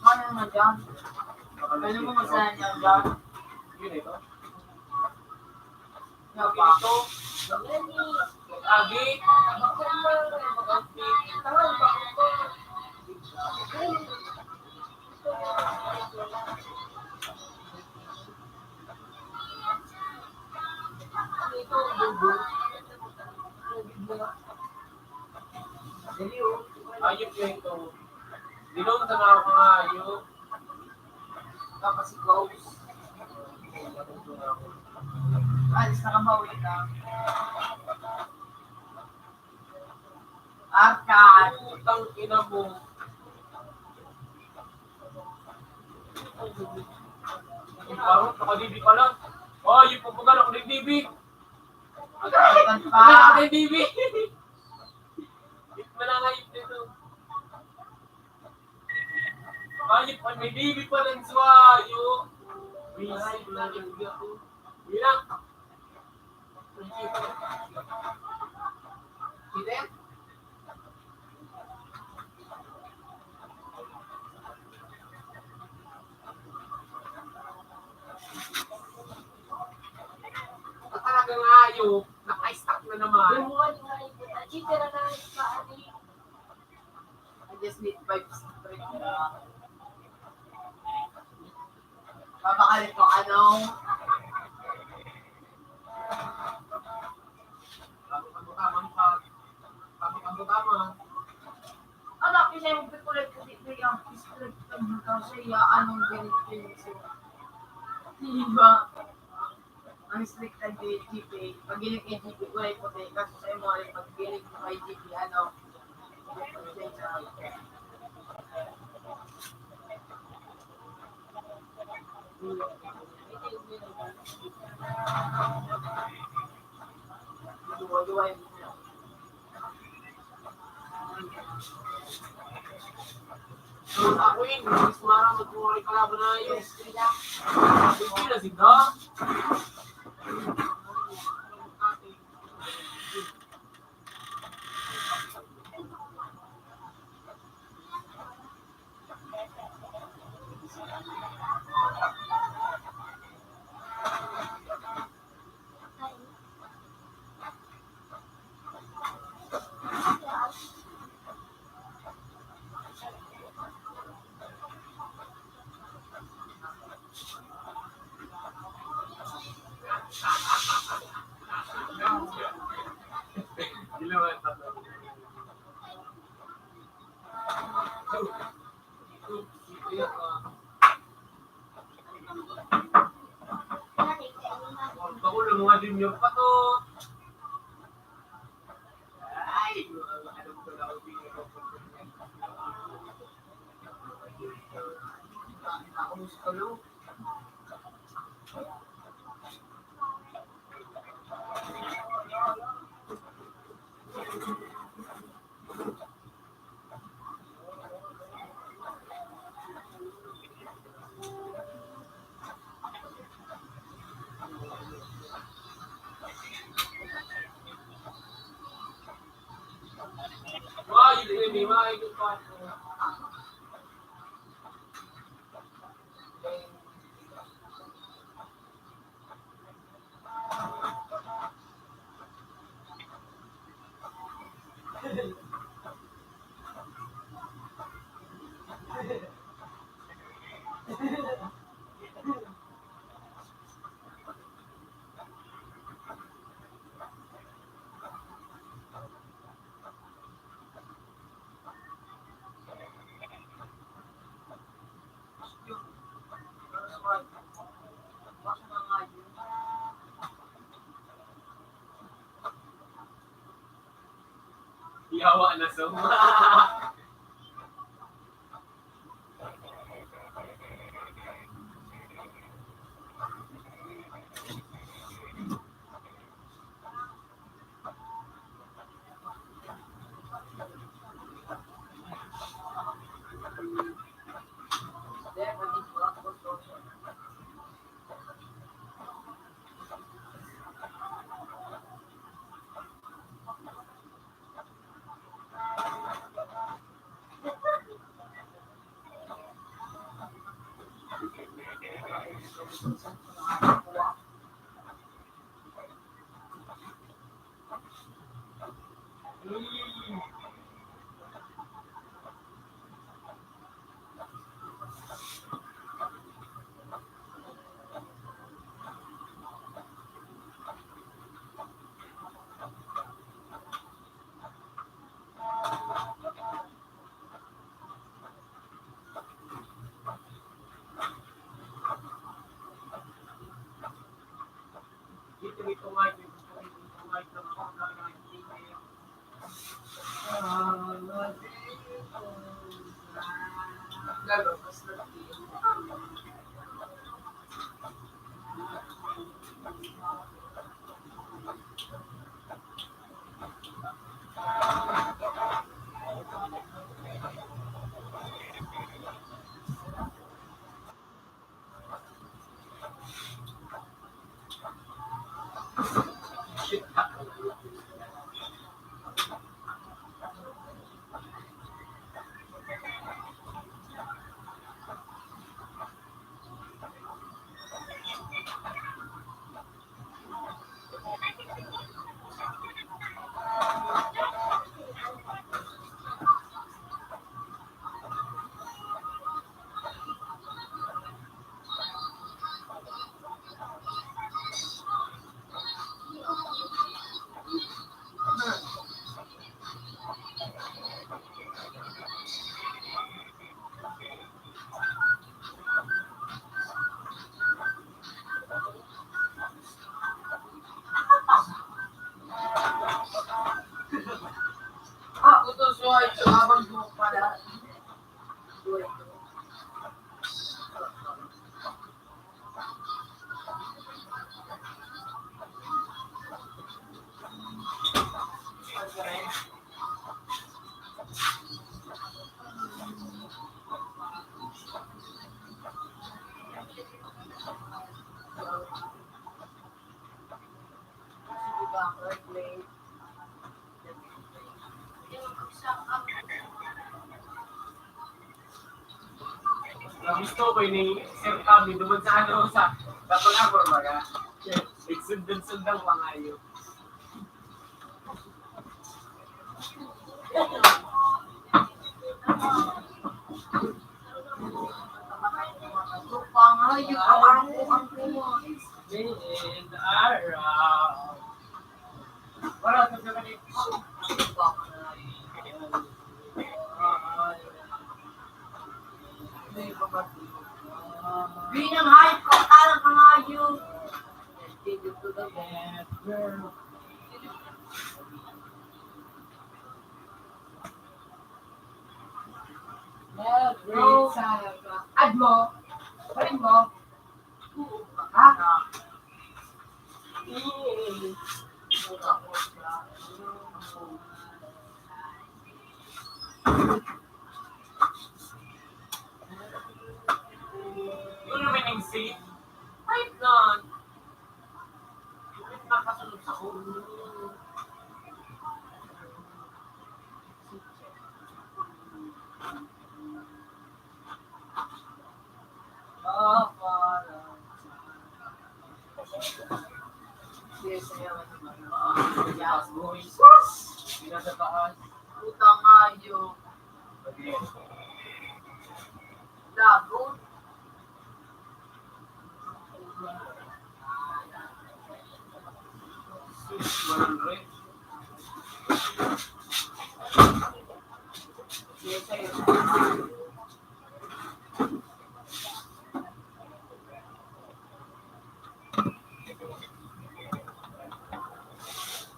Ano na dyan? Ano mo masaya niya dyan? Yun ito. Agi. Ayun yung ito. Dinon sa mga pangayo. Tapos ikaw. Alis na ka ba ulit, ah? Arkan! Putang ina mo. Ang parang naka-D B pala. Oh, yung pupugan ako ng D B. Arkan pa! Ako ng D B. Malangay dito. Ay, may D B pa ng Suayo. Bilang. Kita? Talagang ayaw. Naka-stop na naman. Yung one, one, cheater na, paano? I just need vibes. Papakalit ko, ano? Ano, pinay mo pikulit ko dito yung district ng Butaw sa iya, anong ganito yung diba? Ang strict ang G P A. Pag giling kay G P A, kulay puti. Kaso sa imo, ay pag giling mo kay G P A, ano? Duwa-duwa yung Ako yun, mas marang magkuha rin kalaban na yun. Hindi na sila. Ang bago ng mga junior pa to. Ay, mga alam ko na, hindi ko. Yawa na suma. Gusto ko ini, Sir Tommy, duman sa ano, sa, sa Colabor, baga. Nagsundan-sundan pa ngayon. Binang hayop ka, parang kangayo. Well, bro, sa Admo. Parin mo? Ha? Yun naman yung safe. Ay, God. Yun yung nakasunod sa ulo. Ah, para. Yes, yes, yes. Putang ayo. Lagot. Six one hundred.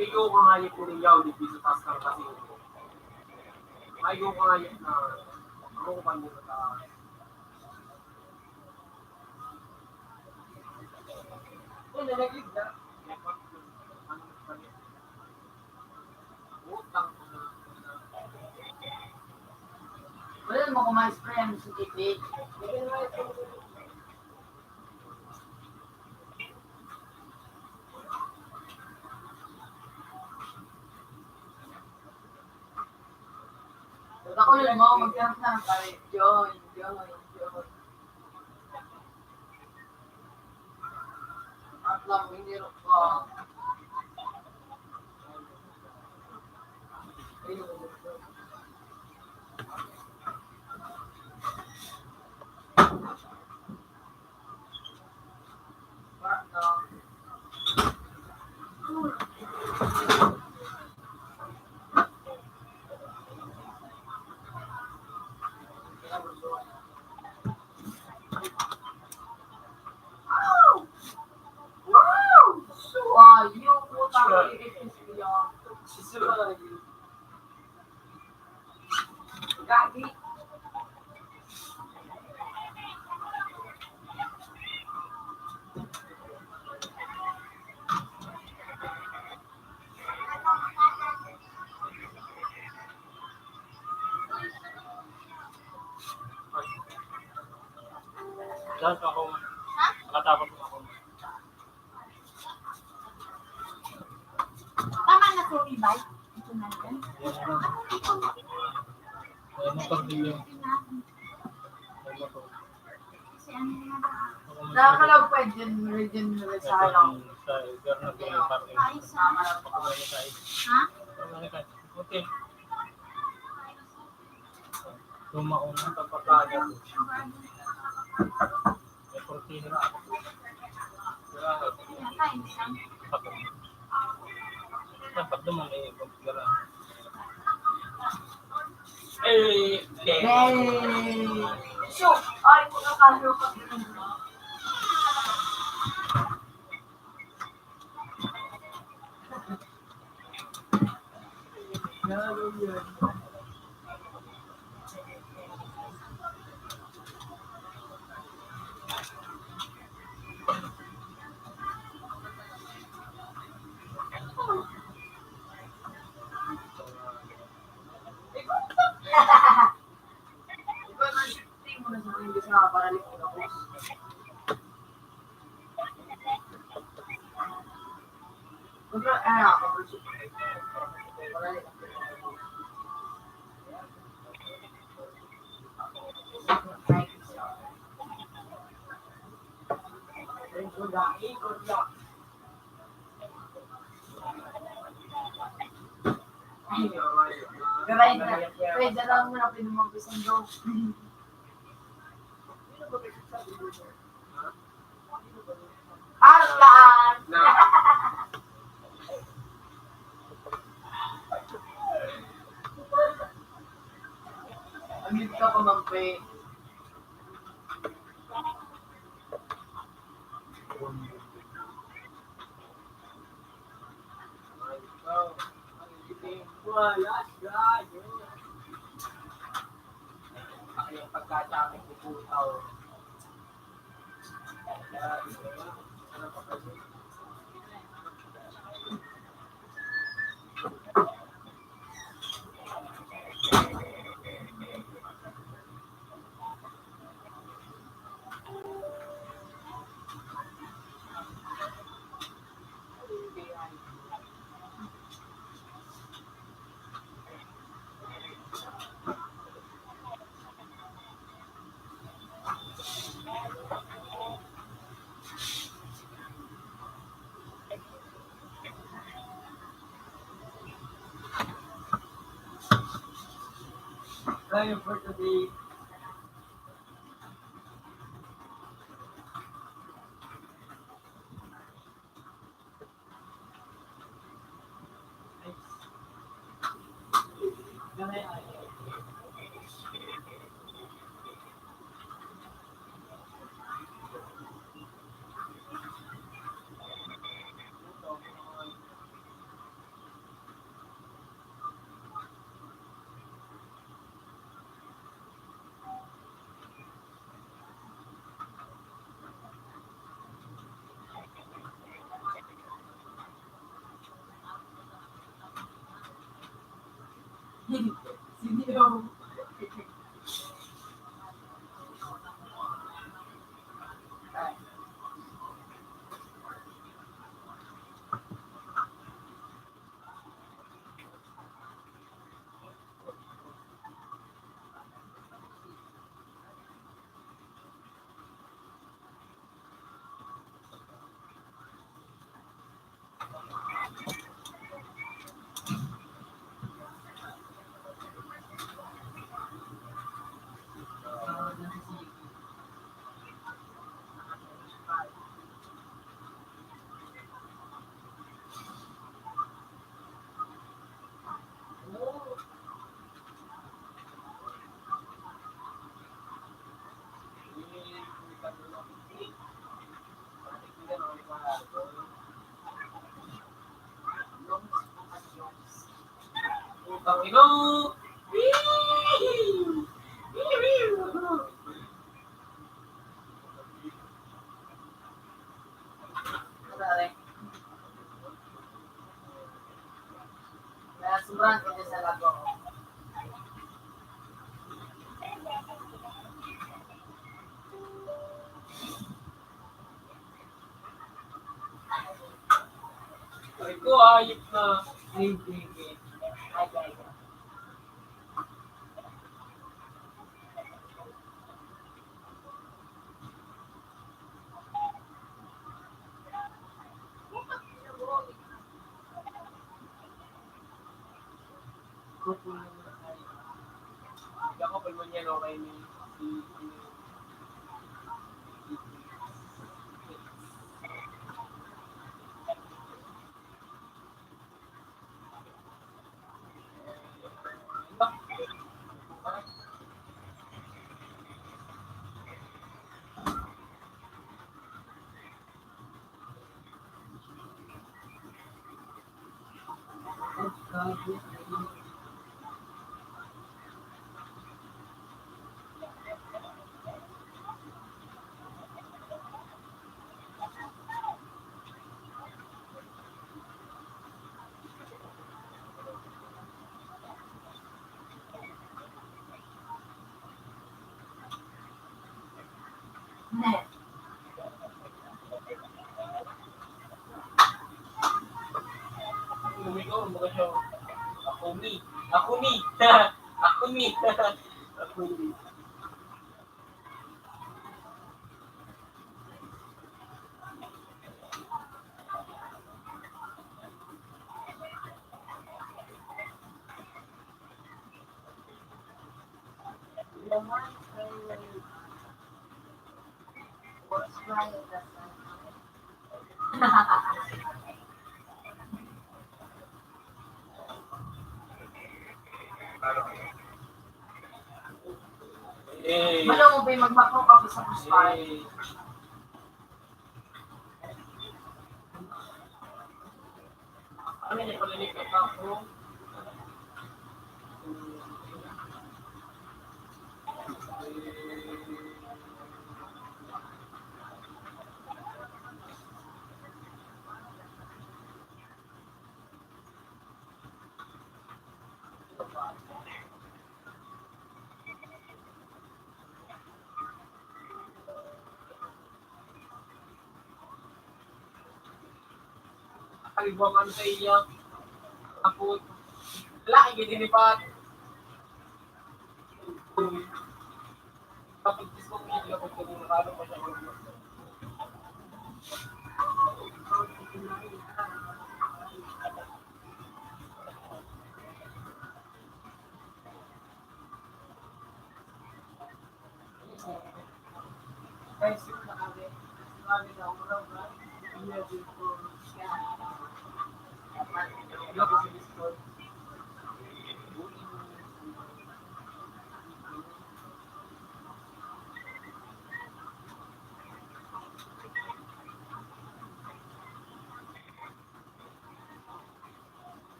May iyo kang hayop ko niyaw, di bisa tas kang kasi. May iyo kang hayop na, ano ko pa nila ta? Ay, nalaglag na. Wala mo kumain spray ang C C T V. Pagkakulog mo, magkano na? Pare, join, join, join. At lang, hindi rin pa. Wow! Wow! So, ayun, putang ina, sila. Gagi. Dapat ako, ha? Nakatapos ako. Tama na, sorry, bye. Ito na yan. Ano ito? Ano ito? Kasi ano na ba? Nakakalaw pa dyan, Meridian, Rizal. Sa lugar na pinapatay. Ay, sa... Tama na po. Ha? Okay. Tumaon ang pagpapagod. May protein na. Dapat naman may pagpira. Eh, eh. Hey! So, ay, kung nakano ka. Ikaw na, shifting mo na sa akin, gusto nga para likod ako. Control, ah, control shift. Para likod. Ikot lang, ikot lang. Ay, ride na. Ride na lang muna, pwede mag-isang daw. Harap laan. Amid ka pa, Mang Pe. Wala, gayo. Ay, ang pagkasakit ni Putaw. Tayo for today. Ay ko, ayop na. Ay, ay, ay. Ako ni. Ako ni. Ako ni. Ako ni. Eh. Malo mo ba yung magmakaw ka sa kuspan? Eh. Ano niya, palilikot ako? Ibuang ano sa iya. Tapos, lalaki, gini ni Pat. Tapos, gusto ko yung pinagkakita mo, ano pa siya.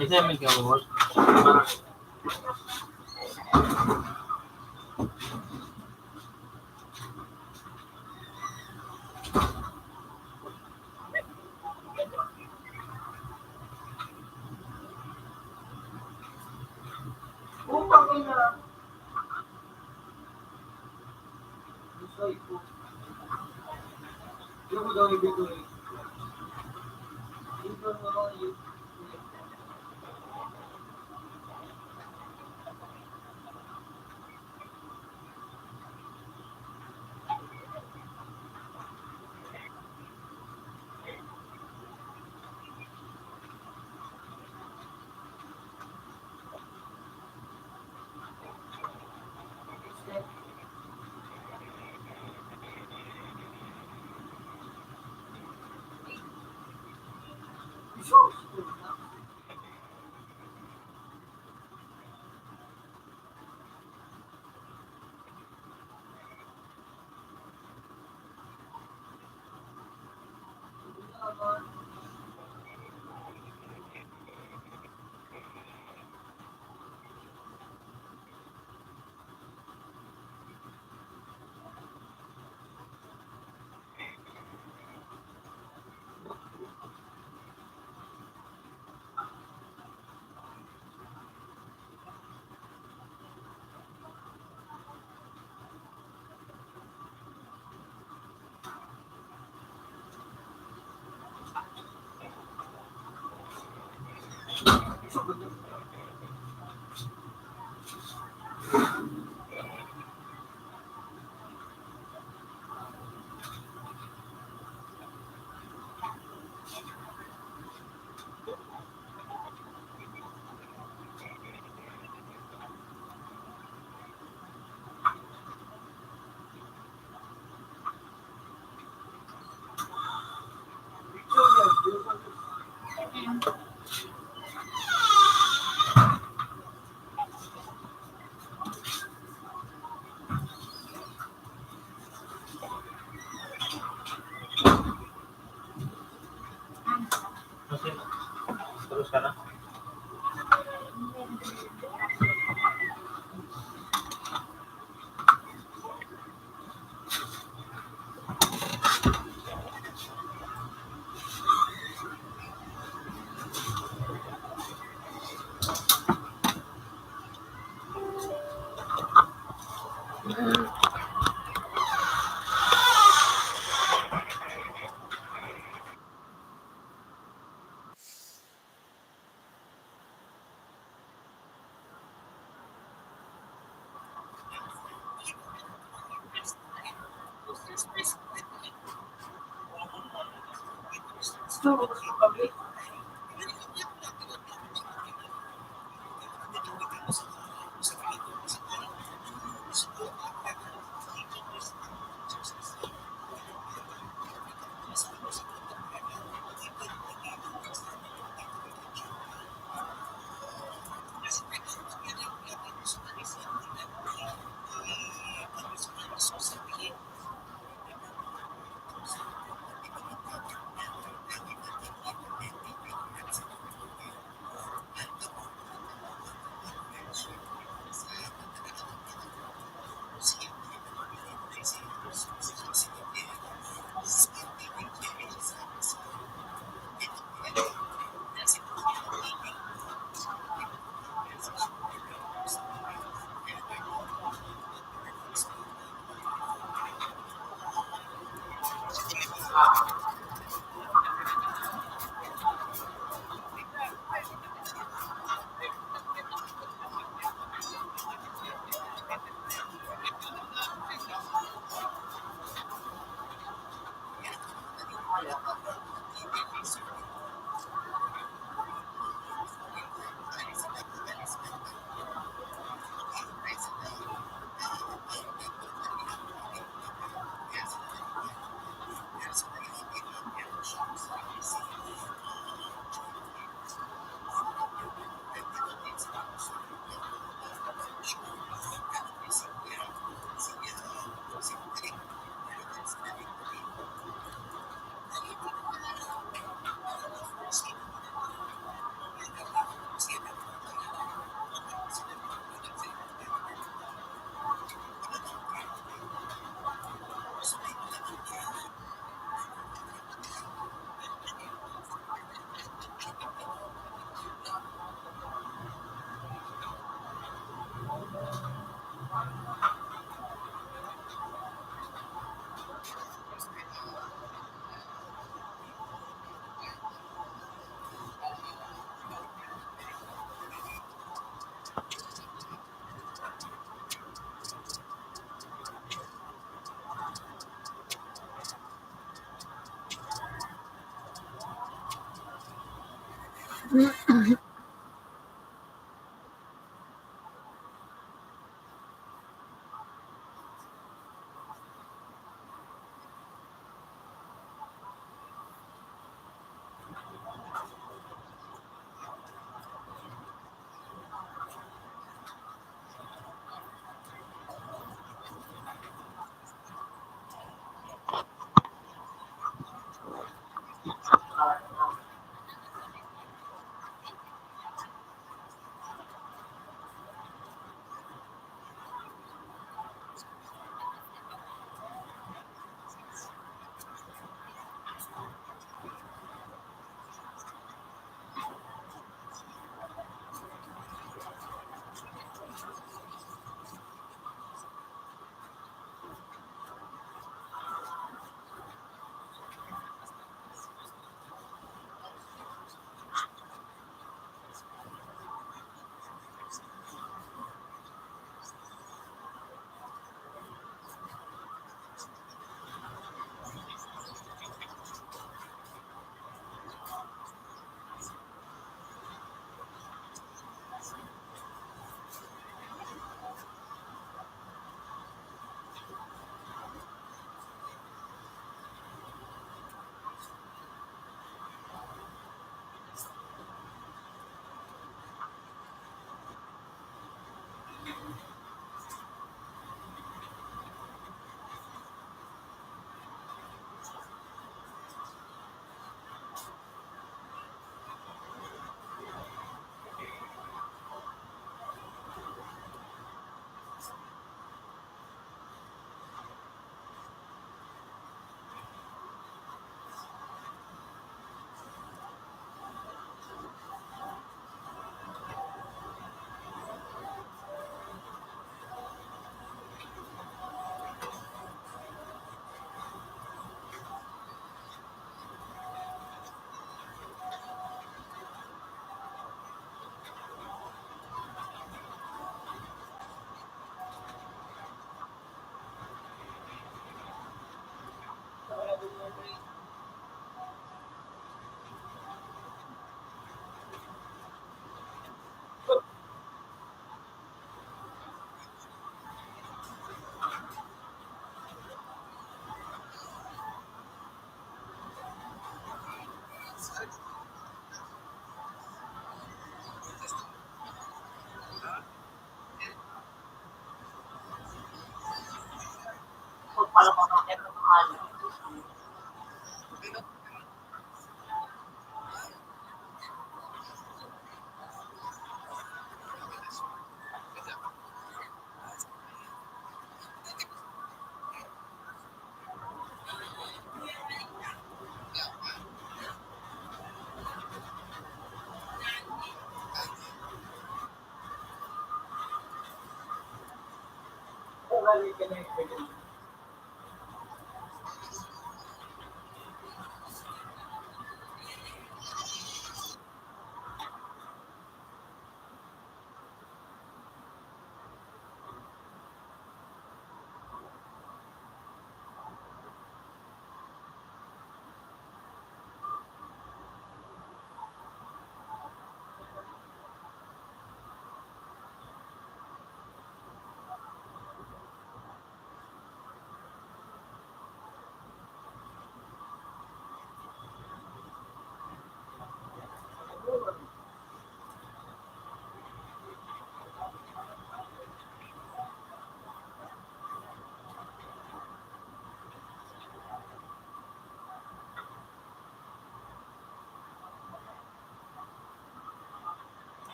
Ito yung may gawon. Terus ka na?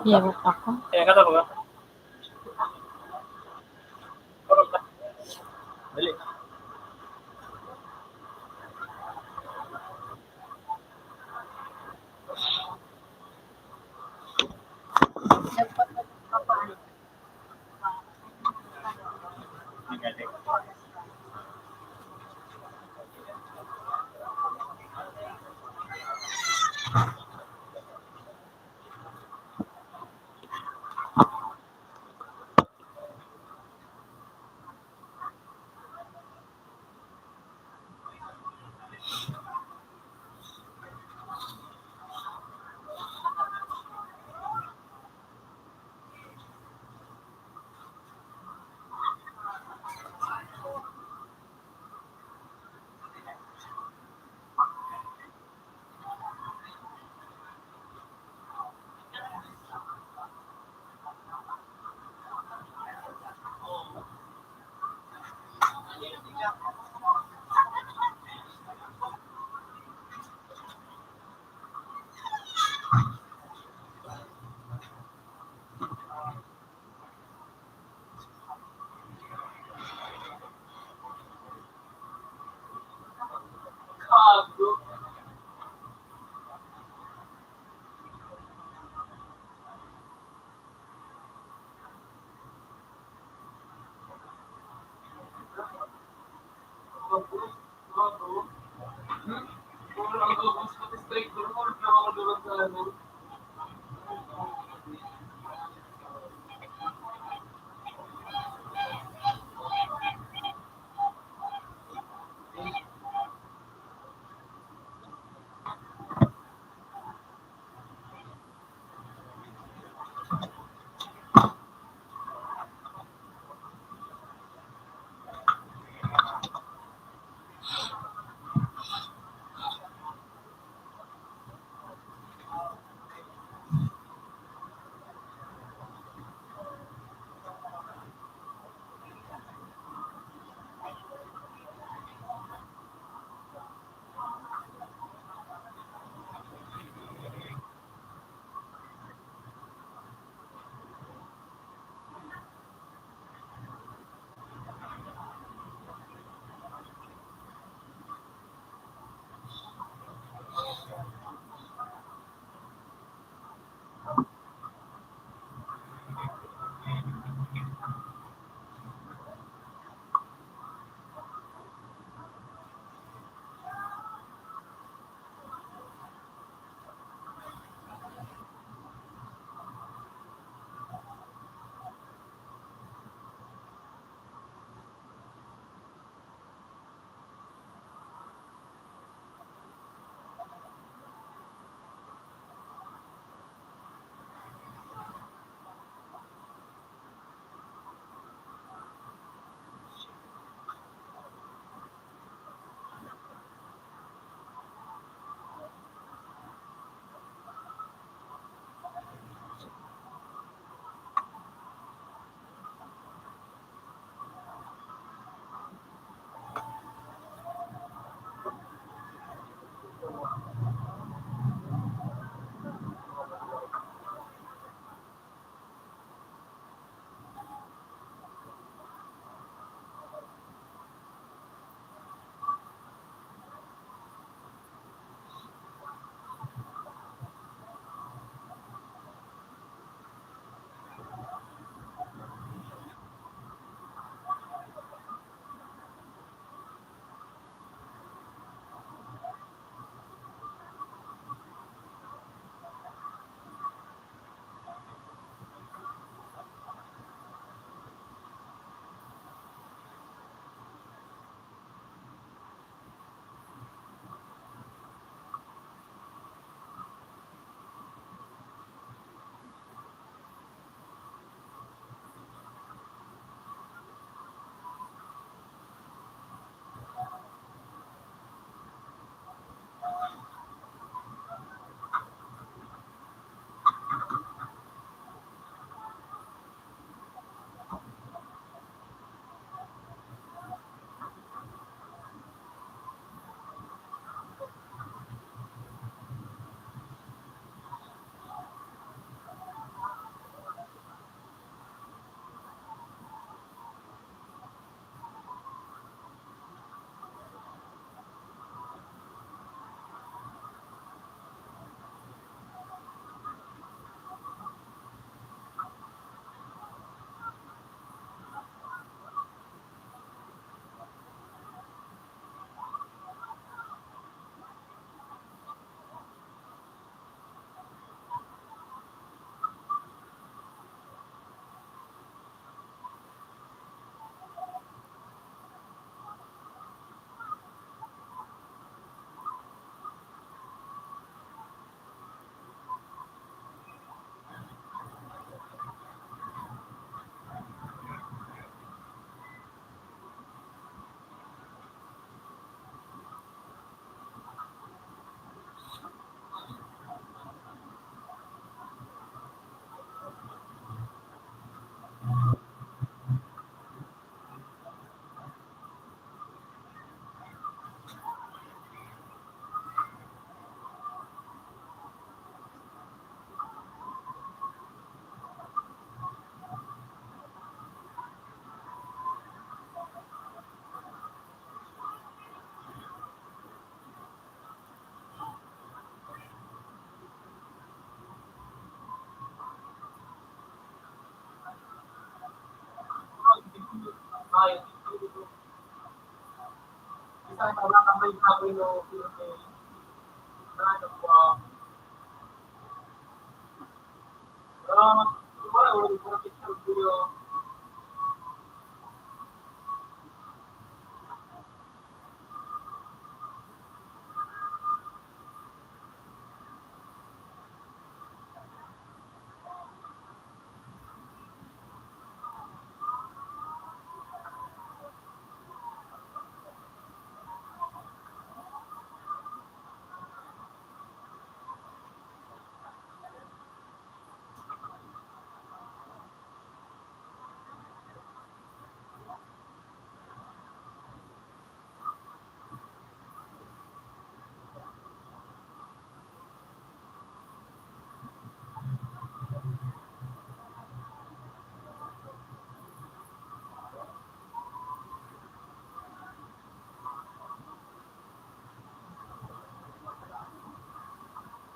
Hirap ako. Kaya ka talaga. Dali.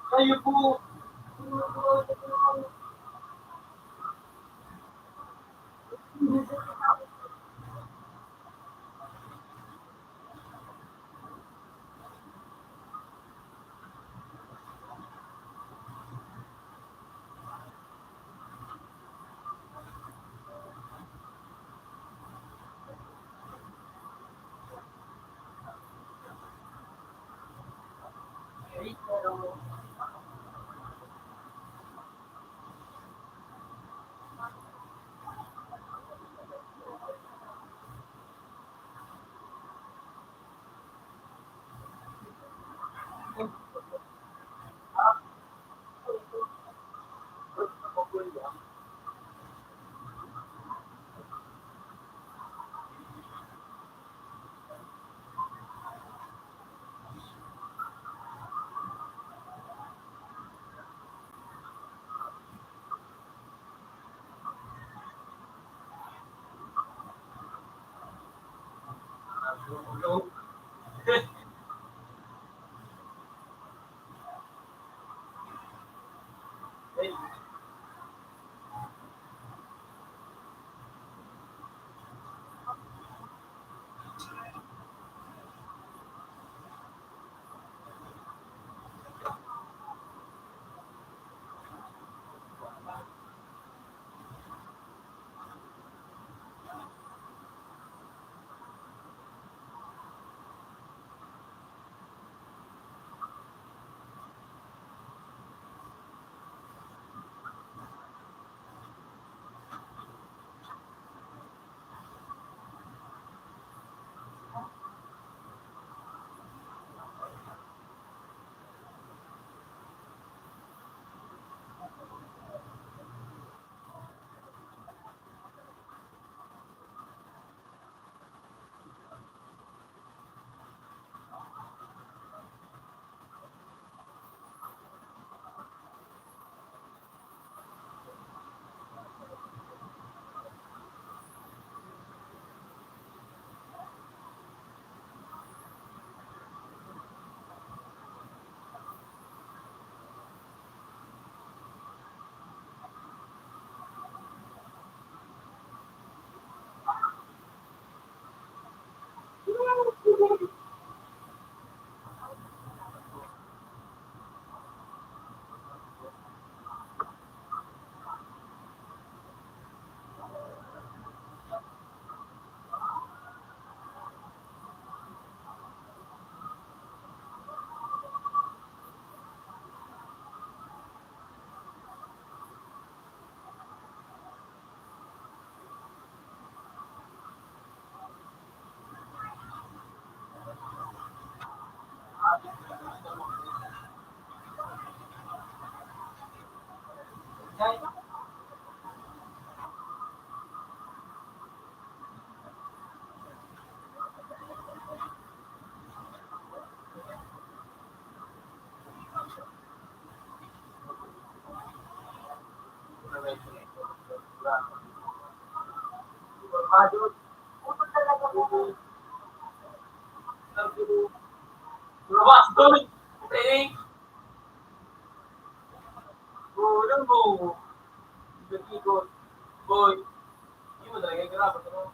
Kayo po. Boy, di mo talaga grabe, no?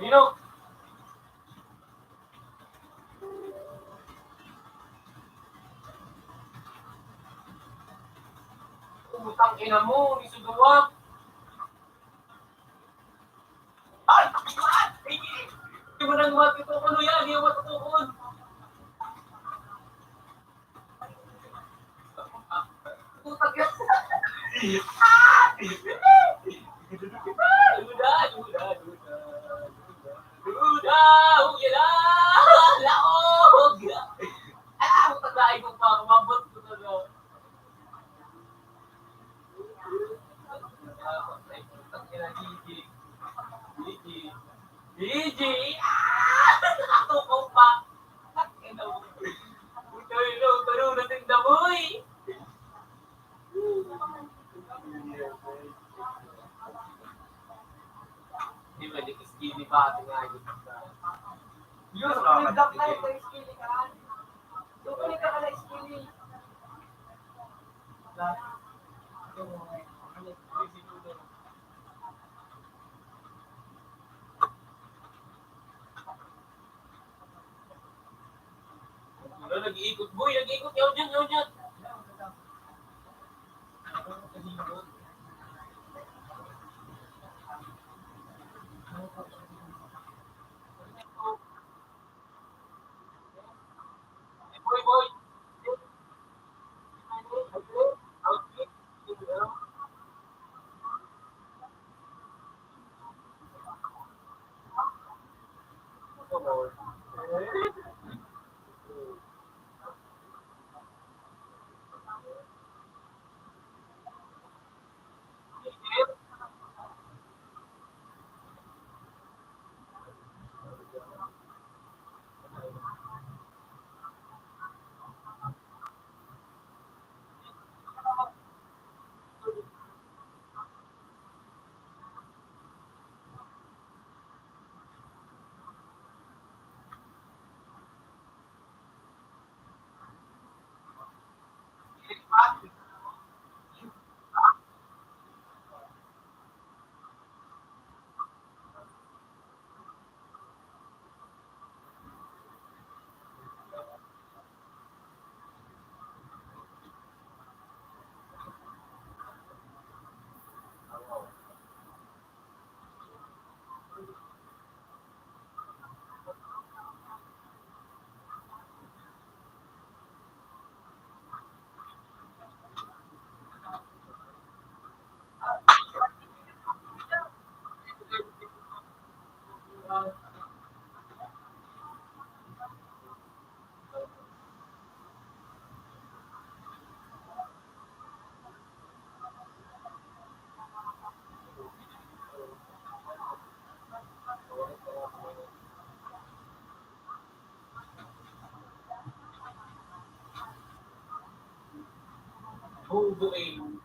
Nino? Putang ina mo, isuduwak. Ay! Ay! Di mo nang matutukon, Uya. Di mo matutukon. Putang ina. Duda, duda, duda. Duda, Uya na. Laog. Ah, putang ina, ikaw pa, umabot ko na. Gigi! Ah! Natukaw pa! Puta, hello, taro na tinda mo eh! Di ba, di kiskini pa, tingnan. Yun, may black light, may skinny ka. Doon ka na skinny. Wala, nag-iikot, boy. Nag-iikot. Yaw dyan, yaw dyan. Bubuin.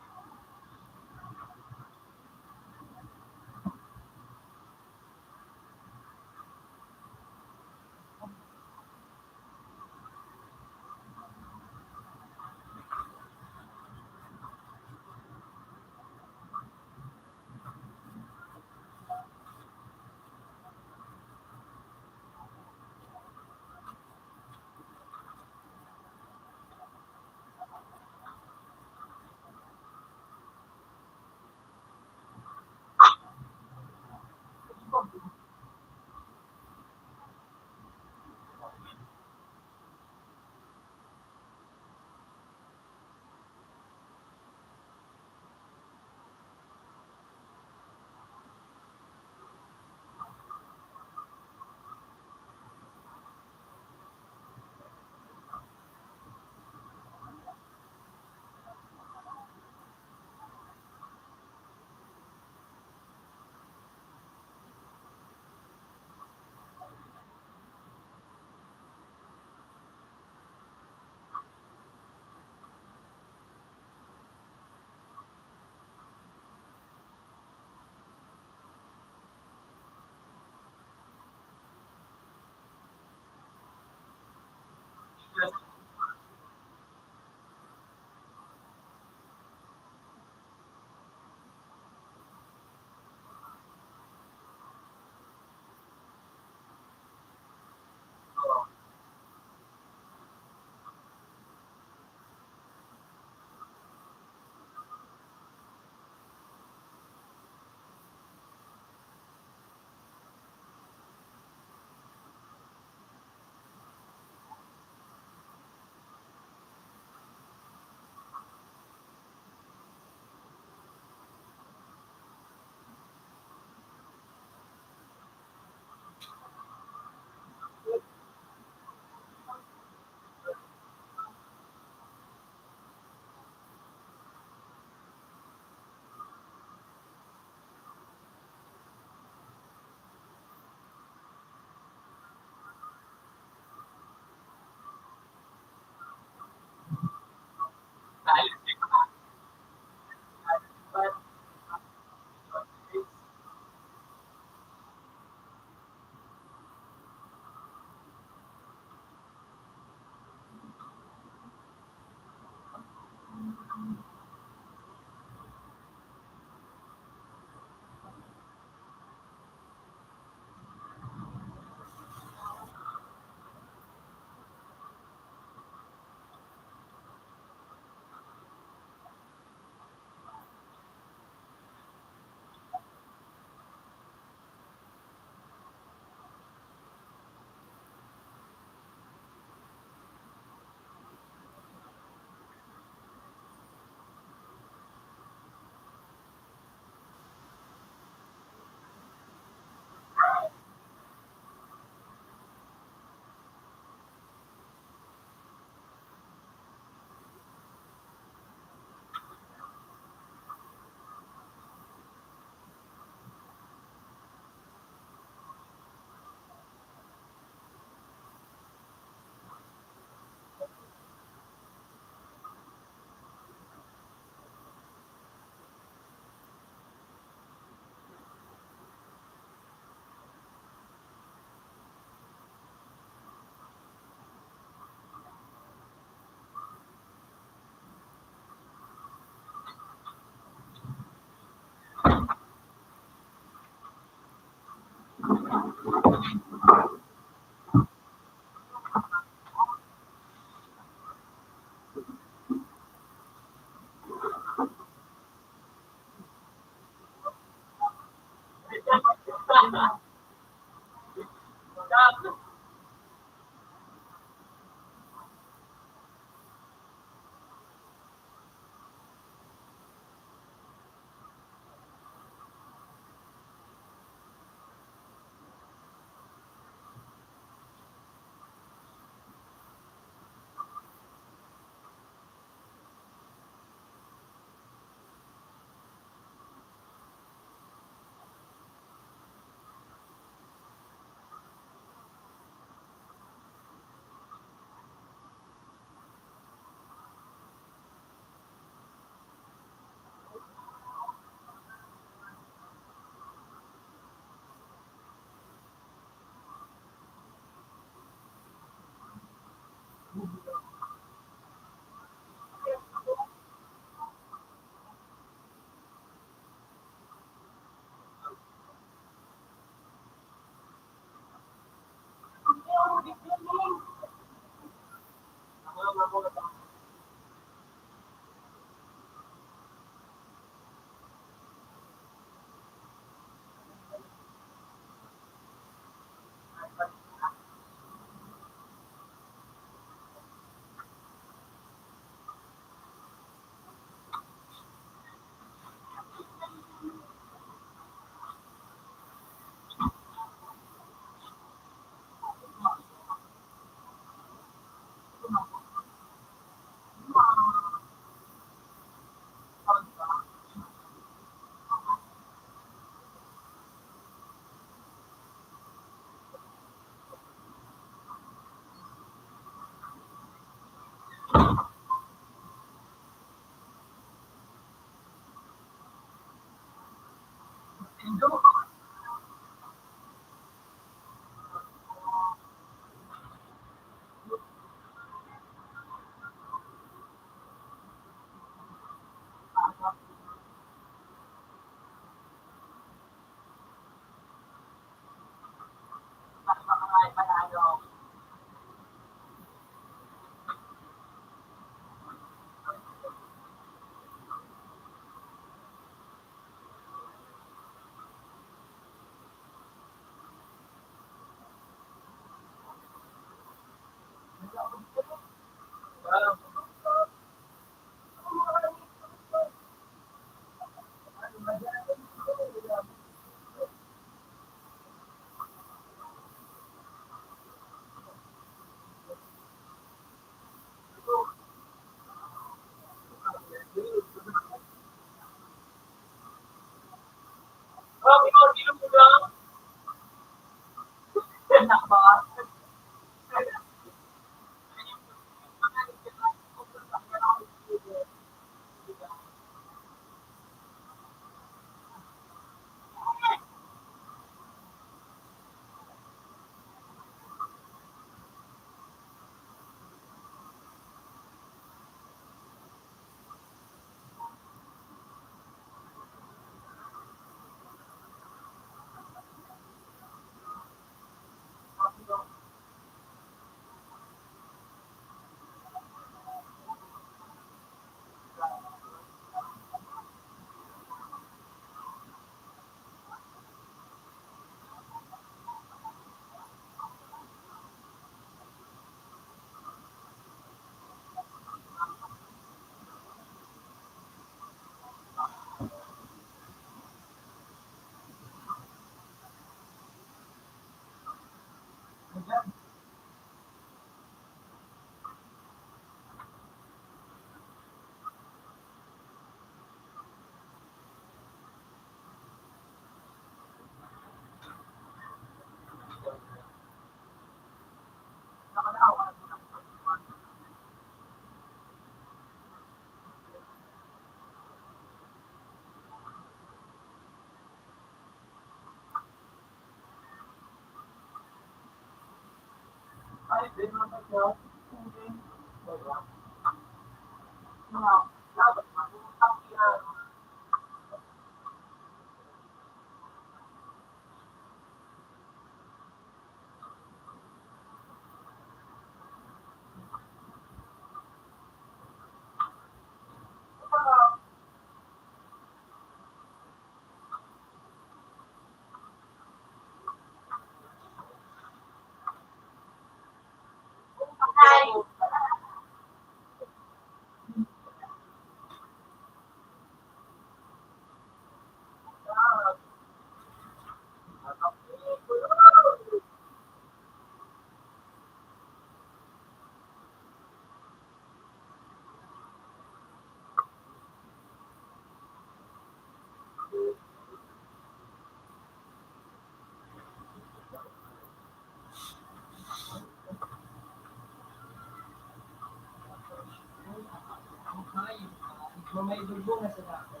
May dugo na sa dako.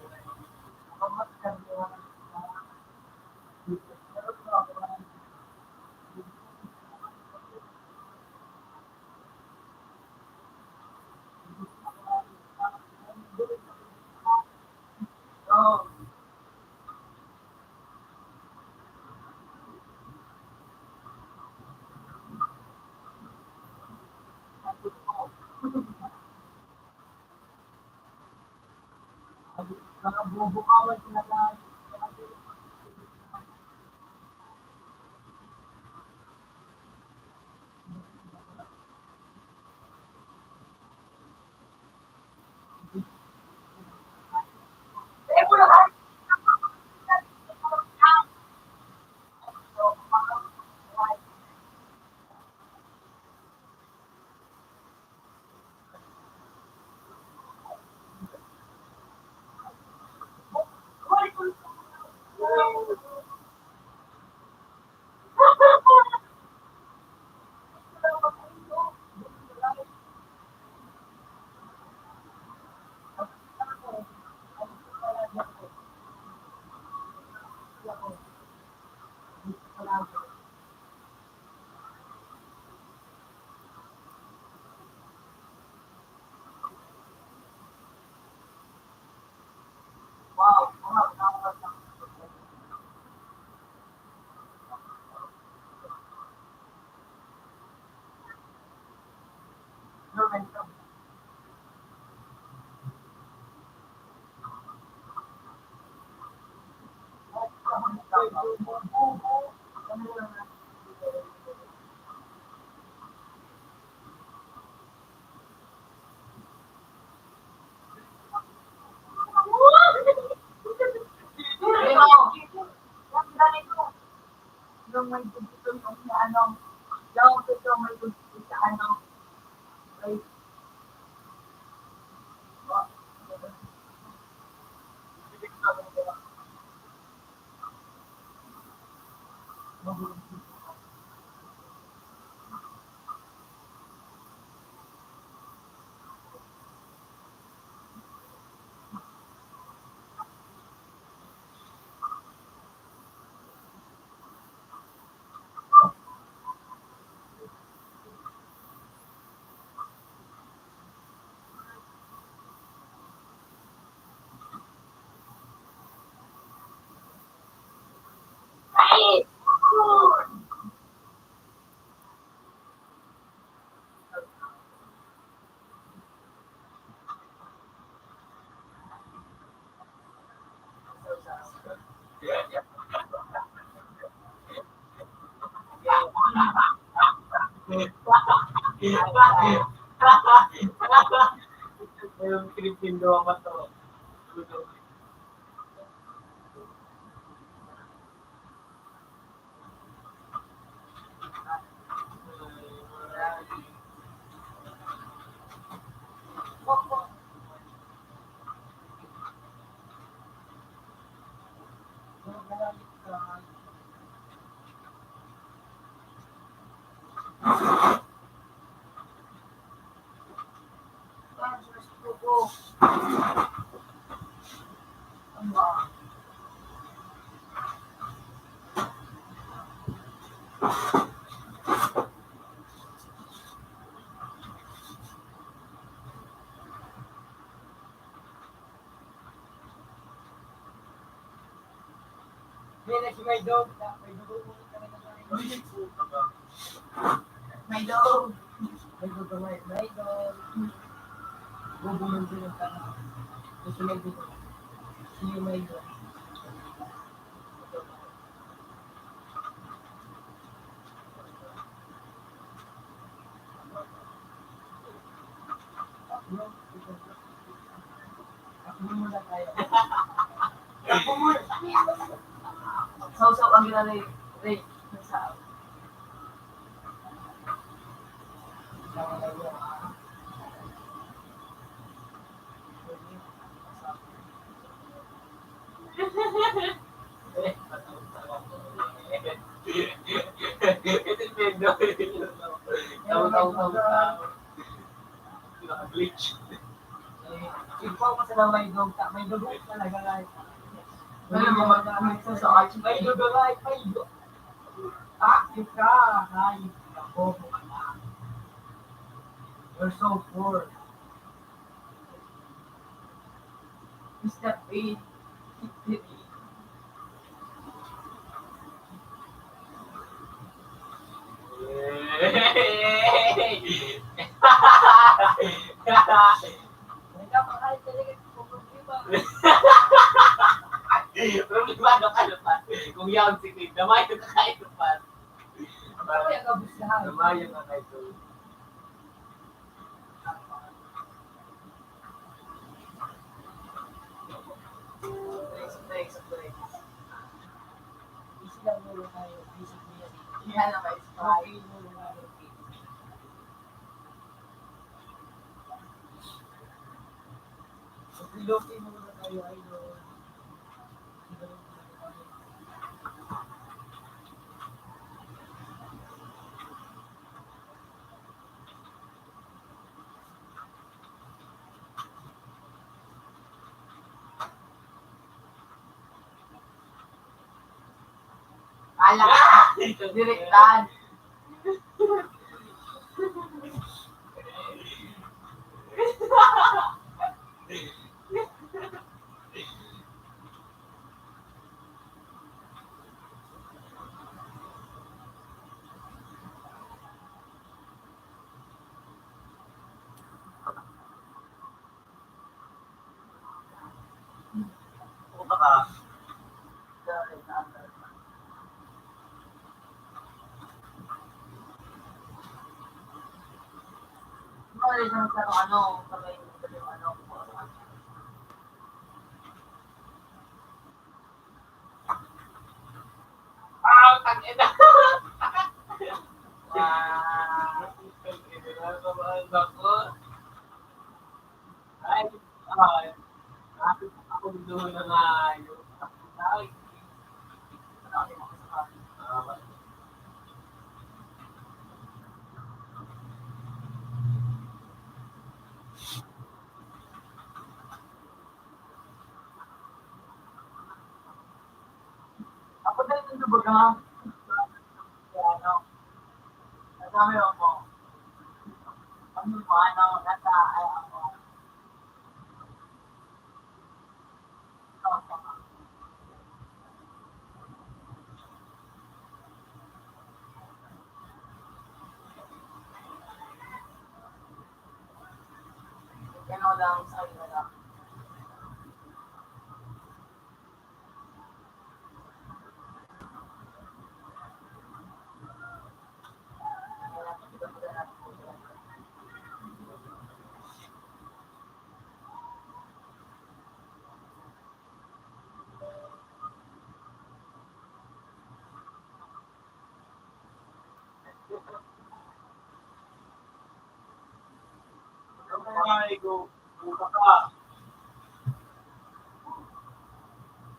Yung may gusto yung ano, yung gusto may gusto sa ano, may Yung pinipinduan ko to. May nag-, may dog na, may dog. May dog. May dog, may, may dog. Gusto may dog. Sino may dog? Sausaw ang ginanay, Ray. Sa Tahu-tahu, tahu-tahu. Naka-glitch. Ikaw pa sa may dog ka, may dog talaga, guys. Ano mo, mag-ano ito sa akin? May dog, guys, may dog. Ah, ikaw, ay, nako, mga. You're so poor. Mister Bean. Problema na ka naman. Kung yaon si Queen, damay na kakain naman. Damay ang kabusyahan. Damay ang kakain. Ala ka! Direktan! Ah, tangina. Wow. Ay, ay. Ako doon na nga. Ay. Ako din yung baga. Kaya ano, sabi mo, ano mo, ano, nasa, ay, ako. Ano lang, sa kanila lang. Ay, go. Puta ka.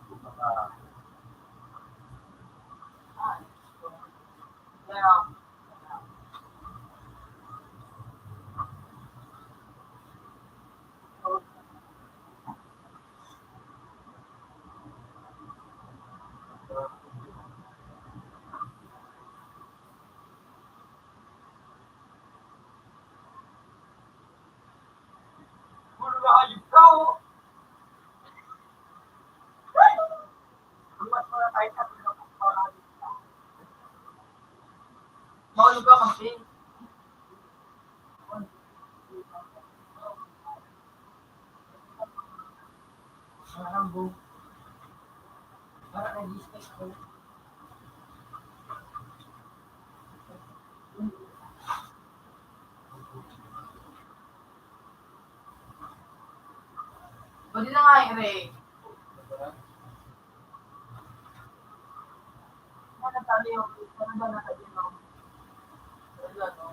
Puta ka. Kaya, Maulog ka, Ma'am Ping. Parang bu-, parang nag-i-stress ako. Pwede na nga, Ray. Ano ba na sa inyo? Wala, no?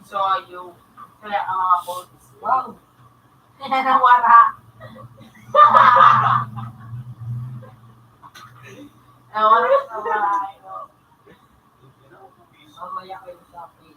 So, yung, kaya ang mga boats. Wow! Nawara. Nawara sa mga, ano. Mamaya kayo sa akin.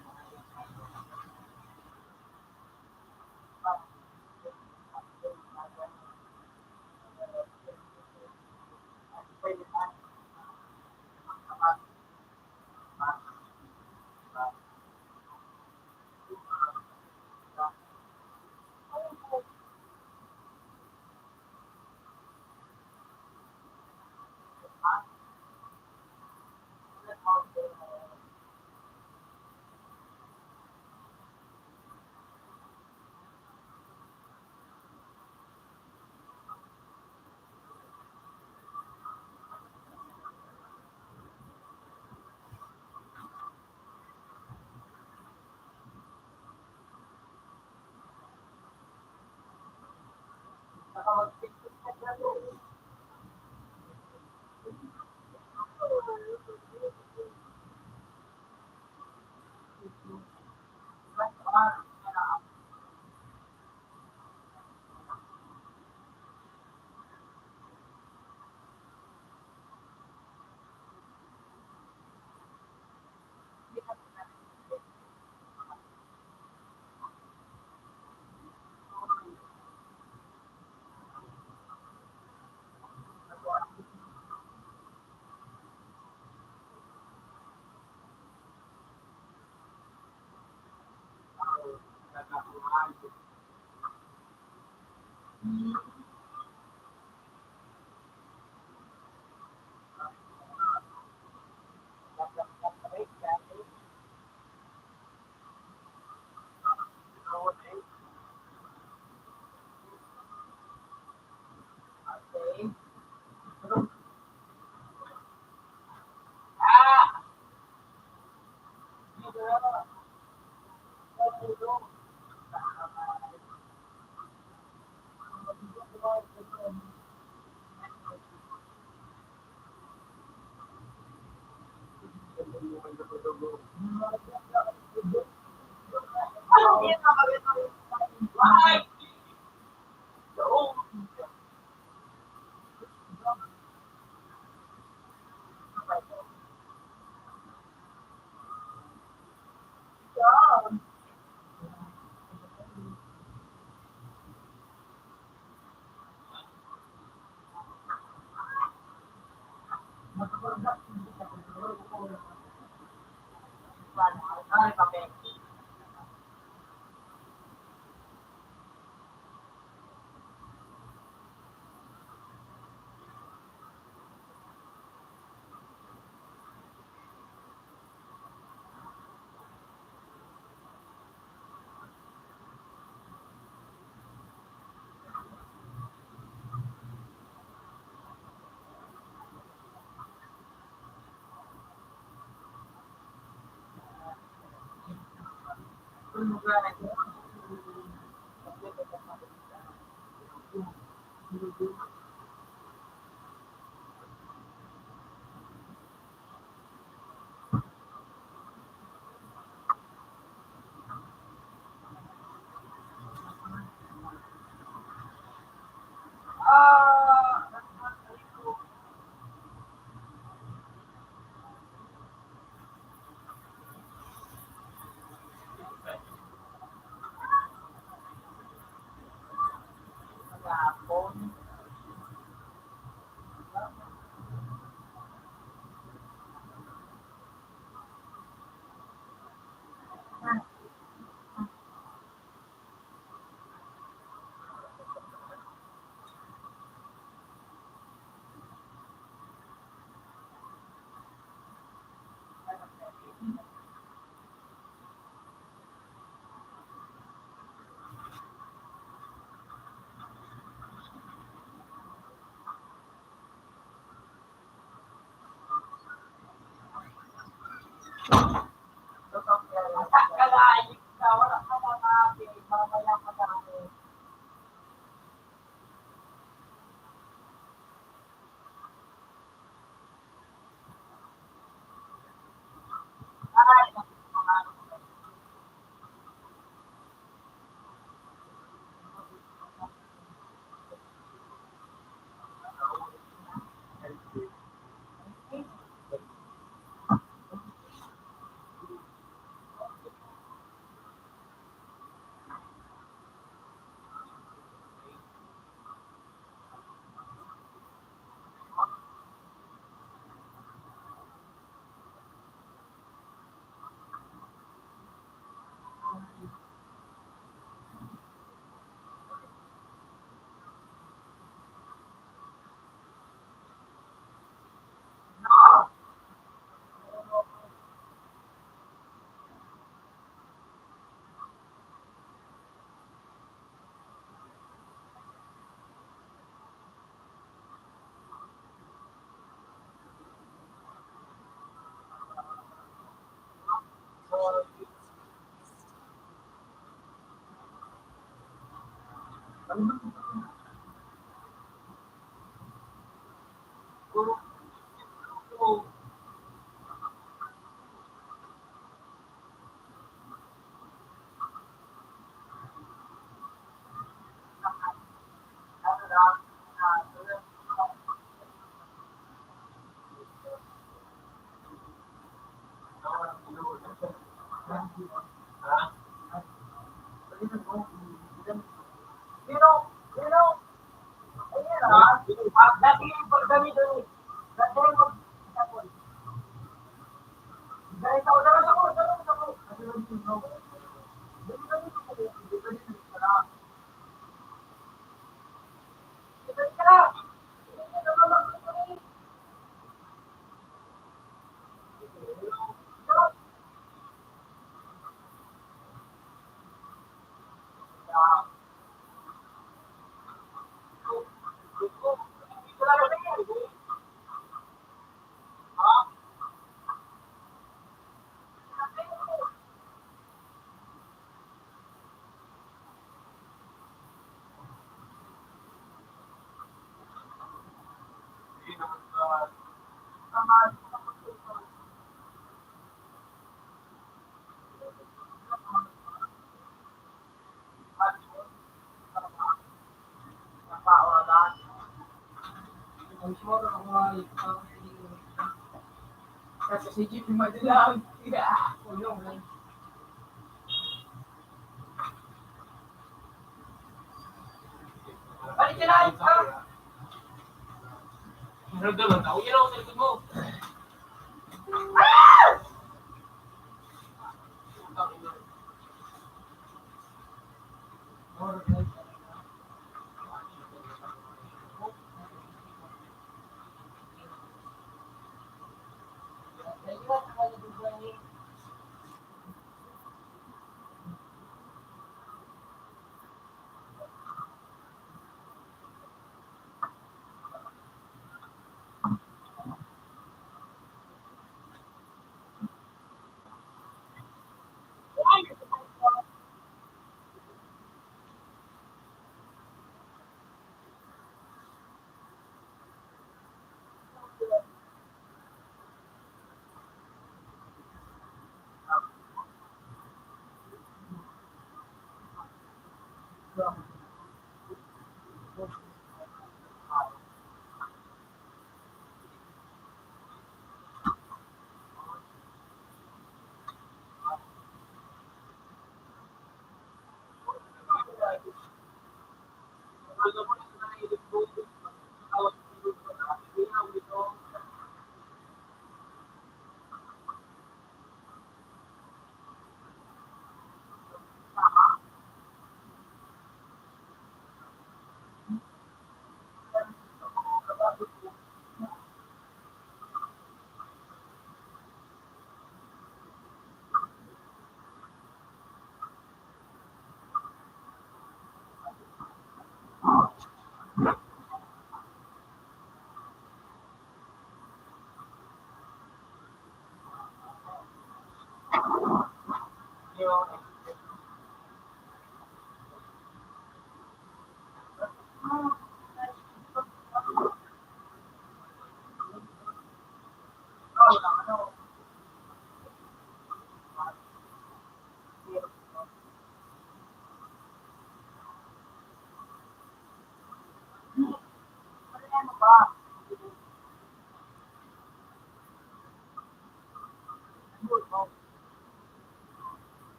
Balik ka na, ayos ka. Maramdaman ka. Huwag yun ako sa likod mo.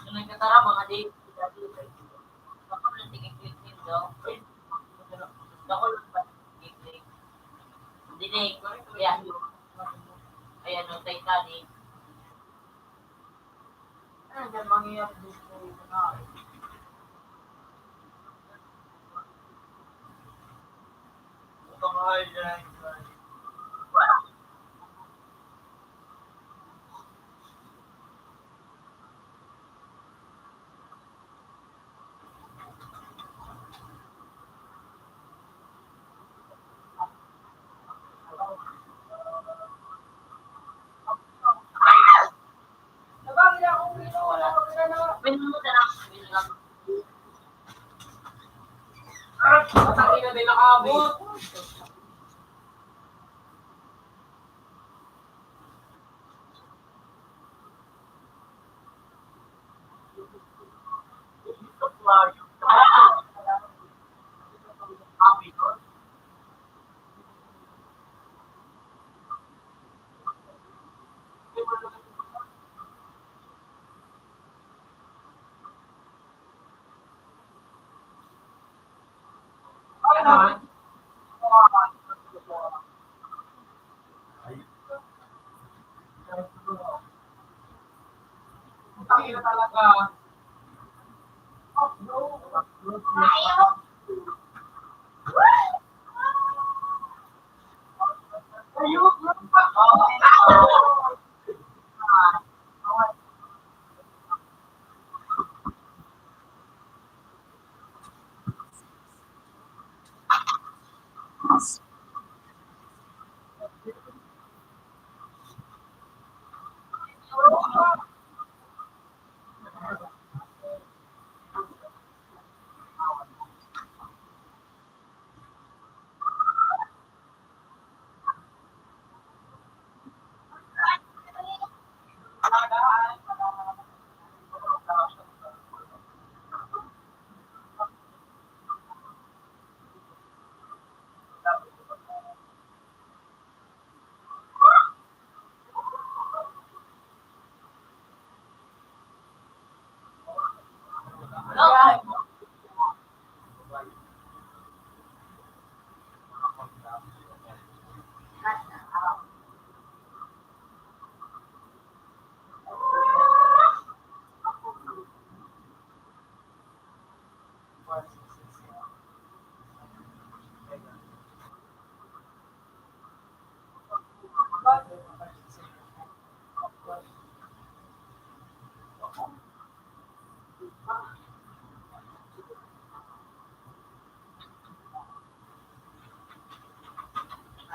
Nagkatara, mga di, ako lang tingin-tingin daw. Ako lang ba tingin-tingin? Hindi na eh. Kaya, ayan, no, Titanic. Ano dyan mangyayari dito?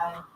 Wow!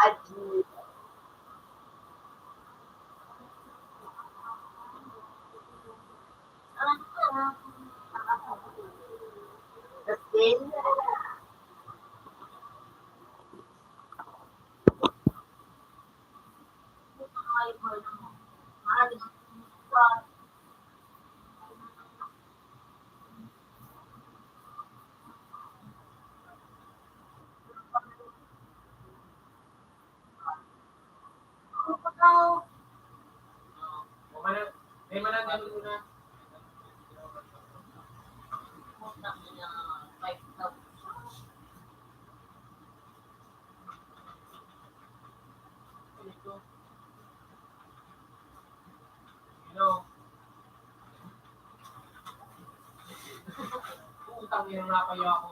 Aji. Hello. Putang ina, napayo ako.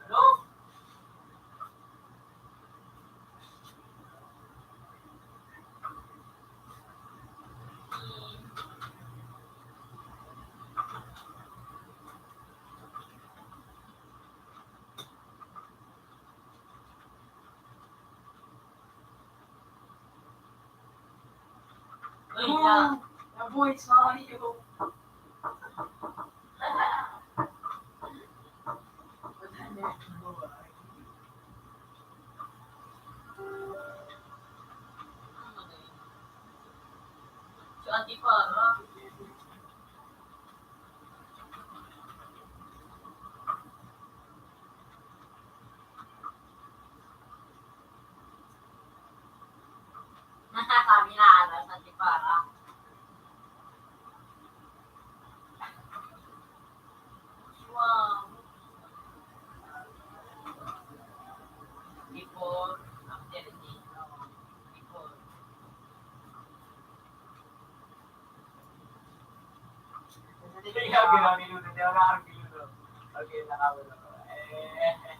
Ano? Ay, na. Nabuhay sa iyo. Si Ate Para. Sabi na, ano, sa Ate Para. Wow. Before, after, before. Kaya ginamit mo na, nakakagilo, no? Okay, nakawala ko. Eh.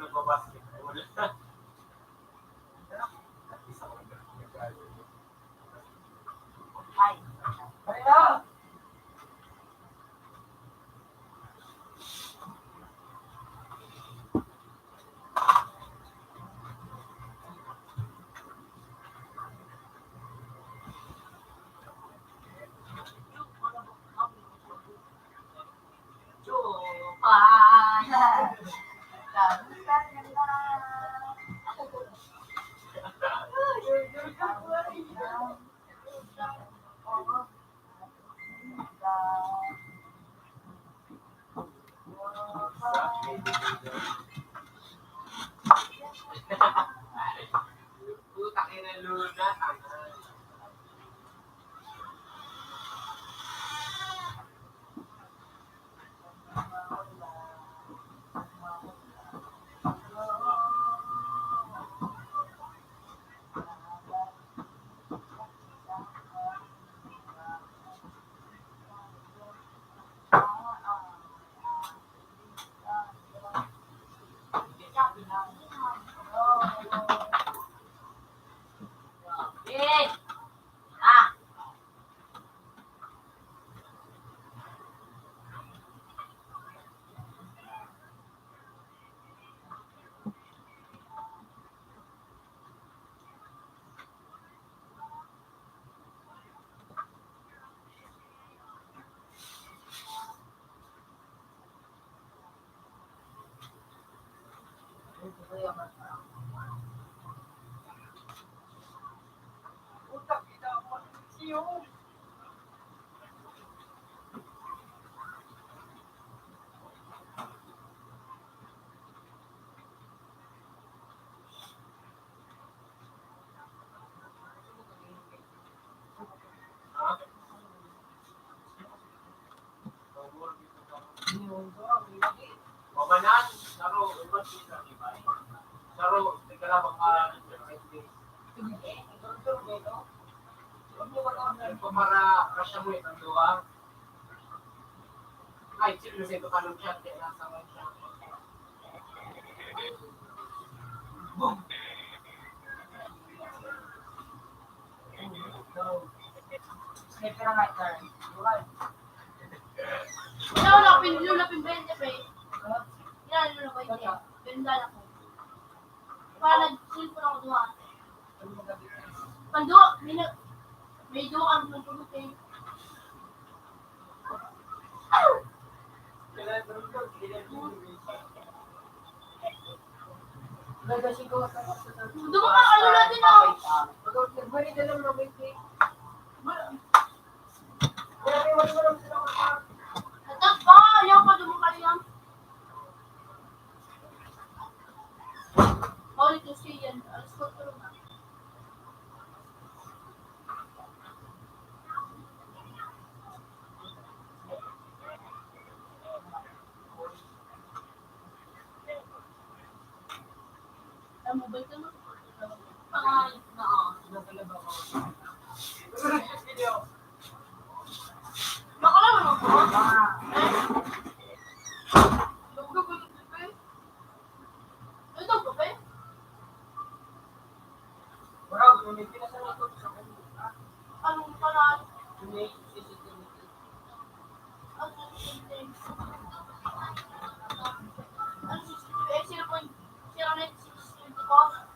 Nagbabasketball. Putang ina, Luna, tanga. Pamanan, saro, iba sila, di ba? Saro, nagkalabang ka, para rasya mo itong duwa. Ay, sino na sa ito? Paano siya? Kaya nasa may siya. Boom! Wala, wala, pin-, wala, pin-, bente, pre. Yan, wala, bente. Benta na ko. Para nag-cellphone ako duha. Pando, may na-, may duha kang pagpapatay. Duha ka, ano natin, ah? Atas pa, ayaw pa, duha ka yan. Holy Tuesday yan, alas kwatro na. Ang mobile ka, no? Pangalit na, ah. Baka lang, ano po? Ito, kape? Wala, may pinasa na ito sa akin. Anong pangalan? May C C T V. Ang C C T V. Ang C C T V, eh, zero point zero nine six twenty-four.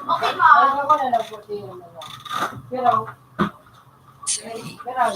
Okay, ma. Pero, pero,